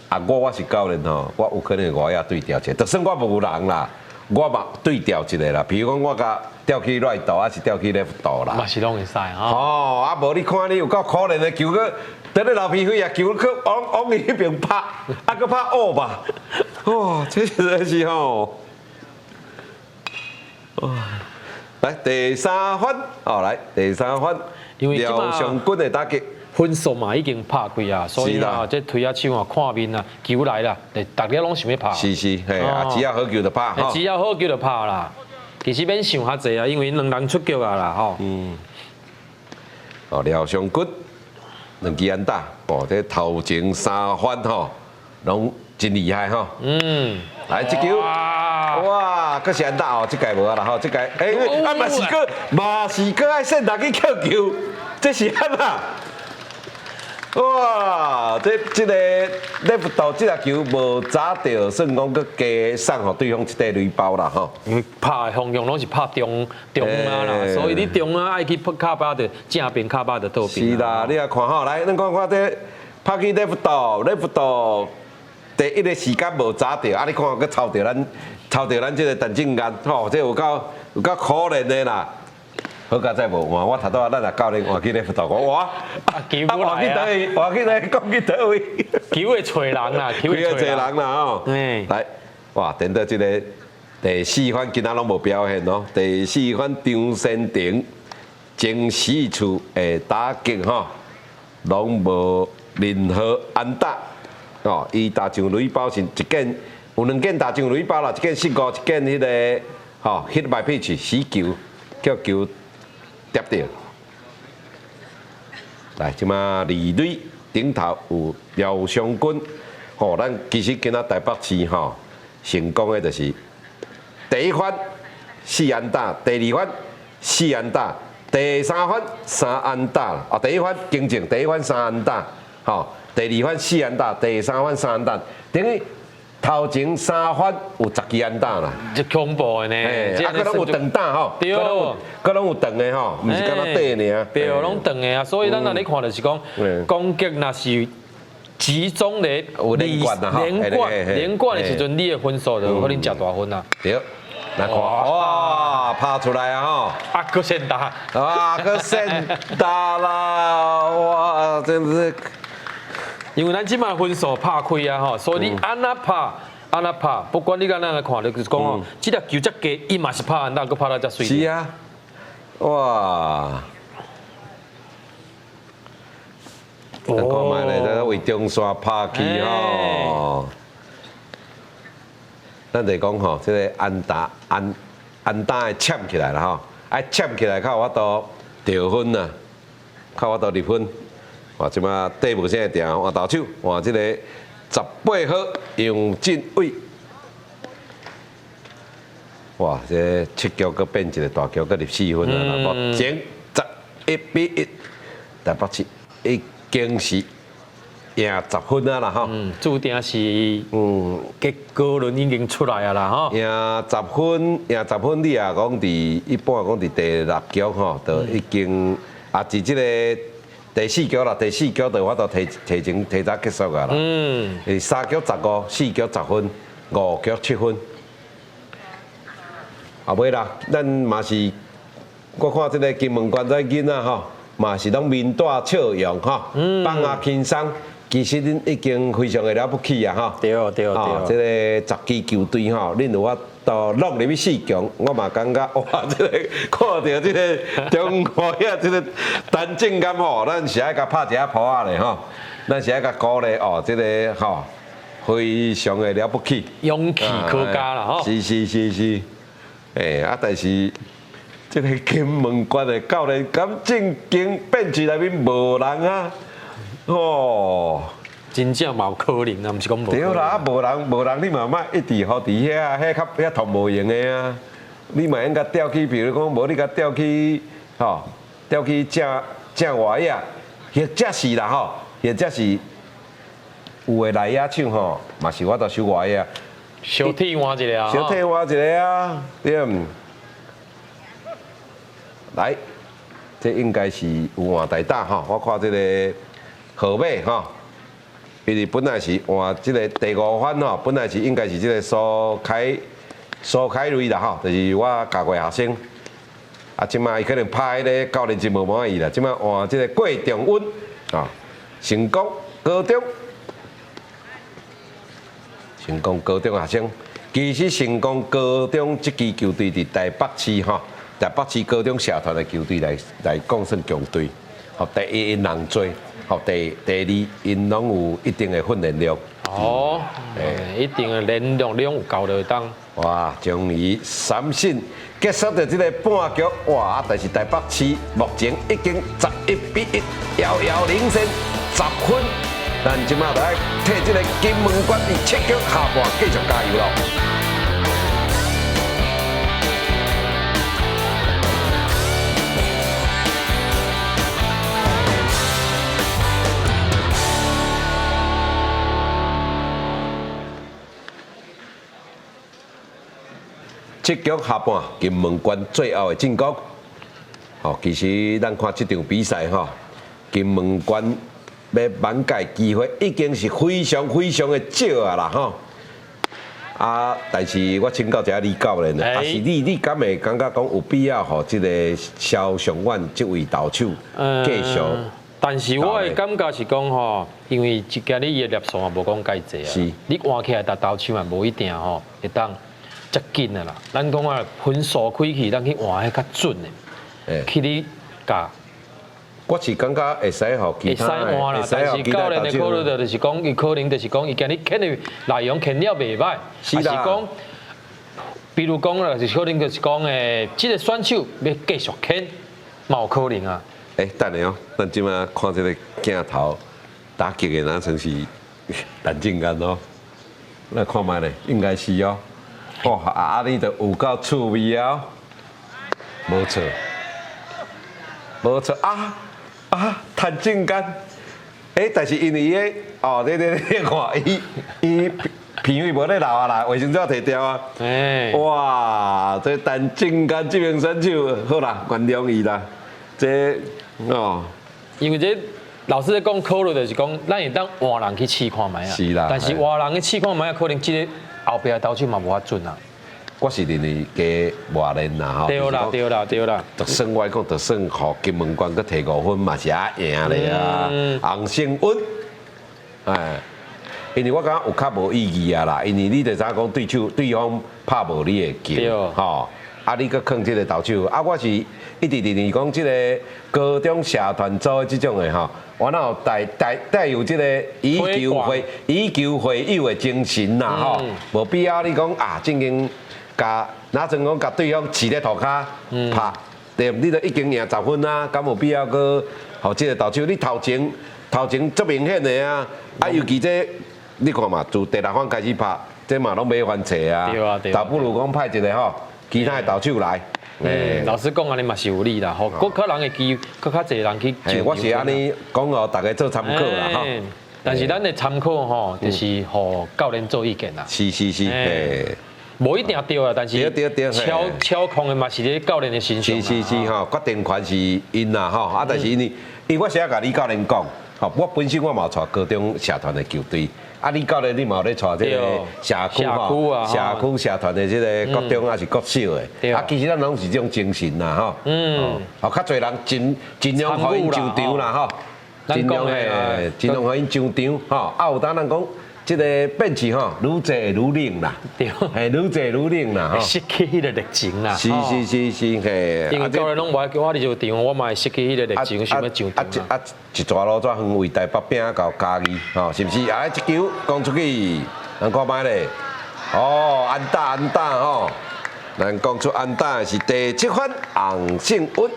啊，我是教練吼，我有可能我也對調一个，就算我無人啦，我嘛對調一个啦。比如講，我共調去 right 還是調去 left 啦。嘛是攏會使吼。哦，啊無你看你有夠可憐的球，閣佇咧流鼻血啊，球閣往往伊彼邊拍，啊閣拍烏肉，哇，這實在是吼。哇，來第三分，哦來第三分，廖尚軍的打擊。分數嘛已經拍開啊，所以啊，這推仔手啊看面啊，球來啦，逐家攏想欲拍。是是，嘿啊，只要好球就拍。只要好球就拍啦。其實免想遐濟啊，因為兩人出局啊啦吼。哦，廖尚軍兩支安打，哦，這頭前三分吼，攏真厲害吼。來這球，哇，閣是安打哦，這屆無啊啦吼，這屆，欸，啊嘛是閣嘛是閣愛先達去抾球，這是按怎？哇！這這个 left 這粒球無砸著，算講閣加送予對方一塊壘包啦吼。因為拍的方向攏是拍中中啊啦，所以你中啊愛去撲跤巴就正邊跤巴就倒邊。是啦，你也看吼，來，咱看看這拍去 left，left 第一个時間無砸著，啊，你看閣抽著咱抽著咱這个陳正剛吼，這有夠有夠可憐的啦。好佳哉無換，我頭拄仔咱若教練換去 left 講哇，球來換去佗位，換去佗位，講去佗位，球會揣人啦，球會揣人啦吼。來，哇，等到這个第四番今仔攏無表現哦。第四番張先庭前四次的打擊吼，攏無任何安打哦。伊打上壘包是一件，有兩件打上壘包啦，一件失誤，一件彼个吼 hit by pitch 死球，叫球跌著。來，這馬二壘頂頭有廖尚軍，吼，咱其實今仔台北市吼成功的就是第一番四安打，第二番四安打，第三番三安打，啊，第一番更正，第一番三安打，吼，第二番四安打，第三番三安打，等於頭前三番有10支安打啦，這恐怖的呢，啊，閣攏有長打吼，對，閣攏有長的吼，毋是干焦短爾。對，攏長的啊，所以咱若咧看就是講，攻擊若是集中咧有連貫啊，連貫連貫的時陣，你的分數就可能誠大分啊。對，來看，哇，拍出來啊吼，啊，閣先打，啊，閣先打啦，哇，真是。因為咱這馬分數拍開啊吼，所以你按怎拍，按怎拍，不管你按怎來看，就是講吼，這粒球遮低，伊嘛是拍安打，閣拍得遮媠。是啊，哇！咱看覓咧，這為中線拍去吼。咱就講吼，這个安打安安打會搶起來啦吼，愛搶起來較有法度得分啊，較有法度入分。哇！這馬底無啥會定，換投手，換這个18號楊振偉。哇！這七局閣變一個大局，閣入4分啊！目前11比1，台北市已經是贏10分啊啦吼。注定是結果論已經出來啊啦吼。贏十分，贏十分，你也講佇一般講佇第六局吼，就已經啊，佇這個第四局啦，第四局就有法度提提前提早結束啊啦。3局15，4局10分，5局7分。後尾啦，咱嘛是，我看這個金門縣這囡仔吼，嘛是攏面帶笑容吼，放下輕鬆。其實恁已經非常的了不起啊！吼，對對對，這個10支球隊吼，恁有法度落入去四強，我嘛感覺哇，這個看到這個中華遐這個陳正剛吼，咱是愛共拍一下噗仔咧吼，咱是愛共鼓勵哦，這個吼非常的了不起，勇氣可嘉啦吼。是是是是，欸啊，但是這個金門縣的教練敢正經變池內面無人啊？哦，真正嘛有可能啊，毋是講無。對啦，啊無人無人，你嘛莫一直予佇遐，遐較遐通無閒的啊。你嘛應該調去，比如講無你共調去，吼，調去正正外野，或者是啦吼，或者是有的內野手吼，嘛是我都守外野。小替換一下啊。小替換一下啊，對毋？來，這應該是有換代打吼，我看這個。號碼吼，因為本來是換這個第五番吼，本來是應該是這個蘇凱瑞啦吼，就是我教過學生。啊，這擺伊可能拍彼個教練真無滿意啦，這擺換這個郭仲溫啊，成功高中，成功高中學生。其實成功高中這支球隊佇台北市吼，台北市高中社團的球隊來講算強隊，吼，第一𪜶人濟。好，第二，𪜶攏有一定的訓練量。哦，一定的練量量有夠就當。哇，終於三振結束著這個半局，哇！但是台北市目前已經11比1，遙遙領先10分。咱這馬來替這個金門縣佇七局下半繼續加油囉。七局下半，金門縣最後的進攻。吼，其實咱看這場比賽吼，金門縣欲挽救機會已經是非常非常的少啊啦吼。啊，但是我請教一下李教練，啊是你敢會感覺講有必要予這個蕭尚遠這位投手繼續？但是我的感覺是講吼，因為今日伊的粒數嘛無講蓋濟啊，你換起來逐投手嘛無一定吼會當。遮緊啊啦！咱講啊，分數開去，咱去換彼較準的，去你共。我是感覺會使予其他會使換啦，但是教練的考慮就是講，伊可能就是講，伊今日牽的內容牽了袂䆀，還是講，比如講啦，就是可能就是講誒，這個選手欲繼續牽，嘛有可能啊。欸，等下哦，咱這擺看這個鏡頭打擊的若算是陳正安哦，來看覓咧，應該是哦。哦，啊，你就有夠趣味啊！無錯，無錯啊啊！陳正安，欸，但是因為伊個哦，你你你看，伊伊片尾無咧留啊啦，衛生紙提掉啊！欸，哇，這陳正安這名選手，好啦，原諒伊啦。這哦，因為這老師咧講考慮就是講，咱會當換人去試看覓啊。是啦。但是換人去試看覓啊，可能這個。後壁投手嘛無法準啊！我是認為加磨練啦吼。對啦對啦對啦。就算我講，就算予金門縣閣提5分嘛是愛贏咧啊！洪勝穩，哎，因為我感覺有較無意義啊啦，因為你就知影講對手對方拍無你的球，吼，啊你閣囥這個投手，啊我是一直認為講這個高中社團組的這種的吼。我哪有帶帶帶有這個以球會友的精神啦吼，無必要你講啊，正經共若像講共對方飼咧塗跤拍，對，你都已經贏十分啊，敢有必要閣予這個投手？你頭前頭前足明顯的啊，啊尤其這你看嘛，自第六番開始拍，這嘛攏欲翻冊啊。對啊對。倒不如講派一個吼，其他的投手來。老實講，按呢嘛是有理啦，吼，閣較人會機，閣較濟人去上。我是按呢講予大家做參考啦，吼。但是咱的參考吼，就是予教練做意見啦。是是是，嘿。無一定對啊，但是操操控的嘛是咧教練的身上。是是是吼，決定權是𪜶啦吼，啊，但是因為因為我是愛共李教練講，吼，我本身我嘛有帶高中社團的球隊。啊，李教練你嘛有咧帶這個社區吼，社區社團的這個國中還是國小的，啊，其實咱攏是這種精神啦，吼。哦，較濟人盡盡量予𪜶上場啦，吼，盡量嘿，盡量予𪜶上場，吼。啊，有當咱講這個變起吼，愈濟愈冷啦，嘿，愈濟愈冷啦，吼。失去彼個熱情啦。是是是是，嘿。因為教練攏無愛叫我入球場，我嘛會失去彼個熱情，想欲上場。啊，一逝路遮遠為台北拼到嘉義，吼，是毋是？啊，這球攻出去，咱看覓咧？哦，安打安打吼，咱講出安打的是第七番洪勝穩。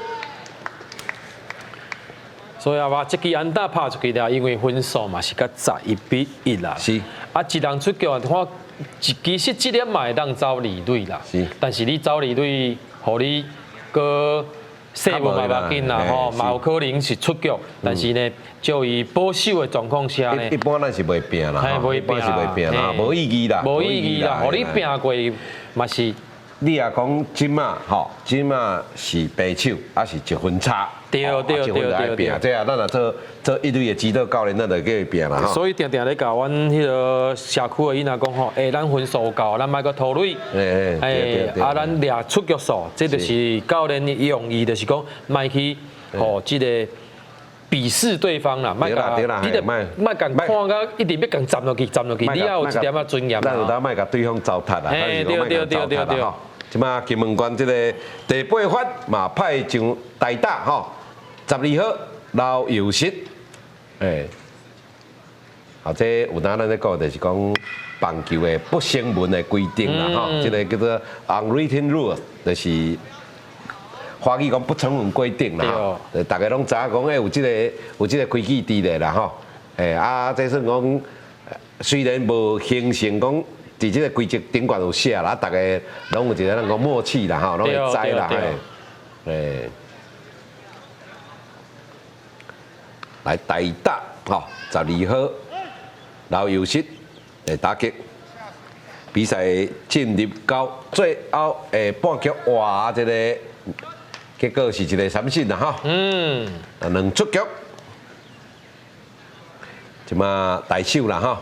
所以啊，話這支安打拍出去了，因為分數嘛是佮11比1啦。啊，一人出局，我其實這粒嘛會當走二壘啦。但是你走二壘，予你閣細無嘛無要緊啦，吼，嘛有可能是出局。但是呢，就以保守的狀況下呢，一般咱是袂拼啦，袂拼一般是袂拼啦，無意義啦，無意義啦，予你拼過嘛是。你若講這馬吼，這馬是平手，抑是一分差？對。這啊，咱若做做一壘的指導教練，咱就叫伊拼啦。所以定定咧共阮彼个社區的囡仔講吼，欸，咱分數有夠，咱莫閣拖累。欸，啊，咱掠出局數，這就是教練的用意，就是講莫去予這个鄙視對方啦，莫共你著莫共看甲一直欲共站落去，站落去，你也有一點仔尊嚴。咱有當莫共對方糟蹋啦，對。這馬金門縣這个第八番嘛派上代打吼，12號劉佑實，欸，好，這有當咱咧講就是講棒球的不成文的規定啦，吼，這个叫做 unwritten rule，就是華語講不成文規定啦，吼，大家攏知影講，欸，有這个規矩佇咧啦，吼，欸，啊，這算講雖然無形成講。佇這个規則頂懸有寫啦，大家攏有一个咱講默契啦，吼，攏會知啦，嘿，欸，來代打吼，12號劉佑實來打擊，比賽進入到最後的半局，哇，這个結果是一个三振啦，吼，兩出局，這馬大手啦，吼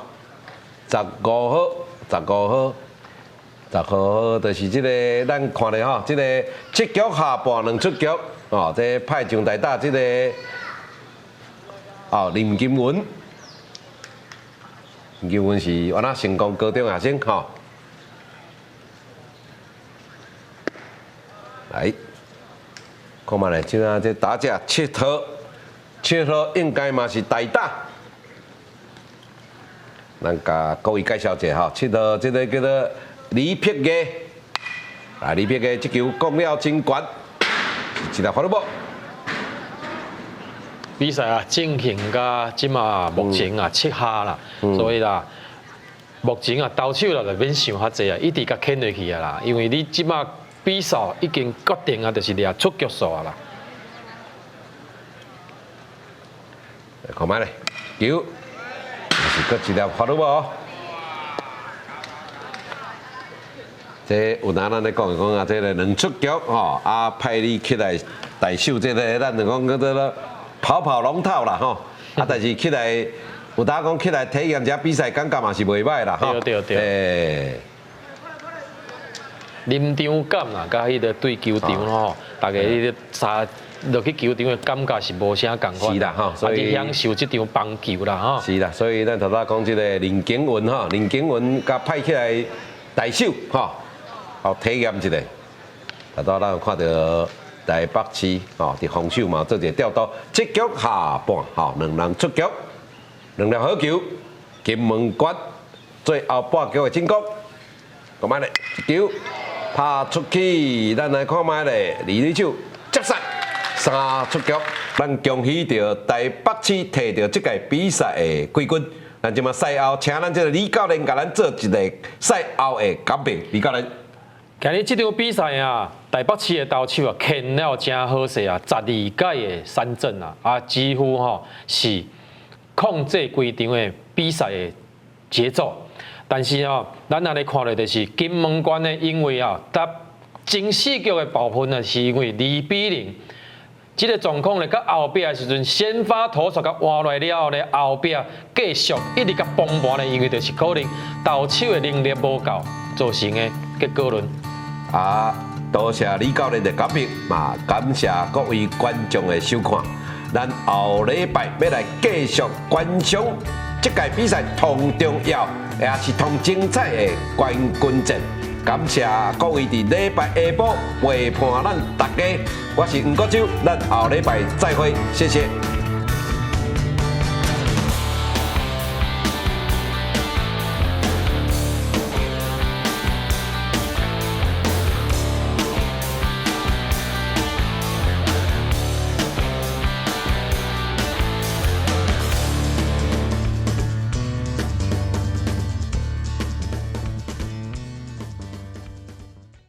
，15號。15號，15號就是這个，咱看咧吼，這个七局下半兩出局，哦，這派上代打這个，哦，林金文，林金文是原來成功高中學生吼，來，看覓咧，這下這打者七號，7號應該嘛是代打。咱共各位介紹一下吼，7號這个叫做李碧月，啊，李碧月這球攻了真懸，一粒 foul ball。比賽啊進行到這馬目前啊七下啦，所以啦，目前啊投手啦就免想較濟啊，一直共牽落去啊啦，因為你這馬比賽已經決定啊，就是掠出局數啊啦。看覓咧，球。是閣一粒 foul ball。這有當咱咧講講啊，這个兩出局吼，啊派你起來代守這个，咱就講叫做跑跑龍套啦吼。啊，但是起來有當講起來體驗一下比賽，感覺嘛是袂䆀啦吼。對對對。欸，臨場感啦，佮彼个對球場吼，大家彼个三。落去球場的感覺是無啥仝款，是啦吼，所以享受這場棒球啦吼。是啦，所以咱頭拄講這个林景雲吼，林景雲共派起來代守吼，好體驗一下。頭拄咱有看著台北市吼，佇防守嘛做一个調度，七局下半吼，兩人出局，兩粒好球，金門縣最後半局的進攻，看覓咧，一球拍出去，咱來看覓咧，二壘手接殺。三出局，咱恭喜著台北市摕著這屆比賽的季軍。咱這馬賽後，請咱這个李教練共咱做一个賽後的講評。李教練。今日這場比賽啊，台北市的投手啊，牽了誠好勢啊，12改的三振啊，啊幾乎吼是控制規場的比賽的節奏。但是吼，咱按呢看落就是金門縣呢，因為啊，得前四局的爆分啊，是因為2比0。這个狀況咧，到後壁的時陣，先發投手共換來了後咧，後壁繼續一直共崩盤咧，因為就是可能投手的能力無夠造成的結果論。啊，多謝李教練的講評，嘛感謝各位觀眾的收看。咱後禮拜欲來繼續觀賞這屆比賽同重要，也是同精彩的冠軍戰。感謝各位佇禮拜下晡陪伴咱大家，我是吳國洲，咱後禮拜再會，謝謝。